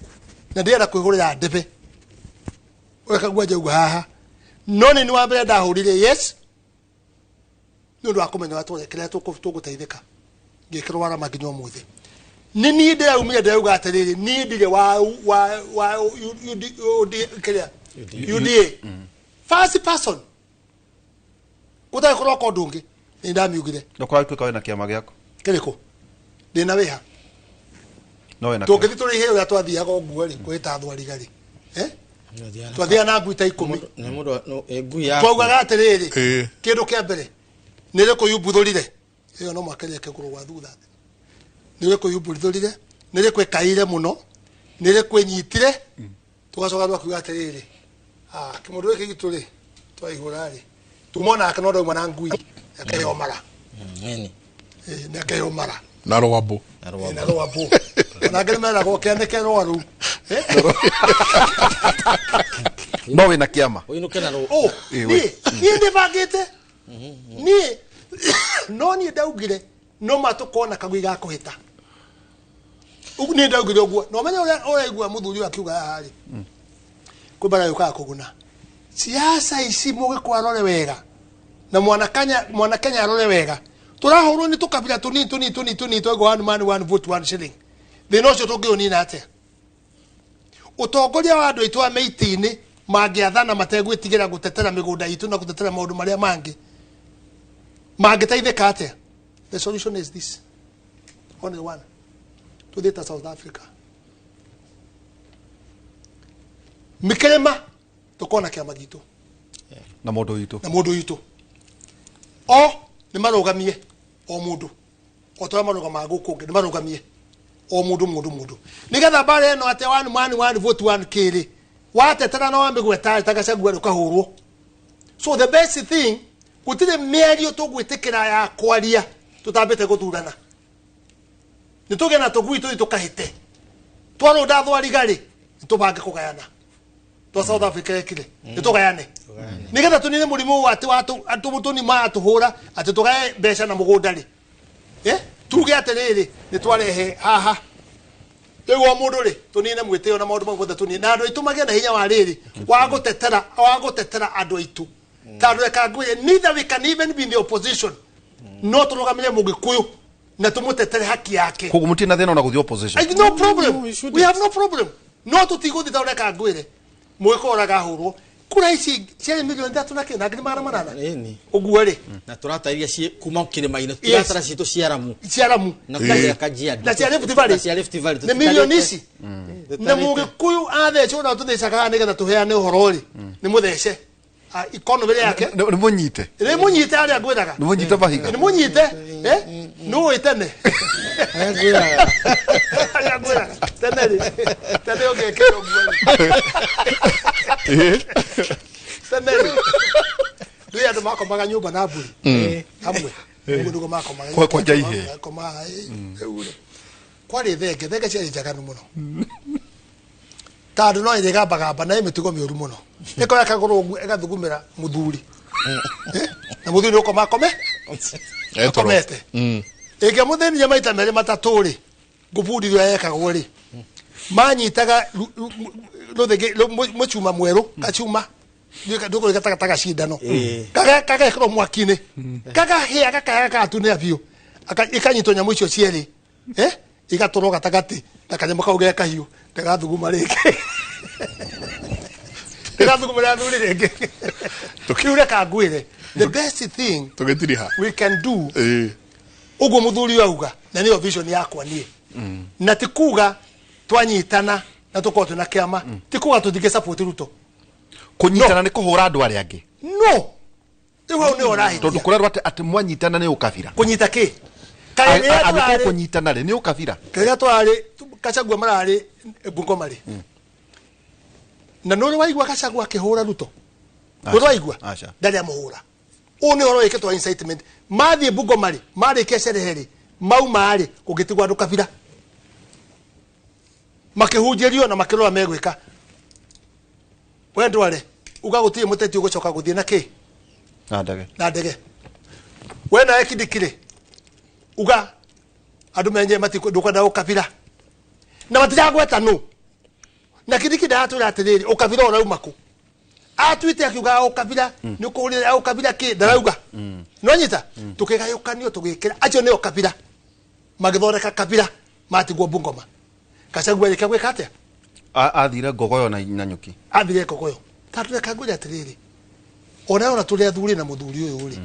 Na ndĩrenda kwĩhũrĩra ndebe wekagua njauga haha no nĩ nĩ wa mbere ndahũrire yes nĩ ũndũ wa kũmenya ũrĩa kĩrĩa tũgũteithĩka ngĩkĩrwo arama nginya ũmũthĩ. Nĩ niĩ ndĩraumire ndĩrauga atĩrĩrĩ niĩ ndirĩ wa UDA first person gũtarĩ kũroka ũndũ ũngĩ nĩ ndamiugire. No kũratuĩka wĩna kĩama gĩaku kĩrĩkũ ndĩna wĩha no wĩna tũngĩthiĩ tũrĩhe ũrĩa twathiaga ũguo rĩ kwĩta thwariga rĩ twathiaga na ngui ta 10 twaugaga atĩrĩrĩ kĩndũ kĩa mbere nĩ rĩkũ yumbuthũrire ĩyo no mwaka rĩake kũgũrũ gwa thutha nĩ rĩkũ yumbuthũrire nĩ rĩkũ ĩkaire mũno nĩ rĩkũ ĩnyitire tũgacoka twakiuga atĩrĩrĩ kĩmũndũ gĩkĩ gitũ rĩ twaihũra rĩ tumona ake no ndauma na ngui akeheo mara nĩ akeheo mara na rwambo na rwambo na ngĩ meragwo kĩanĩke rwaru no wĩna kĩama niĩ ndĩbangĩte niĩ no niĩ ndaugire no matũkona kagui ga kũhĩta niĩ ndaugire ũguo na ũmenye ũrĩa ũraigua mũthuri ũyũ akiuga haha rĩ kwĩ mbara yũkaga kũguna siasa ici mũgĩkũyũ arore wega na mwana Kenya arore wega tũrahũrwo nĩ tũkabira tũnini tũnini tũnini tũnini twaigua one man one vote one shilling thĩna ũcio tũngĩũnina atĩa ũtongoria wa andũ aitũ a mĩtĩ-inĩ mangĩathana mategwĩtigĩra gũtetera mĩgũnda itũ na gũtetera maũndũ marĩa mangĩ mangĩteithĩka atĩa. The solution is this only one. Tũthiĩte South Africa mĩkĩrĩma tũkona kĩama gitũ na mũndũ witũ na mũndũ witũ o nĩ marũgamie o mũndũ o torĩa marũgamaga gũkũ ũngĩ nĩ marũgamie o mũndũ mũndũ mũndũ nĩgetha mbara ĩno atĩ one man one vote one kĩrĩ watetera na wamĩgweta ta Gachagua ũkahũrwo. So the best thing gũtirĩ mĩario tũgwĩtĩkĩra ya kwaria tũtambĩte gũthurana nĩ tũgĩe na tũgui tũthiĩ tũkahĩte twarũnda thwariga rĩ nĩ tũbange kũgayana twa South Africa ekire nĩ tũgayane nĩgetha tũnine mũrimũ ũyũ atĩ tũnima atũhũra atĩ tũgaye mbeca na mũgũnda rĩ tuge atĩrĩrĩ nĩ twarehe haha rĩu o mũndũ rĩ tũnine mwĩtĩo na maũndũ mau mothe tũnine na andũ aitũ magĩe na hinya wa rĩrĩ wa gũtetera andũ aitũ tondũ reka ngwĩre neither we can even be in the opposition no tũrũgamĩre mũgĩkũyũ na tũmũtetere haki yake. Koguo mũtirĩ na thĩna ona gũthiĩ opposition. No problem. We have no problem. No tũtigũthiĩ tondũ reka ngwĩre mũgĩkũyũ ũragahũrwo kura ici ciarĩ milioni 3 na kĩndũ na 800 ũguo rĩ na tũratariria ci kuma kĩrĩma-inĩ tũratara citũ ciaramu ciaramu na kũrĩa Kajiado na cia Rift Valley na cia Rift Valley nĩ milioni ici na mũgĩkũyũ athecwo na tũthecaga haha nĩgetha tũheane ũhoro rĩ nĩ mũthece economy yake nĩ mũnyite nĩ mũnyite arĩa ngwĩraga nĩ mũnyite mahiga nĩ mũnyite nĩ ũĩ tene arĩa ngwĩraga tene rĩ tene ũngĩkĩra ũguo rĩ tene rĩ rĩ andũ makomaga nyũmba na mbũri hamwe ũguo nĩguo makomaga kwanja ihe makomaga rĩu rĩ kwarĩ thenge thenge ciarĩ njaganu mũno tondũ no ĩrĩgambagamba na ĩ mĩtugo mĩũru mũno ĩkoya kagũrũ ũguo ĩgathugumĩra mũthuri na mũthuri nĩ ũkoma akome akomete ĩngĩamũthĩnia maita merĩ matatũ rĩ ngũbundithio yekagwo rĩ manyitaga rũthenge mũcuma mwerũ gacuma ndũkũrĩ gatagataka cindano gagekĩrwo mwaki-inĩ gakahĩa gakaya gakatunĩra biũ ĩkanyitwo nyamũ icio cierĩ igatũrwo gatagatĩ na kanyamũ kau ge kahiũ ndagathuguma rĩngĩ Ĩgathugumĩra athuri rĩngĩ. Rĩu reka ngwĩre, the best thing tũgĩtiriha we can do ũguo mũthuri ũyũ auga, na nĩyo vision yakwa niĩ, na ti kuga twanyitana na tũkorwo twĩna kĩama, ti kuga tũtingĩ support Ruto. Kũnyitana nĩ kũhũra andũ arĩa angĩ. No rĩu hau nĩho ũrahĩtia. Tondũ kũrerwo atĩ mwanyitana nĩ ũkabira. Kũnyita kĩ? Kaĩ rĩrĩa Angĩkorwo tũrarĩ kũnyitana rĩ nĩ ũkabira. Rĩrĩa tũrarĩ Gachagua mararĩ Bungoma rĩ, na nĩ ũrĩ waigua Gachagua akĩhũra Ruto? Ũrĩ waigua? Aca. Ndarĩ amũhũra. Ũũ nĩ ũhoro wĩkĩtwo incitement. Mathiĩ Bungoma rĩ, marĩkia cerehe rĩ, mauma rĩ, kũngĩtigwo andũ kabira makĩhunjĩrio na makĩrora megwĩka. We ndware uga gũtirĩ mũteti ũgũcoka gũthiĩ na kĩ? Na ndege. Na ndege. We nawe Kindiki rĩ, uga andũ menye ndũkwenda ũkabira na matiragweta nũ. Na Kindiki ndaratwĩra atĩrĩrĩ, ũkabira ũrauma kũ? Atuĩte akiuga ũkabira nĩ ũkũrĩra ũkabira kĩ ndarauga. Nĩwanyita? Tũkĩgayũkanio tũgĩkĩra acio nĩo kabira, magĩthondeka kabira matigwo Bungoma. Gachagua arĩkia gwĩka atĩa? Athire Ngogoyo na Nanyuki. Athire Ngogoyo. Tondũ reka ngwĩre atĩrĩrĩ, ona tũrĩ athuri na mũthuri ũyũ rĩ,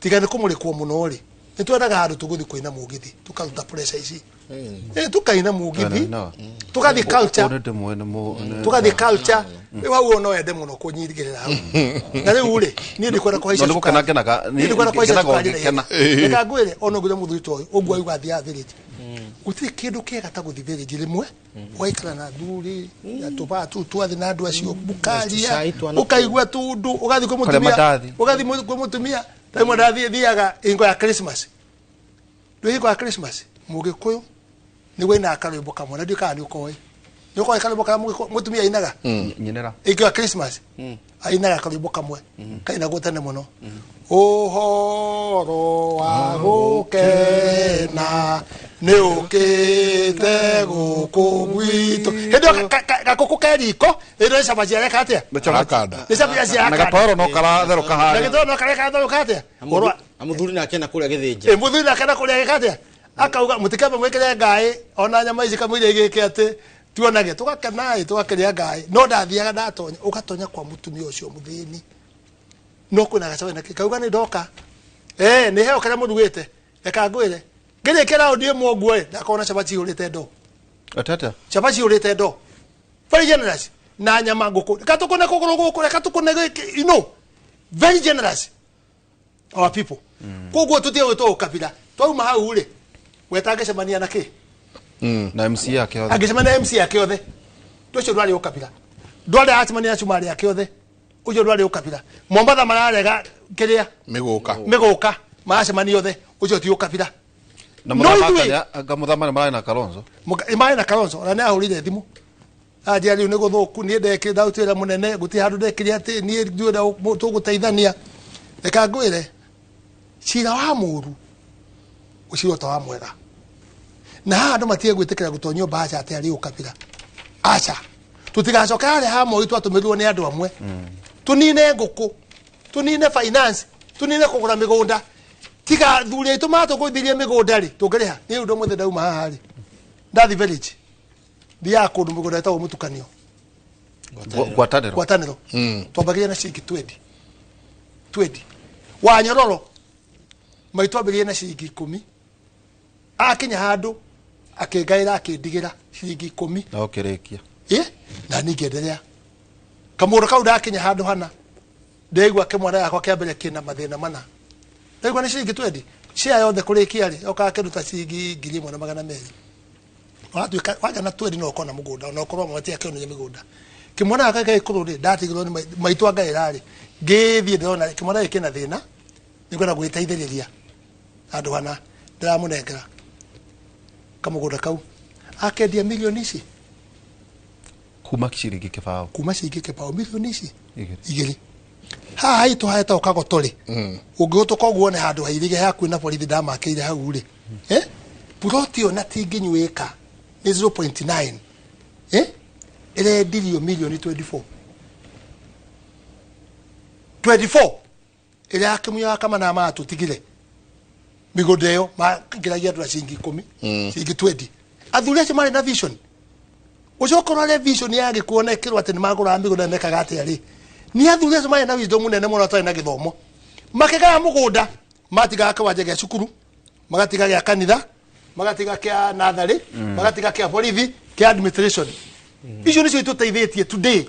tiga nĩ kũmũrĩkwo mũno rĩ, nĩ twendaga handũ tũgũthiĩ kũina mũgithi, tũkaruta pressure ici. Tũkaina mũgithi, tũgathiĩ culture, tũgathiĩ culture. Rĩu hau no wende mũno kũnyingĩrĩra hau. Na rĩu rĩ, niĩ ndikwenda kũhaica No nĩ gũkena ngenaga, Niĩ ndikwenda kũhaica ngenaga cukari na ũngĩkena. ihenya. Reka ngwĩre, ona ũngĩra mũthuri ta ũyũ, ũguo auga athiaga village. Gũtirĩ kĩndũ kĩega ta gũthiĩ village rĩmwe, ũgaikara na athuri, na tũbaa tũu twathiĩ na andũ acio, mũkaria, Tũcai twana ũkaigua tundu, ũgathiĩ kwĩ Kũrĩa mũtumia, mandathi. ũgathiĩ kwĩ mũtumia. Rĩmwe ndathiĩ thiaga hingo ya Christmas. Rĩu hingo ya Christmas, Mũgĩkũyũ nĩguo ainaga karwĩmbo kamwe, na ndiũĩ kana nĩ ũkoĩ. Nĩ ũkoĩ karwĩmbo karĩa mũtumia ainaga? Nyinĩra. Hingo ya Christmas, ainaga karwĩmbo kamwe, kainagwo tene mũno. Ũhoro wa gũkena nĩ ũkĩte gũkũ gwitũ. Hĩndĩ ĩyo gakũkũ ke riko, hĩndĩ ĩyo nĩ cabaci areka atĩa? Arakanda. Nĩ cabaci Na arakanda. gatoro no karatherũka Na harĩa. gĩtoro no karatherũka atĩa? Na mũthuri nake na kũrĩa gĩthĩnja. Mũthuri nake na kũrĩa gĩka atĩa? Akauga mũtikamba mwĩkĩre ngaĩ ona nyama ici kamũira igĩke atĩ tuonage tũgakena ĩ tũgakĩrĩa ngaĩ. No ndathiaga ndatonya, ũgatonya kwa mũtumia ũcio mũthĩni. No kwĩna gacabaci na kauga nĩ ndoka. Nĩ heo karĩa mũrugĩte. Reka ngwĩre. Ngĩrĩkia raundi ĩmwe ũguo ĩ, ndakorwo na cabaci ihũrĩte ndoo. Atata. Cabaci ihũrĩte ndoo. Very generous. Na nyama ngũkũ. Reka tũkũne kũgũrũ gũkũ, reka tũkũne gĩkĩ, you know. Very generous. Our people. Koguo tũtige gwĩtwo ũkabira. Twauma hau rĩ, weta angĩcemania na kĩ? Na MC yake othe. Angĩcemania na MC yake othe. Ũcio ndwarĩ ũkabira. Ndwarĩ acemania na cumarĩ yake othe. Ũcio ndwarĩ ũkabira. Mombatha mararega kĩrĩa? Mĩgũka. Mĩgũka. Maracemania othe. Ũcio ti ũkabira. Na No mũthamaka ithuĩ- anga mũthamaka mararĩ na Kalonzo. Marĩ na Kalonzo, ona nĩ ahũrire thimũ. Anjĩra rĩu nĩ gũthũku, niĩ ndekire ndarutire wĩra mũnene, gũtirĩ handũ ndekire atĩ niĩ ndiũĩ tũgũteithania. Reka ngwĩre, cira wa mũũru ũcirwo ta wa mwega. Na haha andũ matige gwĩtĩkĩra gũtonyio mbaca atĩ arĩ ũkabira. Aca. Tũtigacoke harĩa ha Moi twatũmĩrirwo nĩ andũ amwe. Tũnine ngũkũ, tũnine finance, tũnine kũgũra mĩgũnda. Tiga athuri aitũ matũgũithirie mĩgũnda rĩ, tũngĩrĩha. Niĩ ũndũ ũmũthĩ ndauma haha rĩ, ndathi village, thiaga kũndũ mũgũnda wĩtagwo mũtukanio. Ngwatanĩro. Ngwatanĩro. Twambagĩrĩria na ciringi twendi. Twendi. Wa Nyororo, maitũ ambĩrĩrie na ciringi ikũmi. Akinya handũ, akĩngaĩra akĩndigĩra ciringi ikũmi. Na ũkĩrĩkia. Na niĩ ngĩenderea. Kamũndũ kau ndakinya handũ hana, ndĩraigua kĩmwana gakwa kĩa mbere kĩna mathĩna mana. Ndaigua nĩ ciringi twendi. Share yothe kũrĩkia rĩ, yokaga kĩndũ ta ciringi ngiri ĩmwe na magana merĩ. Watuĩka, wagĩa na twendi no ũkorwo na mũgũnda, ona ũkorwo matiakĩonire mĩgũnda. Kĩmwana gaka gĩkũrũ rĩ, ndatigirwo nĩ maitũ angaĩra rĩ, ngĩthiĩ ndĩrona kĩmwana gĩkĩ kĩna thĩna, nĩngwenda gwĩteithĩrĩria handũ hana, ndĩramũnengera kamũgũnda kau. Akendia milioni ici. Kuma ciringi kĩbaũ. Kuma ciringi kĩbaũ, milioni ici. Igĩrĩ. Igĩrĩ. Haha haitũ haetagwo Kagoto rĩ, ũngĩhĩtũka ũguo wone handũ hairige hakuhĩ na borithi ndamakĩire hau rĩ. Ploti ĩyo na ti nginyu ĩka, nĩ 0.9. Ĩrendirio milioni 24. 24. Ĩrĩa ya Kĩmunya wa Kamana matũtigire. Mĩgũnda ĩyo mangĩragia andũ na ciringi ikũmi, ciringi twendi. Athuri acio marĩ na vision. Ũcoke ũrore vision ya Gĩkũyũ na ĩkĩrwo atĩ nĩ magũraga mĩgũnda mekaga atĩa rĩ, nĩ athuri acio marĩ na wisdom nene mũno atarĩ na gĩthomo, makĩgaya mũgũnda matigaga kĩwanja gĩa cukuru, magatiga gĩa kanitha, magatiga kĩa natharĩ, magatiga kĩa borithi, kĩa administration. Icio nĩcio itũteithĩtie today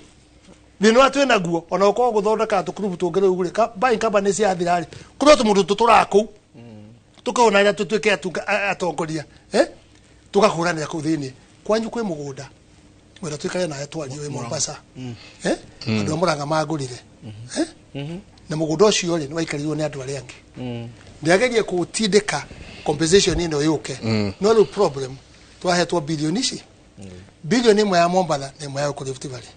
thĩna ũrĩa twĩ naguo. Ona ũkorwo gũthondeka tũkurubu tũngĩ rĩu rĩ, buying company ciathira rĩ, kũrĩ o tũmũndũ tũtũraga kũu tũkona ĩrĩa tũtuĩke atongoria, tũgakũranĩra kũu thĩinĩ. Kwanyu kwĩ mũgũnda wenda tuikare nawe twarie wĩ Mombasa, andũ a Mũrang'a mangũrire, na mũgũnda ũcio rĩ nĩ waikarirwo nĩ andũ arĩa angĩ. Ndĩagerie kũũtindĩka compensation ĩno yũke, no rĩu problem twahetwo bilioni ici, bilioni ĩmwe ya Mombatha na ĩmwe ya gũkũ Rift Valley,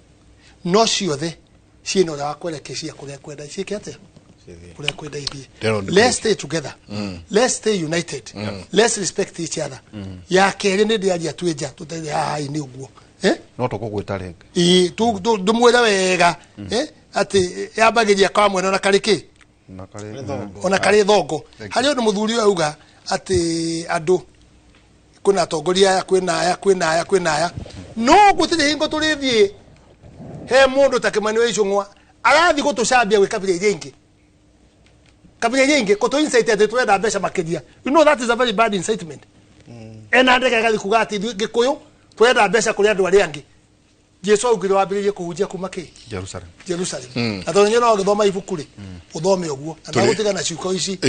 no ciothe ciĩna ũrĩa wa kwerekecia kũrĩa kwenda ciĩke atĩa, kũrĩa kwenda ithiĩ. Ndĩrona. Let's stay together, let's stay united, let's respect each other. Ya kerĩ nĩ ndĩaria twĩ nja tũtarĩ haha inĩ ũguo. No tũkũgwĩta rĩngĩ. Ĩĩ, ndũmwĩre wega, atĩ yambagĩria kwa mwena ona karĩ kĩ na karĩ ona karĩ thongo harĩ ũndũ mũthuri ũyũ auga atĩ andũ kwĩna atongoria aya, kwĩna aya, kwĩna aya, kwĩna aya, no gũtirĩ hingo tũrĩthiĩ he mũndũ ta Kĩmani wa Icũng'wa arathiĩ gũtũcambia gwĩ kabira iria ingĩ, kabira iria ingĩ kũtũ incite atĩ tũrenda mbeca makĩria. You know that is a very bad incitement. Ena ndege agathiĩ kuga atĩ ithuĩ Gĩkũyũ tũrenda mbeca kũrĩ andũ arĩa angĩ. Jesu augire wambĩrĩrie kũhunjia kuma kĩ? Jerusalem. Jerusalem. Na tondũ nyona ũgĩthoma ibuku rĩ, ũthome ũguo na ndagũtiga na ciugo ici,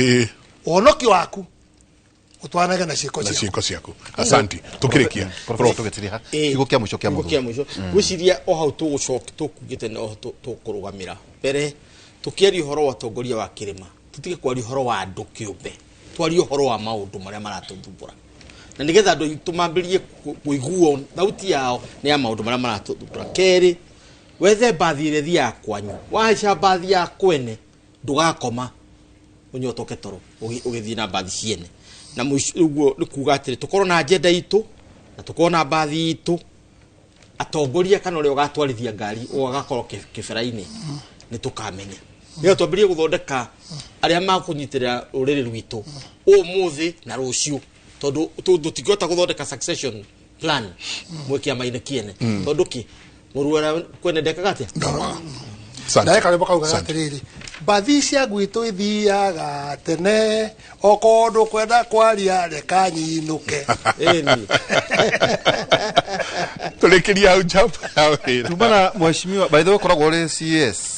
ũhonokio waku ũtwaranage na ciĩko na ciaku. Ciĩko ciaku. Asanti, tukĩrĩkia. Prof, tũgĩtiriha kiugo kĩa mũico kĩa Kiugo kĩa mũthuri. mũico ngwĩciria o hau tũgũcoka tũkugĩte no tũkũrũgamĩra mbere tũkĩaria ũhoro wa ũtongoria wa kĩrĩma, tũtige kwaria ũhoro wa andũ kĩũmbe, twarie ũhoro wa maũndũ marĩa maratũthumbũra, na nĩgetha andũ aitũ mambĩrĩrie kũiguo thauti yao nĩ ya maũndũ marĩa maratũthumbũra. Kerĩ, wethe mbathi ĩrĩa ĩthiaga kwanyu, wahaica mbathi ya kwene ndũgakoma ũnyotoke toro ũgĩthiĩ na mbathi ciene. Na mũico ũguo nĩ kuga atĩrĩ, tũkorwo na agenda itũ na tũkorwo na mbathi itũ, atongoria kana ũrĩa ũgatwarithia ngari ũgakorwo kĩbera-inĩ nĩ tũkamenya, nĩgetha twambĩrĩrie gũthondeka arĩa makũnyitĩrĩra rũrĩrĩ rwitũ ũmũthĩ na rũciũ, tondũ tũtingĩhota gũthondeka succession plan mwĩ kĩama-inĩ kĩene, tondũ kĩ mũru ũrĩa kwene ndekaga atĩa. Asante. Nawe karwĩmbo kaugaga Asante. atĩrĩrĩ, mbathi cia gwitũ ithiaga tene, okorwo ndũkwenda kwaria reka nyinũke. Ĩni. Tũrĩkĩria hau njamba ya wĩra. Tumana mheshimiwa, by the way ũkoragwo ũrĩ CS?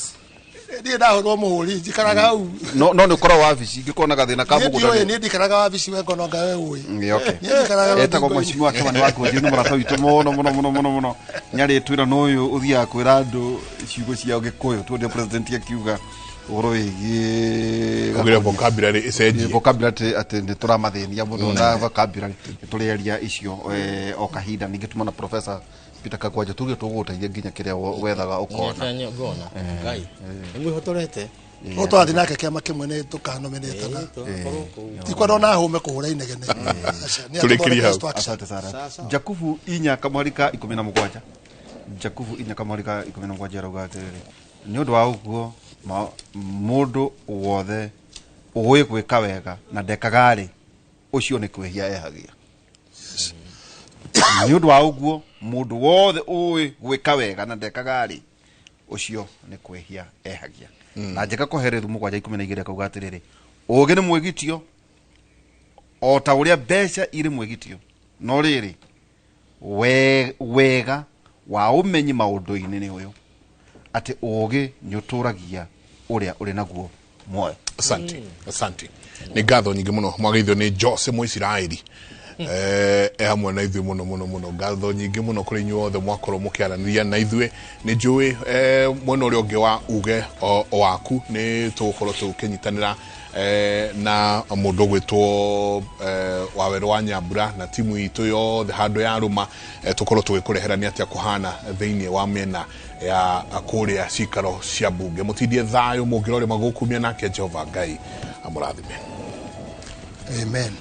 Niĩ ndahũrwo mũhũri njikaraga hau. No nĩ ũkoragwo wabici ingĩkorwo na gathĩna ka Niĩ mũgũnda ndiũĩ, niĩ ndikaraga wabici we ngono nga we ũĩ. Okay. Niĩ ndikaraga Etagwo rũthingo-inĩ. mheshimiwa Kĩmani wa Kũnjũ, nĩ mũrata witũ mũno mũno mũno mũno mũno. Nĩarĩtwĩra no ũyũ ũthiaga kwĩra andũ ciugo cia Gĩkũyũ tuonire president akiuga ũhoro wĩgiĩ Augire vocabulary ĩcenjie. Vocabulary atĩ nĩ tũramathĩnia mũno na vocabulary nĩ tũrĩaria icio o kahinda. Ningĩ tuma na Professor Peter Kagwanja tuge tũgũgũteithia nginya kĩrĩa wethaga ũkona. Ngona ngai nĩ mwĩhotorete. No tũrathiĩ nake kĩama kĩmwe nĩ tũkanominĩtana, tikwenda ona hũme kũhũra inegene. Aca, nĩ Tũrĩkĩrie hau. atũthondekere structure. Asante sana. Jakubu 4:17, Jakubu 4:17 arauga atĩrĩrĩ, nĩ ũndũ wa ũguo mũndũ wothe ũĩ gwĩka wega na ndekaga rĩ, ũcio nĩ kwĩhia ehagia. Nĩ ũndũ wa ũguo mũndũ wothe ũĩ gwĩka wega na ndekaga rĩ, ũcio nĩ kwĩhia ehagia. Na njeka kũherethu 7:12 akauga atĩrĩrĩ, ũũgĩ nĩ mwĩgitio o ta ũrĩa mbeca irĩ mwĩgitio, no rĩrĩ wega wa ũmenyi maũndũ-inĩ nĩ ũyũ, atĩ ũũgĩ nĩ ũtũragia ũrĩa ũrĩ naguo muoyo. Asante, asante, nĩ ngatho nyingĩ mũno. Mwageithio nĩ Jose Mũisiraeli, e hamwe na ithuĩ mũno mũno mũno. Ngatho nyingĩ mũno kũrĩ inyuĩ othe mwakorwo mũkĩaranĩria na ithuĩ. Nĩ njũĩ mwena ũrĩa ũngĩ wa uge o waku nĩ tũgũkorwo tũkĩnyitanĩra na mũndũ ũgwĩtwo Wawerũ wa Nyambura na timu itũ yothe handũ ya rũma, tũkorwo tũgĩkũrehera nĩ atĩa kũhana thĩinĩ wa mĩena ya kũrĩa cikaro cia mbunge. Mũtindie thayũ mũngĩrore magũkumia, nake Jehova Ngai amũrathime. Amen. Amen.